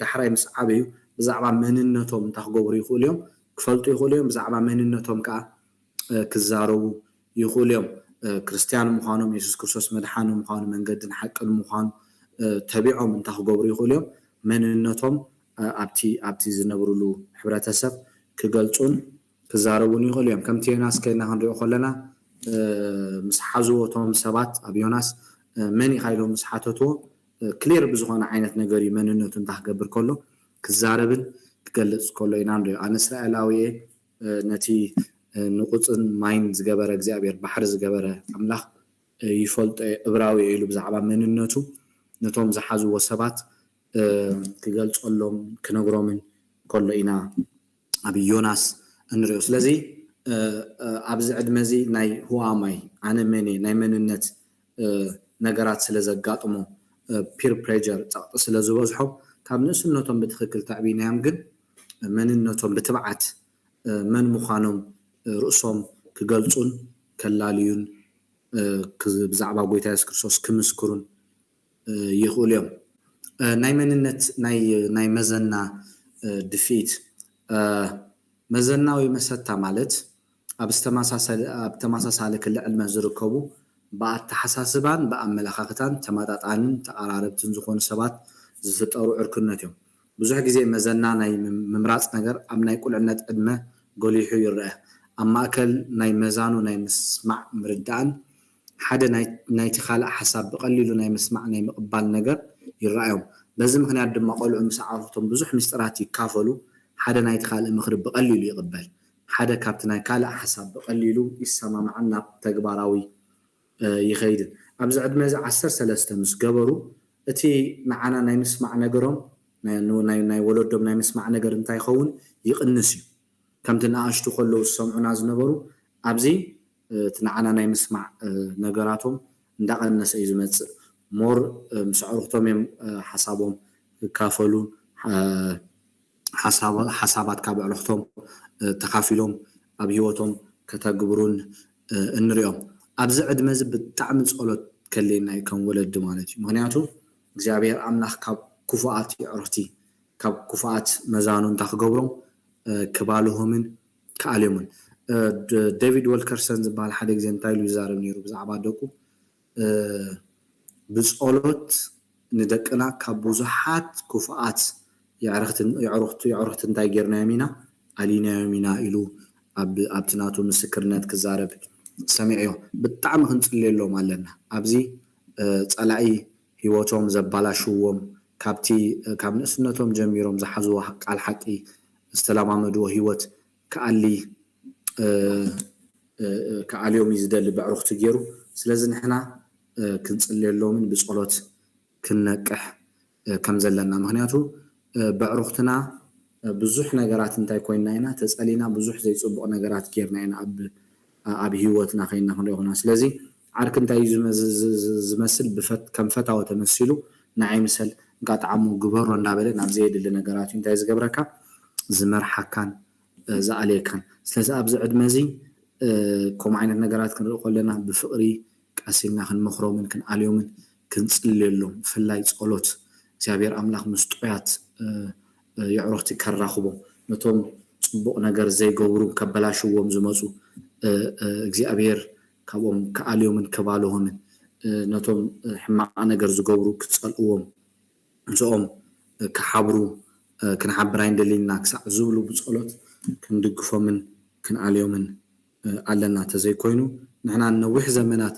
ዳሕራይ ምስ ዓበዩ ብዛዕባ መንነቶም እንታይ ክገብሩ ይኽእሉ እዮም? ክፈልጡ ይኽእሉ እዮም። ብዛዕባ መንነቶም ከዓ ክዛረቡ ይኽእሉ እዮም። ክርስትያን ምዃኖም፣ የሱስ ክርስቶስ መድሓኒ ምዃኑ፣ መንገድን ሓቅን ምዃኑ ተቢዖም እንታይ ክገብሩ ይኽእሉ እዮም? መንነቶም ኣብቲ ኣብቲ ዝነብርሉ ሕብረተሰብ ክገልፁን ክዛረቡን ይኽእሉ እዮም። ከምቲ ዮናስ ከይድና ክንሪኦ ከለና ምስ ሓዝዎ እቶም ሰባት ኣብ ዮናስ መን ኢኻ ኢሎም ምስ ሓተትዎ ክሊር ብዝኾነ ዓይነት ነገር እዩ መንነቱ እንታይ ክገብር ከሎ ክዛረብን ክገልፅ ከሎ ኢና ንሪኦ። ኣነ እስራኤላዊ እየ፣ ነቲ ንቁፅን ማይን ዝገበረ እግዚኣብሔር ባሕሪ ዝገበረ ኣምላኽ ይፈልጦ እየ፣ እብራዊ እየ ኢሉ ብዛዕባ መንነቱ ነቶም ዝሓዝዎ ሰባት ክገልፀሎም ክነግሮምን ከሎ ኢና ኣብ ዮናስ እንሪኦ። ስለዚ ኣብዚ ዕድመ እዚ ናይ who am I ኣነ መን እየ ናይ መንነት ነገራት ስለ ዘጋጥሞ ፒር ፕሬጀር ፀቕጢ ስለ ዝበዝሖም ካብ ንእስነቶም ብትኽክል ተዕቢናዮም ግን መንነቶም ብትብዓት መን ምዃኖም ርእሶም ክገልፁን ከላልዩን ብዛዕባ ጎይታ የሱስ ክርስቶስ ክምስክሩን ይኽእሉ እዮም። ናይ መንነት ናይ መዘና ድፍኢት፣ መዘና ወይ መሰታ ማለት ኣብ ተመሳሳሊ ክሊ ዕድመ ዝርከቡ ብኣተሓሳስባን ብኣመለኻኽታን ተመጣጣንን ተቐራረብትን ዝኾኑ ሰባት ዝፍጠሩ ዕርክነት እዮም። ብዙሕ ግዜ መዘና ናይ ምምራፅ ነገር ኣብ ናይ ቁልዕነት ዕድመ ጎሊሑ ይረአ። ኣብ ማእከል ናይ መዛኑ ናይ ምስማዕ ምርዳእን ሓደ ናይቲ ካልእ ሓሳብ ብቐሊሉ ናይ ምስማዕ ናይ ምቕባል ነገር ይረኣዮም። በዚ ምኽንያት ድማ ቆልዑ ምስ ኣዕሩኽቶም ብዙሕ ምስጢራት ይካፈሉ። ሓደ ናይቲ ካልእ ምኽሪ ብቐሊሉ ይቕበል። ሓደ ካብቲ ናይ ካልእ ሓሳብ ብቐሊሉ ይሰማማዕን ናብ ተግባራዊ ይኸይድን። ኣብዚ ዕድመ እዚ ዓሰርተ ሰለስተ ምስ ገበሩ እቲ ንዓና ናይ ምስማዕ ነገሮም ናይ ወለዶም ናይ ምስማዕ ነገር እንታይ ይኸውን ይቕንስ እዩ። ከምቲ ንኣሽቱ ከለዉ ዝሰምዑና ዝነበሩ ኣብዚ እቲ ንዓና ናይ ምስማዕ ነገራቶም እንዳቐነሰ እዩ ዝመፅእ። ሞር ምስ ኣዕሩኽቶም እዮም ሓሳቦም ክካፈሉ ሓሳባት ካብ ኣዕሩኽቶም ተኻፊሎም ኣብ ህይወቶም ከተግብሩን እንሪኦም። ኣብዚ ዕድመ እዚ ብጣዕሚ ፀሎት ከድልየና እዩ ከም ወለዲ ማለት እዩ። ምኽንያቱ እግዚኣብሔር ኣምላኽ ካብ ክፉኣት የዕሩኽቲ ካብ ክፉኣት መዛኑ እንታይ ክገብሮም ክባልሆምን ክኣልዮምን። ዴቪድ ወልከርሰን ዝበሃል ሓደ ግዜ እንታይ ኢሉ ይዛረብ ነይሩ ብዛዕባ ደቁ ብፀሎት ንደቅና ካብ ብዙሓት ክፉኣት የዕርኽቲ እንታይ ጌርናዮም ኢና ኣሊናዮም ኢና ኢሉ ኣብቲ ናቱ ምስክርነት ክዛረብ ሰሚዐዮ። ብጣዕሚ ክንፅልየሎም ኣለና። ኣብዚ ፀላኢ ህይወቶም ዘባላሽዎም ካብቲ ካብ ንእስነቶም ጀሚሮም ዝሓዝዎ ቃል ሓቂ ዝተለማመድዎ ህይወት ክኣሊ ክኣልዮም እዩ ዝደሊ ብዕሩኽቲ ገይሩ። ስለዚ ንሕና ክንፅልየሎምን ብፀሎት ክንነቅሕ ከም ዘለና ምክንያቱ ብዕሩኽትና ብዙሕ ነገራት እንታይ ኮይና ኢና ተፀሊና ብዙሕ ዘይፅቡቕ ነገራት ጌርና ኢና ኣብ ኣብ ህይወትና ከይና ክንሪኦ ኩና ስለዚ ዓርኪ እንታይ እዩ ዝመስል ከም ፈታወ ተመሲሉ ንዓይ ምሰል እንቃጥዓሙ ግበሮ እንዳበለ ናብ ዘየድሊ ነገራት እዩ እንታይ ዝገብረካ ዝመርሓካን ዝኣልየካን ስለዚ ኣብዚ ዕድመ እዚ ከምኡ ዓይነት ነገራት ክንርኢ ከለና ብፍቕሪ ቀስ ኢልና ክንመኽሮምን ክንኣልዮምን ክንፅልየሎም ብፍላይ ፀሎት እግዚኣብሔር ኣምላኽ ምስ ጥዑያት የዕሩኽቲ ከራኽቦም ነቶም ፅቡቕ ነገር ዘይገብሩ ከበላሽዎም ዝመፁ እግዚኣብሔር ካብኦም ክኣልዮምን ክባልሆምን ነቶም ሕማቕ ነገር ዝገብሩ ክፀልእዎም ምስኦም ክሓብሩ ክንሓብር ኣይንደልን ኢና ክሳዕ ዝብሉ ብፀሎት ክንድግፎምን ክንኣልዮምን ኣለና ተዘይኮይኑ ንሕና ነዊሕ ዘመናት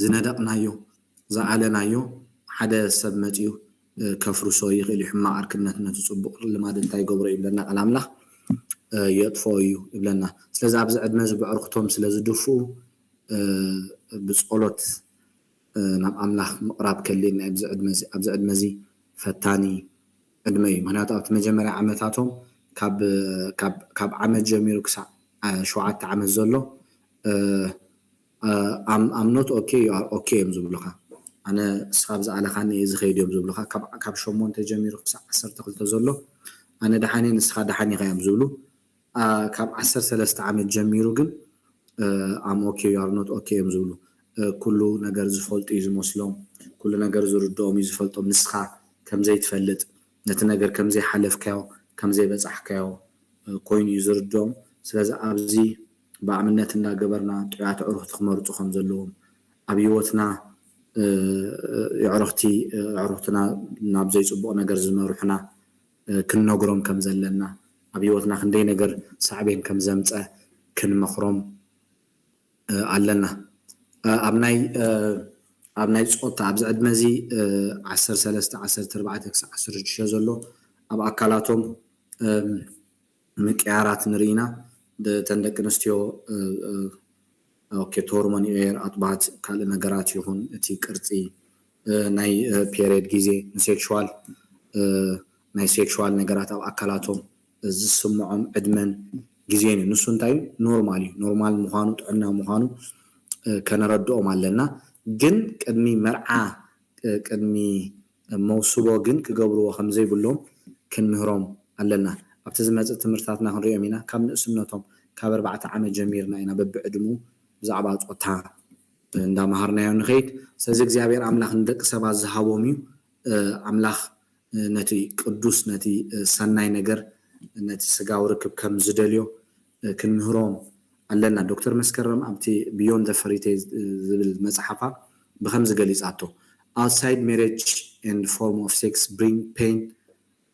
ዝነደቕናዮ ዝኣለናዮ ሓደ ሰብ መፂኡ ከፍርሶ ይኽእል እዩ ሕማቕ ዕርክነት ነቲ ፅቡቕ ልማድ እንታይ ይገብሮ እዩ ብለና ቃል ኣምላኽ የጥፍኦ እዩ ይብለና ስለዚ ኣብዚ ዕድመ እዚ ብዕርክቶም ስለ ዝድፍኡ ብፀሎት ናብ ኣምላኽ ምቕራብ ከድልየና ኣብዚ ዕድመ እዚ ፈታኒ ዕድመ እዩ ምክንያቱ ኣብቲ መጀመርያ ዓመታቶም ካብ ዓመት ጀሚሩ ክሳዕ ሸውዓተ ዓመት ዘሎ I'm not okay you are okay እዮም ዝብሉኻ ኣነ እስኻ ብዝኣለኻኒ እየ ዝኸይድ እዮም ዝብሉኻ ካብ ሸሞንተ ጀሚሩ ክሳዕ ዓሰርተ ክልተ ዘሎ ኣነ ደሓን እየ ንስኻ ደሓን ኢኻ እዮም ዝብሉ ካብ ዓሰርተ ሰለስተ ዓመት ጀሚሩ ግን I'm okay you are not okay እዮም ዝብሉ ኩሉ ነገር ዝፈልጡ እዩ ዝመስሎም ኩሉ ነገር ዝርድኦም እዩ ዝፈልጦም ንስኻ ከምዘይትፈልጥ ነቲ ነገር ከምዘይሓለፍካዮ ከምዘይበፃሕካዮ ኮይኑ እዩ ዝርድኦም ስለዚ ኣብዚ ብኣብነት እንዳገበርና ጥዑያት ኣዕሩኽቲ ክመርፁ ከም ዘለዎም ኣብ ህይወትና የዕሩኽቲ ኣዕሩኽትና ናብ ዘይፅቡቕ ነገር ዝመርሑና ክንነግሮም ከም ዘለና ኣብ ህይወትና ክንደይ ነገር ሳዕቤን ከም ዘምፀ ክንመኽሮም ኣለና ኣብ ናይ ኣብ ናይ ፆታ ኣብዚ ዕድመ እዚ ዓሰርተ ሰለስተ ዓሰርተ ኣርባዕተ ክሳብ ዓሰርተ ሽዱሽተ ዘሎ ኣብ ኣካላቶም ምቅያራት ንርኢ ኢና እተን ደቂ ኣንስትዮ ኦኬ ቶርሞን ኤር ኣጥባት ካልእ ነገራት ይኹን እቲ ቅርፂ ናይ ፔሬድ ግዜ ንሴክሽዋል ናይ ሴክሽዋል ነገራት ኣብ ኣካላቶም ዝስምዖም ዕድመን ግዜን እዩ ንሱ እንታይ እዩ ኖርማል እዩ ኖርማል ምዃኑ ጥዕና ምዃኑ ከነረድኦም ኣለና ግን ቅድሚ መርዓ ቅድሚ መውስቦ ግን ክገብርዎ ከምዘይብሎም ክንምህሮም ኣለና ኣብቲ ዝመፅእ ትምህርትታትና ክንሪኦም ኢና ካብ ንእስነቶም ካብ ኣርባዕተ ዓመት ጀሚርና ኢና በብዕድሙ ብዛዕባ ጾታ እንዳመሃርናዮ ንኸይድ። ስለዚ እግዚኣብሔር ኣምላኽ ንደቂ ሰባት ዝሃቦም እዩ። ኣምላኽ ነቲ ቅዱስ፣ ነቲ ሰናይ ነገር፣ ነቲ ስጋዊ ርክብ ከም ዝደልዮ ክንምህሮም ኣለና። ዶክተር መስከረም ኣብቲ Beyond the Fairy Tale ዝብል መጽሓፋ ብኸምዚ ገሊጻቶ፣ Outside marriage and form of sex bring pain,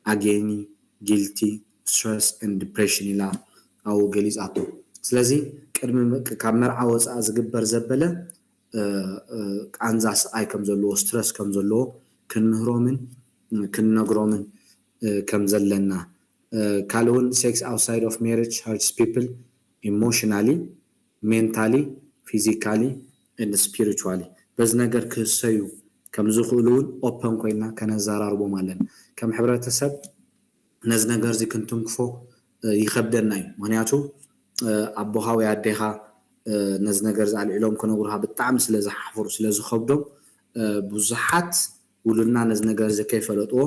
agony, guilty, stress and depression ኢላ ኣብኡ ገሊጻቶ። ስለዚ ቅድሚ ካብ መርዓ ወጻኢ ዝግበር ዘበለ ቃንዛ ስቓይ ከም ዘለዎ፣ ስትረስ ከም ዘለዎ ክንምህሮምን ክንነግሮምን ከም ዘለና። ካልእ እውን sex outside of marriage hurts people emotionally, mentally, physically and spiritually። በዚ ነገር ክህሰዩ ከም ዝኽእሉ እውን ኦፐን ኮይና ከነዘራርቦም ኣለና። ከም ሕብረተሰብ ነዚ ነገር እዚ ክንትንክፎ ይኸብደና እዩ። ምክንያቱ ኣቦኻ ወይ ኣዴኻ ነዚ ነገር እዚ ኣልዒሎም ክነግሩኻ ብጣዕሚ ስለ ዝሓፍሩ፣ ስለ ዝኸብዶም ብዙሓት ውሉድና ነዚ ነገር እዚ ከይፈለጥዎ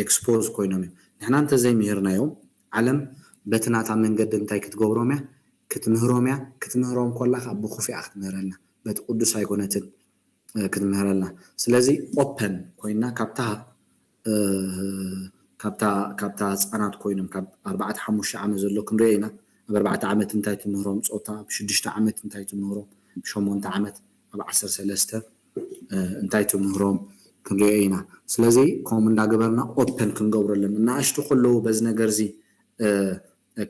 ኤክስፖዝ ኮይኖም እዮም። ንሕና እንተዘይምሂርናዮም ዓለም በቲ ናታ መንገዲ እንታይ ክትገብሮም እያ? ክትምህሮም እያ። ክትምህሮም ኮላ ከዓ ብኹፍ እያ ክትምህረልና፣ በቲ ቅዱስ ኣይኮነትን ክትምህረልና። ስለዚ ኦፐን ኮይና ካብታ ካብታ ካብታ ህፃናት ኮይኖም ካብ ኣርባዕተ ሓሙሽተ ዓመት ዘሎ ክንሪኦ ኢና። ኣብ ኣርባዕተ ዓመት እንታይ ትምህሮም ፆታ፣ ኣብ ሽዱሽተ ዓመት እንታይ ትምህሮም፣ ሸሞንተ ዓመት፣ ኣብ ዓሰርተ ሰለስተ እንታይ ትምህሮም ክንሪኦ ኢና። ስለዚ ከምኡ እንዳገበርና ኦፐን ክንገብረሎም። እናእሽቱ ከለዉ በዚ ነገር እዚ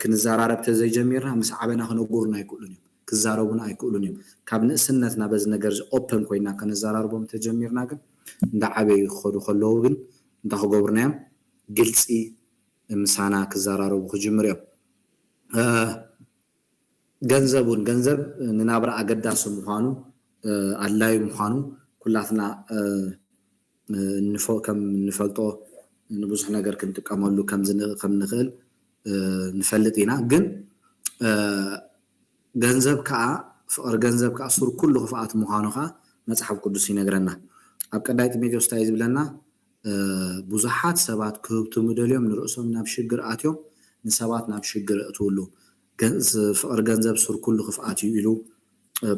ክንዘራረብ ተዘይጀሚርና ምስ ዓበና ክነግሩና ኣይክእሉን እዮም፣ ክዛረቡና ኣይክእሉን እዮም። ካብ ንእስነትና በዚ ነገር እዚ ኦፐን ኮይና ከነዘራርቦም ተጀሚርና ግን እንዳዓበዩ ክኸዱ ከለዉ ግን እንታይ ክገብሩና እዮም? ግልፂ ምሳና ክዘራረቡ ክጅምሩ እዮም። ገንዘብ እውን፣ ገንዘብ ንናብራ ኣገዳሲ ምዃኑ፣ ኣድላዩ ምዃኑ ኩላትና ከም እንፈልጦ ንብዙሕ ነገር ክንጥቀመሉ ከም ንኽእል ንፈልጥ ኢና። ግን ገንዘብ ከዓ፣ ፍቕሪ ገንዘብ ከዓ ሱር ኩሉ ክፍኣት ምዃኑ ከዓ መፅሓፍ ቅዱስ ይነግረና። ኣብ ቀዳይ ጢሞቴዎስ እንታይ ዝብለና? ብዙሓት ሰባት ክህብትሙ ደልዮም ንርእሶም ናብ ሽግር ኣትዮም ንሰባት ናብ ሽግር የእትዉ ኣለዉ። ፍቕሪ ገንዘብ ሱር ኩሉ ክፍኣት እዩ ኢሉ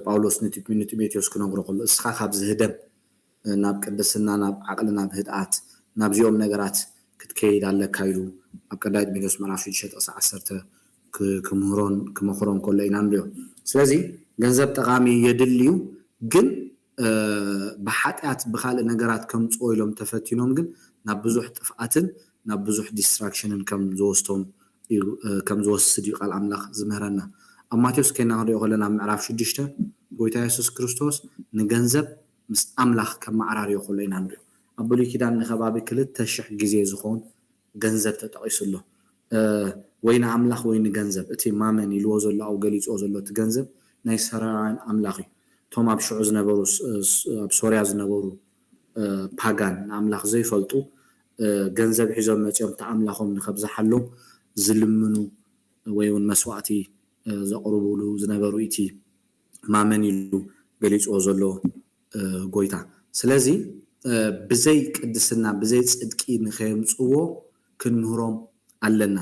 ጳውሎስ ንጢሞቴዎስ ክነግሮ ከሎ፣ እስኻ ካብ ዝህደም ናብ ቅድስና፣ ናብ ዓቕሊ፣ ናብ ህድኣት፣ ናብዚኦም ነገራት ክትከይድ ኣለካ ኢሉ ኣብ ቀዳይ ጢሞቴዎስ ምዕራፍ ሽዱሽተ ጥቕሲ ዓሰርተ ክምህሮን ክመኽሮን ከሎ ኢና ንሪኦ። ስለዚ ገንዘብ ጠቓሚ የድሊ እዩ፣ ግን ብሓጢኣት ብኻልእ ነገራት ከምፅኦ ኢሎም ተፈቲኖም ግን ናብ ብዙሕ ጥፍኣትን ናብ ብዙሕ ዲስትራክሽንን ከም ዝወስዶም እዩ፣ ከም ዝወስድ እዩ ቃል ኣምላኽ ዝምህረና። ኣብ ማቴዎስ ኮይና ክንሪኦ ከለና ኣብ ምዕራፍ ሽዱሽተ ጎይታ የሱስ ክርስቶስ ንገንዘብ ምስ ኣምላኽ ከመዓራርዮ ከሎ ኢና ንሪኦ። ኣብ ብሉይ ኪዳን ንከባቢ ክልተ ሽሕ ግዜ ዝኸውን ገንዘብ ተጠቒሱ ኣሎ። ወይ ንኣምላኽ ወይ ንገንዘብ፣ እቲ ማመን ኢልዎ ዘሎ ኣብኡ ገሊፅዎ ዘሎ እቲ ገንዘብ ናይ ሰራውያን ኣምላኽ እዩ። እቶም ኣብ ሽዑ ዝነበሩ ኣብ ሶርያ ዝነበሩ ፓጋን ንኣምላኽ ዘይፈልጡ ገንዘብ ሒዞም መፂኦም እቲ ኣምላኾም ንከብዝሓሎም ዝልምኑ ወይ እውን መስዋእቲ ዘቕርቡሉ ዝነበሩ እቲ ማመን ኢሉ ገሊፅዎ ዘሎ ጎይታ። ስለዚ ብዘይ ቅድስና ብዘይ ፅድቂ ንከየምፅዎ ክንምህሮም ኣለና።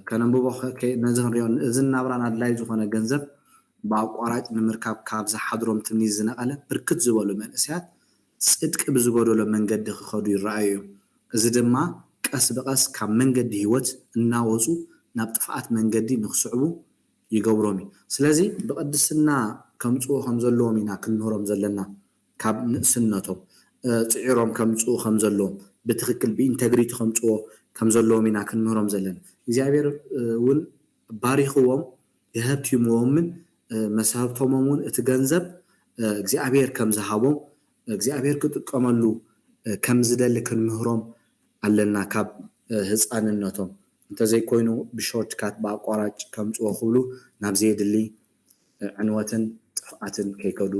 ከነንብቦ ነዚ ክንሪኦ፣ እዚ ናብራን ኣድላይ ዝኾነ ገንዘብ ብኣቋራጭ ንምርካብ ካብ ዝሓድሮም ትምኒት ዝነቐለ ብርክት ዝበሉ መንእሰያት ፅድቂ ብዝጎደሎ መንገዲ ክኸዱ ይረኣዩ እዮም። እዚ ድማ ቀስ ብቐስ ካብ መንገዲ ህይወት እናወፁ ናብ ጥፍኣት መንገዲ ንክስዕቡ ይገብሮም እዩ። ስለዚ ብቕድስና ከምፅኡ ከም ዘለዎም ኢና ክንምህሮም ዘለና። ካብ ንእስነቶም ፅዒሮም ከምፅኡ ከም ዘለዎም፣ ብትኽክል ብኢንተግሪቲ ከምፅዎ ከም ዘለዎም ኢና ክንምህሮም ዘለና። እግዚኣብሔር እውን ባሪኽዎም የሀብቲምዎምን መሳህብቶሞም እውን እቲ ገንዘብ እግዚኣብሔር ከም ዝሃቦም እግዚኣብሔር ክጥቀመሉ ከም ዝደሊ ክንምህሮም ኣለና ካብ ህፃንነቶም። እንተዘይኮይኑ ብሾርትካት ብኣቋራጭ ከምፅዎ ክብሉ ናብ ዘየድሊ ዕንወትን ጥፍኣትን ከይከዱ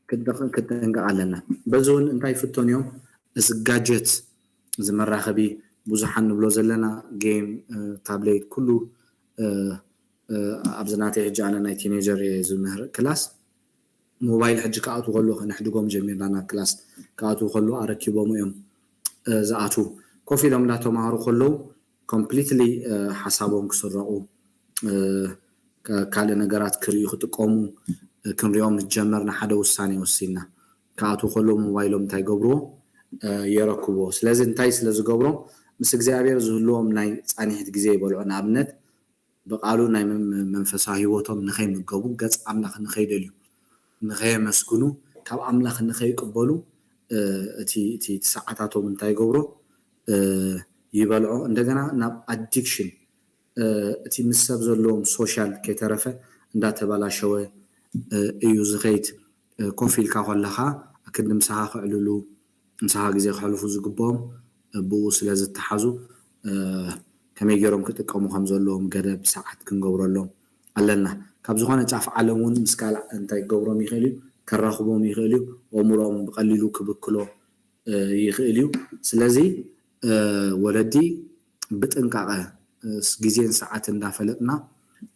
ክንጥንቀቕ ኣለና። በዚ እውን እንታይ ፍቶን እዮም? እዚ ጋጀት፣ እዚ መራኸቢ ብዙሓን ንብሎ ዘለና ጌም፣ ታብሌት፣ ኩሉ ኣብዚ ናተይ ሕጂ ኣነ ናይ ቲኔጀር እየ ዝምህር ክላስ ሞባይል ሕጂ ክኣትዉ ከለዉ ከነሕድጎም ጀሚርና ናብ ክላስ ክኣትዉ ከለዉ ኣረኪቦም እዮም ዝኣትዉ። ኮፍ ኢሎም እንዳተማሃሩ ከለዉ ኮምፕሊትሊ ሓሳቦም ክስረቑ ካልእ ነገራት ክርእዩ ክጥቀሙ ክንሪኦም ምስ ጀመርና ሓደ ውሳኔ ወሲድና። ክኣትዉ ከለዉ ሞባይሎም እንታይ ይገብርዎ? የረክብዎ። ስለዚ እንታይ ስለ ዝገብሮም? ምስ እግዚኣብሔር ዝህልዎም ናይ ጻኒሕት ግዜ ይበልዑ። ንኣብነት ብቓሉ ናይ መንፈሳዊ ህይወቶም ንኸይምገቡ፣ ገጽ ኣምላኽ ንኸይደልዩ፣ ንኸየመስግኑ፣ ካብ ኣምላኽ ንኸይቅበሉ እቲ እቲ ሰዓታቶም እንታይ ይገብሮ? ይበልዖ። እንደገና ናብ ኣዲክሽን እቲ ምስ ሰብ ዘለዎም ሶሻል ከይተረፈ እንዳተበላሸወ እዩ ዝኸይድ። ኮፍ ኢልካ ከለኻ ኣክንዲ ምሳኻ ክዕልሉ፣ ምሳኻ ግዜ ከሕልፉ ዝግብኦም ብኡ ስለ ዝተሓዙ ከመይ ገይሮም ክጥቀሙ ከም ዘለዎም ገደብ ሰዓት ክንገብረሎም ኣለና። ካብ ዝኾነ ጫፍ ዓለም እውን ምስ ካልእ እንታይ ክገብሮም ይኽእል እዩ? ከራኽቦም ይኽእል እዩ። ኣእምሮኦም ብቐሊሉ ክብክሎ ይኽእል እዩ። ስለዚ ወለዲ ብጥንቃቐ ግዜን ሰዓት እንዳፈለጥና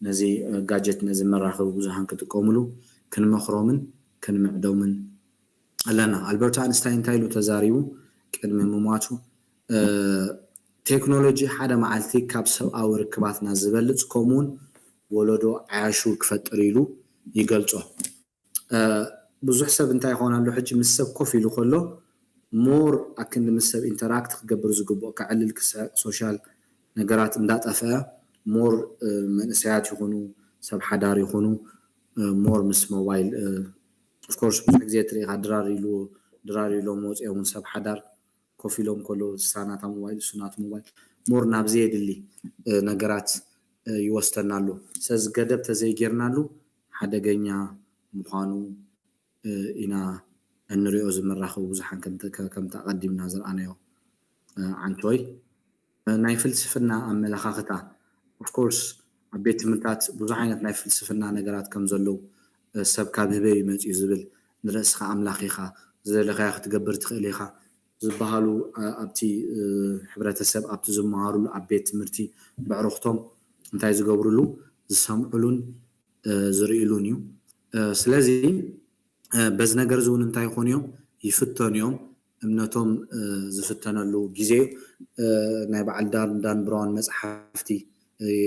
ነዚ ጋጀት ነዚ መራኸቢ ብዙሃን ክጥቀምሉ ክንመኽሮምን ክንምዕዶምን ኣለና። ኣልበርት ኣንስታይን እንታይ ኢሉ ተዛሪቡ ቅድሚ ምሟቱ? ቴክኖሎጂ ሓደ መዓልቲ ካብ ሰብኣዊ ርክባትና ዝበልፅ ከምኡውን ወለዶ ዓያሹ ክፈጥር ኢሉ ይገልፆ። ብዙሕ ሰብ እንታይ ይኾን ኣሎ ሕጂ ምስ ሰብ ኮፍ ኢሉ ከሎ ሞር ኣክንዲ ምስ ሰብ ኢንተራክት ክገብር ዝግብኦ ከዕልል ክስሕቅ ሶሻል ነገራት እንዳጠፍአ ሞር መንእሰያት ይኹኑ ሰብ ሓዳር ይኹኑ ሞር ምስ ሞባይል ኦፍኮርስ ብዙሕ ግዜ ትርኢኻ ድራር ኢሉ ድራር ኢሎም ወፂኦም እውን ሰብ ሓዳር ኮፍ ኢሎም ከለዉ እሳ ናታ ሞባይል እሱ ናቱ ሞባይል ሞር ናብ ዘየድሊ ነገራት ይወስደና ኣሎ። ስለዚ ገደብ ተዘይጌርናሉ ሓደገኛ ምዃኑ ኢና እንሪኦ። እዚ መራኸቢ ብዙሓን ከምቲ ኣቐዲምና ዝረኣናዮ ዓንቶይ ናይ ፍልስፍና ኣመለኻኽታ ኦፍኮርስ ኣብ ቤት ትምህርታት ብዙሕ ዓይነት ናይ ፍልስፍና ነገራት ከም ዘለዉ ሰብ ካብ ህበይ መፅዩ ዝብል ንርእስኻ ኣምላኽ ኢኻ ዝደለኻዮ ክትገብር ትኽእል ኢኻ ዝበሃሉ ኣብቲ ሕብረተሰብ ኣብቲ ዝመሃሩሉ ኣብ ቤት ትምህርቲ ብዕርኽቶም እንታይ ዝገብሩሉ ዝሰምዑሉን ዝርእሉን እዩ። ስለዚ በዚ ነገር እዚ እውን እንታይ ይኾኑ እዮም? ይፍተኑ እዮም። እምነቶም ዝፍተነሉ ግዜ እዩ። ናይ በዓል ዳን ብራውን መፅሓፍቲ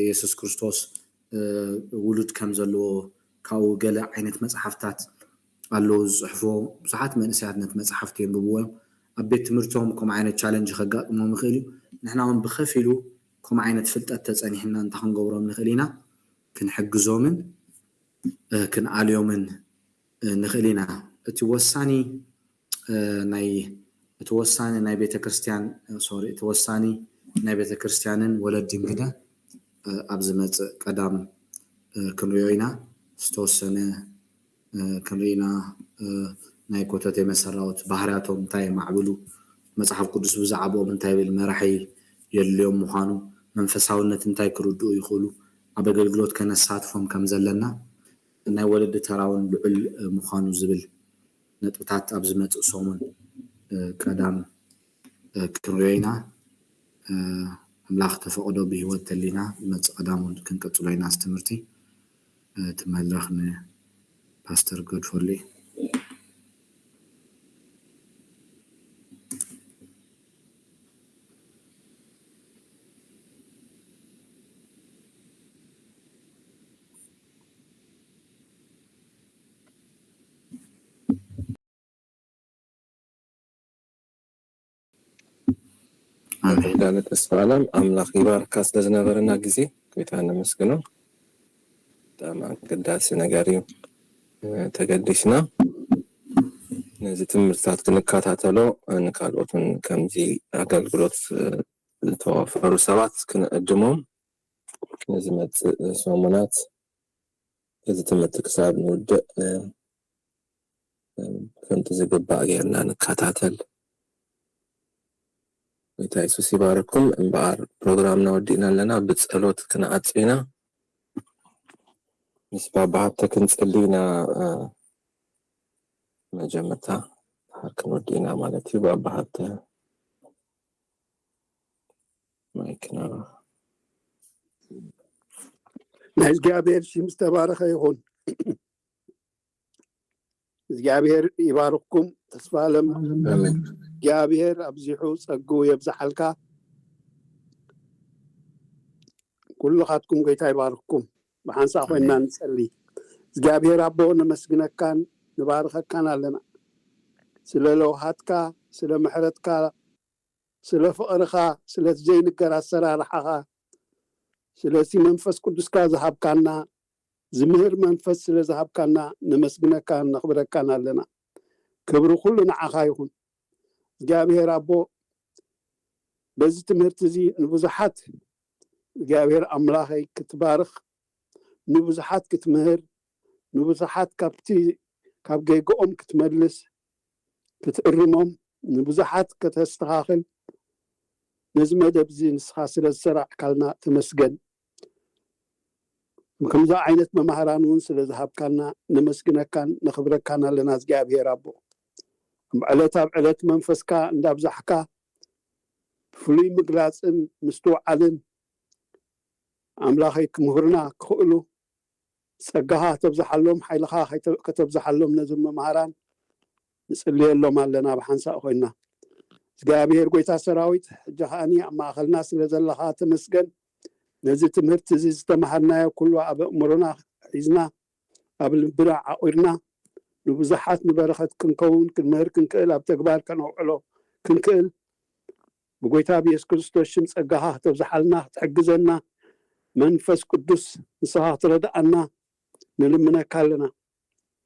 የሱስ ክርስቶስ ውሉድ ከም ዘለዎ ካብኡ ገለ ዓይነት መፅሓፍታት ኣለዉ ዝፅሕፍዎ ብዙሓት መንእሰያት ነቲ መፅሓፍቲ የንብብዎ እዮም። ኣብ ቤት ትምህርቶም ከምኡ ዓይነት ቻለንጅ ከጋጥሞም ይኽእል እዩ። ንሕና እውን ብኸፊሉ ከምኡ ዓይነት ፍልጠት ተፀኒሕና እንታይ ክንገብሮም ንኽእል ኢና? ክንሕግዞምን ክንኣልዮምን ንኽእል ኢና። እቲ ወሳኒ ናይ እቲ ወሳኒ ናይ ቤተ ክርስቲያን ሶሪ እቲ ወሳኒ ናይ ቤተ ክርስቲያንን ወለድን ግደ ኣብ ዝመፅእ ቀዳም ክንሪኦ ኢና። ዝተወሰነ ክንርኢ ኢና። ናይ ኮተቴ መሰራውት ባህርያቶም እንታይ የማዕብሉ፣ መፅሓፍ ቅዱስ ብዛዕባኦም እንታይ ይብል፣ መራሒ የድልዮም ምዃኑ፣ መንፈሳውነት እንታይ ክርድኡ ይኽእሉ፣ ኣብ ኣገልግሎት ከነሳትፎም ከም ዘለና፣ ናይ ወለዲ ተራ እውን ልዑል ምዃኑ ዝብል ነጥብታት ኣብ ዝመፅእ ሰሙን ቀዳም ክንሪኦ ኢና። ኣምላኽ ተፈቕዶ ብህይወት ተሊና ዝመፅእ ቀዳም እውን ክንቅፅሎ ኢና እዚ ትምህርቲ። እቲ መድረኽ ንፓስተር ገድፈሉ እዩ። ኣሜን። ተስፋ ኣለም ኣምላኽ ይባርካ ስለ ዝነበረና ግዜ ጎይታ ነመስግኖ። ብጣዕሚ ኣገዳሲ ነገር እዩ። ተገዲስና ነዚ ትምህርትታት ክንከታተሎ ንካልኦትን ከምዚ ኣገልግሎት ዝተዋፈሩ ሰባት ክንዕድሞም ንዝመፅእ ሰሙናት እዚ ትምህርቲ ክሳብ ንውድእ ከምቲ ዝግባእ ጌርና ንከታተል። ጎይታ የሱስ ይባርኩም። እምበኣር ፕሮግራምና ወዲእና ኣለና። ብጸሎት ክንዓጹ ኢና። ምስ ባባ ሃብተ ክንጽሊ ኢና። መጀመርታ ድሓር ክንወዲ ኢና ማለት እዩ። ባባ ሃብተ ማይክና ናይ እግዚኣብሔር ሽም ዝተባረኸ ይኹን። እግዚኣብሔር ይባርክኩም። ተስፋ ኣለም እግዚኣብሔር ኣብዚሑ ጸግኡ የብዝሓልካ። ኩልኻትኩም ጎይታ ይባርክኩም። ብሓንሳእ ኮይንና ንጸሊ። እግዚኣብሔር ኣቦ፣ ነመስግነካን ንባርኸካን ኣለና። ስለ ለውሃትካ፣ ስለ ምሕረትካ፣ ስለ ፍቕርኻ፣ ስለቲ ዘይንገር ኣሰራርሓኻ፣ ስለቲ መንፈስ ቅዱስካ ዝሃብካና፣ ዝምህር መንፈስ ስለ ዝሃብካና ነመስግነካን ነኽብረካን ኣለና። ክብሪ ኩሉ ንዓኻ ይኹን። እግዚኣብሔር ኣቦ፣ በዚ ትምህርቲ እዚ ንብዙሓት እግዚኣብሔር ኣምላኸይ ክትባርኽ፣ ንብዙሓት ክትምህር፣ ንብዙሓት ካብቲ ካብ ጌግኦም ክትመልስ፣ ክትእርሞም፣ ንብዙሓት ከተስተኻኽል፣ ነዚ መደብ እዚ ንስኻ ስለ ዝሰራዕካልና ተመስገን። ከምዚ ዓይነት መማህራን እውን ስለ ዝሃብካና ነመስግነካን ነኽብረካን ኣለና። እግዚኣብሔር ኣቦ፣ ኣብ ዕለት ኣብ ዕለት መንፈስካ እንዳብዛሕካ ብፍሉይ ምግላጽን ምስትውዓልን ኣምላኸይ ክምህሩና ክኽእሉ ጸጋኻ ከተብዝሓሎም፣ ሓይልኻ ከይተ-፣ ከተብዝሓሎም ነዞም መምሃራን ንጽልየሎም ኣለና ብሓንሳእ ኮይና። እግዚኣብሔር ጎይታ ሰራዊት፣ ሕጂ ከኣኒ ኣብ ማእኸልና ስለ ዘለኻ ተመስገን። ነዚ ትምህርቲ እዚ ዝተምሃርናዮ ኩሉ ኣብ ኣእምሮና ሒዝና፣ ኣብ ልብና ዓቑርና፣ ንብዙሓት ንበረኸት ክንከውን፣ ክንምህር ክንክእል፣ ኣብ ተግባር ከነውዕሎ ክንክእል፣ ብጎይታ ብየሱስ ክርስቶስ ሽም ጸጋኻ ከተብዝሓልና፣ ክትሕግዘና፣ መንፈስ ቅዱስ ንስኻ ክትረድኣና ንልምነካ ኣለና።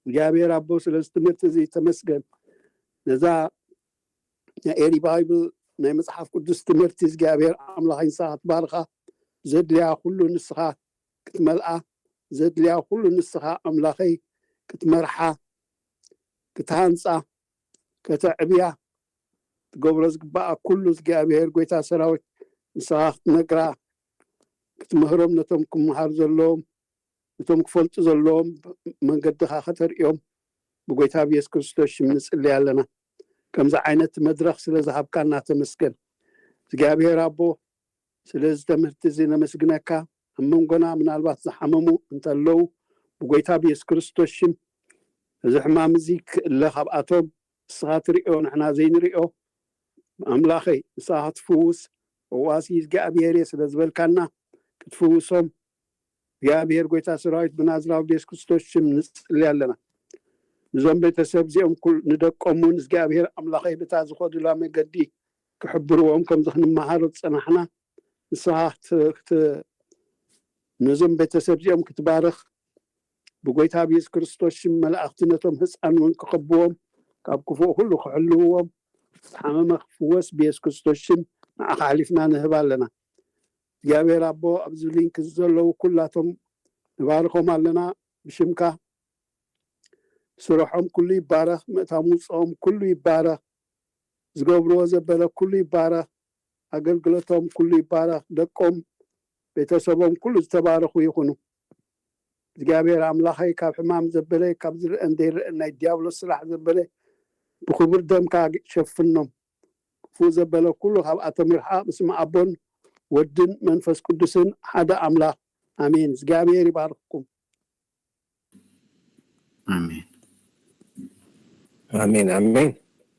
እግዚኣብሔር ኣቦ፣ ስለዚ ትምህርቲ እዚ ተመስገን። ነዛ ናይ ኤሪ ባይብል ናይ መጽሓፍ ቅዱስ ትምህርቲ እግዚኣብሔር ኣምላኸይ ንስኻ ክትባርኻ፣ ዘድልያ ኩሉ ንስኻ ክትመልኣ፣ ዘድልያ ኩሉ ንስኻ ኣምላኸይ ክትመርሓ፣ ክትሃንጻ፣ ከተዕብያ፣ ትገብሮ ዝግባኣ ኩሉ እግዚኣብሔር ጎይታ ሰራዊት ንስኻ ክትነግራ፣ ክትምህሮም ነቶም ክመሃር ዘለዎም፣ ነቶም ክፈልጡ ዘለዎም መንገድኻ ከተርእዮም ብጎይታ ብየሱስ ክርስቶስ ሽም ንጽሊ ኣለና። ከምዚ ዓይነት መድረኽ ስለ ዝሃብካና ተመስገን። እግዚኣብሔር ኣቦ፣ ስለዚ ትምህርቲ እዚ ነመስግነካ። ኣብ መንጎና ምናልባት ዝሓመሙ እንተለዉ ብጎይታ ብየሱስ ክርስቶስ ሽም እዚ ሕማም እዚ ክእለ ካብኣቶም፣ ንስኻ ትርእዮ ንሕና ዘይንርእዮ። ኣምላኸይ ንስኻ ክትፍውስ ፈዋሲ እግዚኣብሔር እየ ስለ ዝበልካና ክትፍውሶም እግዚኣብሔር ጎይታ ሰራዊት ብናዝራዊ ብየሱስ ክርስቶስ ሽም ንጽሊ ኣለና። ንዞም ቤተሰብ እዚኦም ኩል-፣ ንደቆም እውን እግዚኣብሔር ኣምላኸይ በታ ዝኸዱላ መገዲ ክሕብርዎም ከምዚ ክንመሃሮ ዝጸናሕና ንስኻ ክት-፣ ክት-፣ ነዞም ቤተሰብ እዚኦም ክትባርኽ ብጎይታ ብየሱስ ክርስቶስ ሽም መላእኽቲ ነቶም ህፃን እውን ክኸብዎም ካብ ክፉእ ኩሉ ክሕልውዎም ዝሓመመ ክፍወስ ብየሱስ ክርስቶስ ሽም ንዓኻ ኣሕሊፍና ንህብ ኣለና። እግዚኣብሔር ኣቦ ኣብዚ ሊንክ ዘለዉ ኩላቶም ንባርኾም ኣለና ብሽምካ። ስርሖም ኩሉ ይባረኽ፣ ምእታው ምውፅኦም ኩሉ ይባረኽ፣ ዝገብርዎ ዘበለ ኩሉ ይባረኽ፣ ኣገልግሎቶም ኩሉ ይባረኽ፣ ደቆም ቤተሰቦም ኩሉ ዝተባረኹ ይኹኑ። እግዚኣብሔር ኣምላኸይ ካብ ሕማም ዘበለ ካብ ዝረአን ዘይረአን ናይ ዲያብሎስ ስራሕ ዘበለ ብክቡር ደምካ ሸፍኖም። ክፉእ ዘበለ ኩሉ ካብኣቶም ይርሓቕ። ብስም ኣቦን ወድን መንፈስ ቅዱስን ሓደ ኣምላኽ ኣሜን። እግዚኣብሔር ይባርኽኩም። ኣሜን ኣሜን ኣሜን።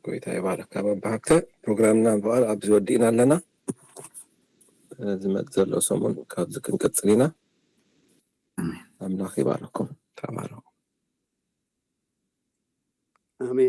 ጎይታ ይባርካ በባሃብተ። ፕሮግራምና በዓል ኣብዚ ወዲእና ኣለና። ዝመፅ ዘሎ ሰሙን ካብዚ ክንቅፅል ኢና። ኣምላኽ ይባርኩም። ተባረኹ። ኣሜን።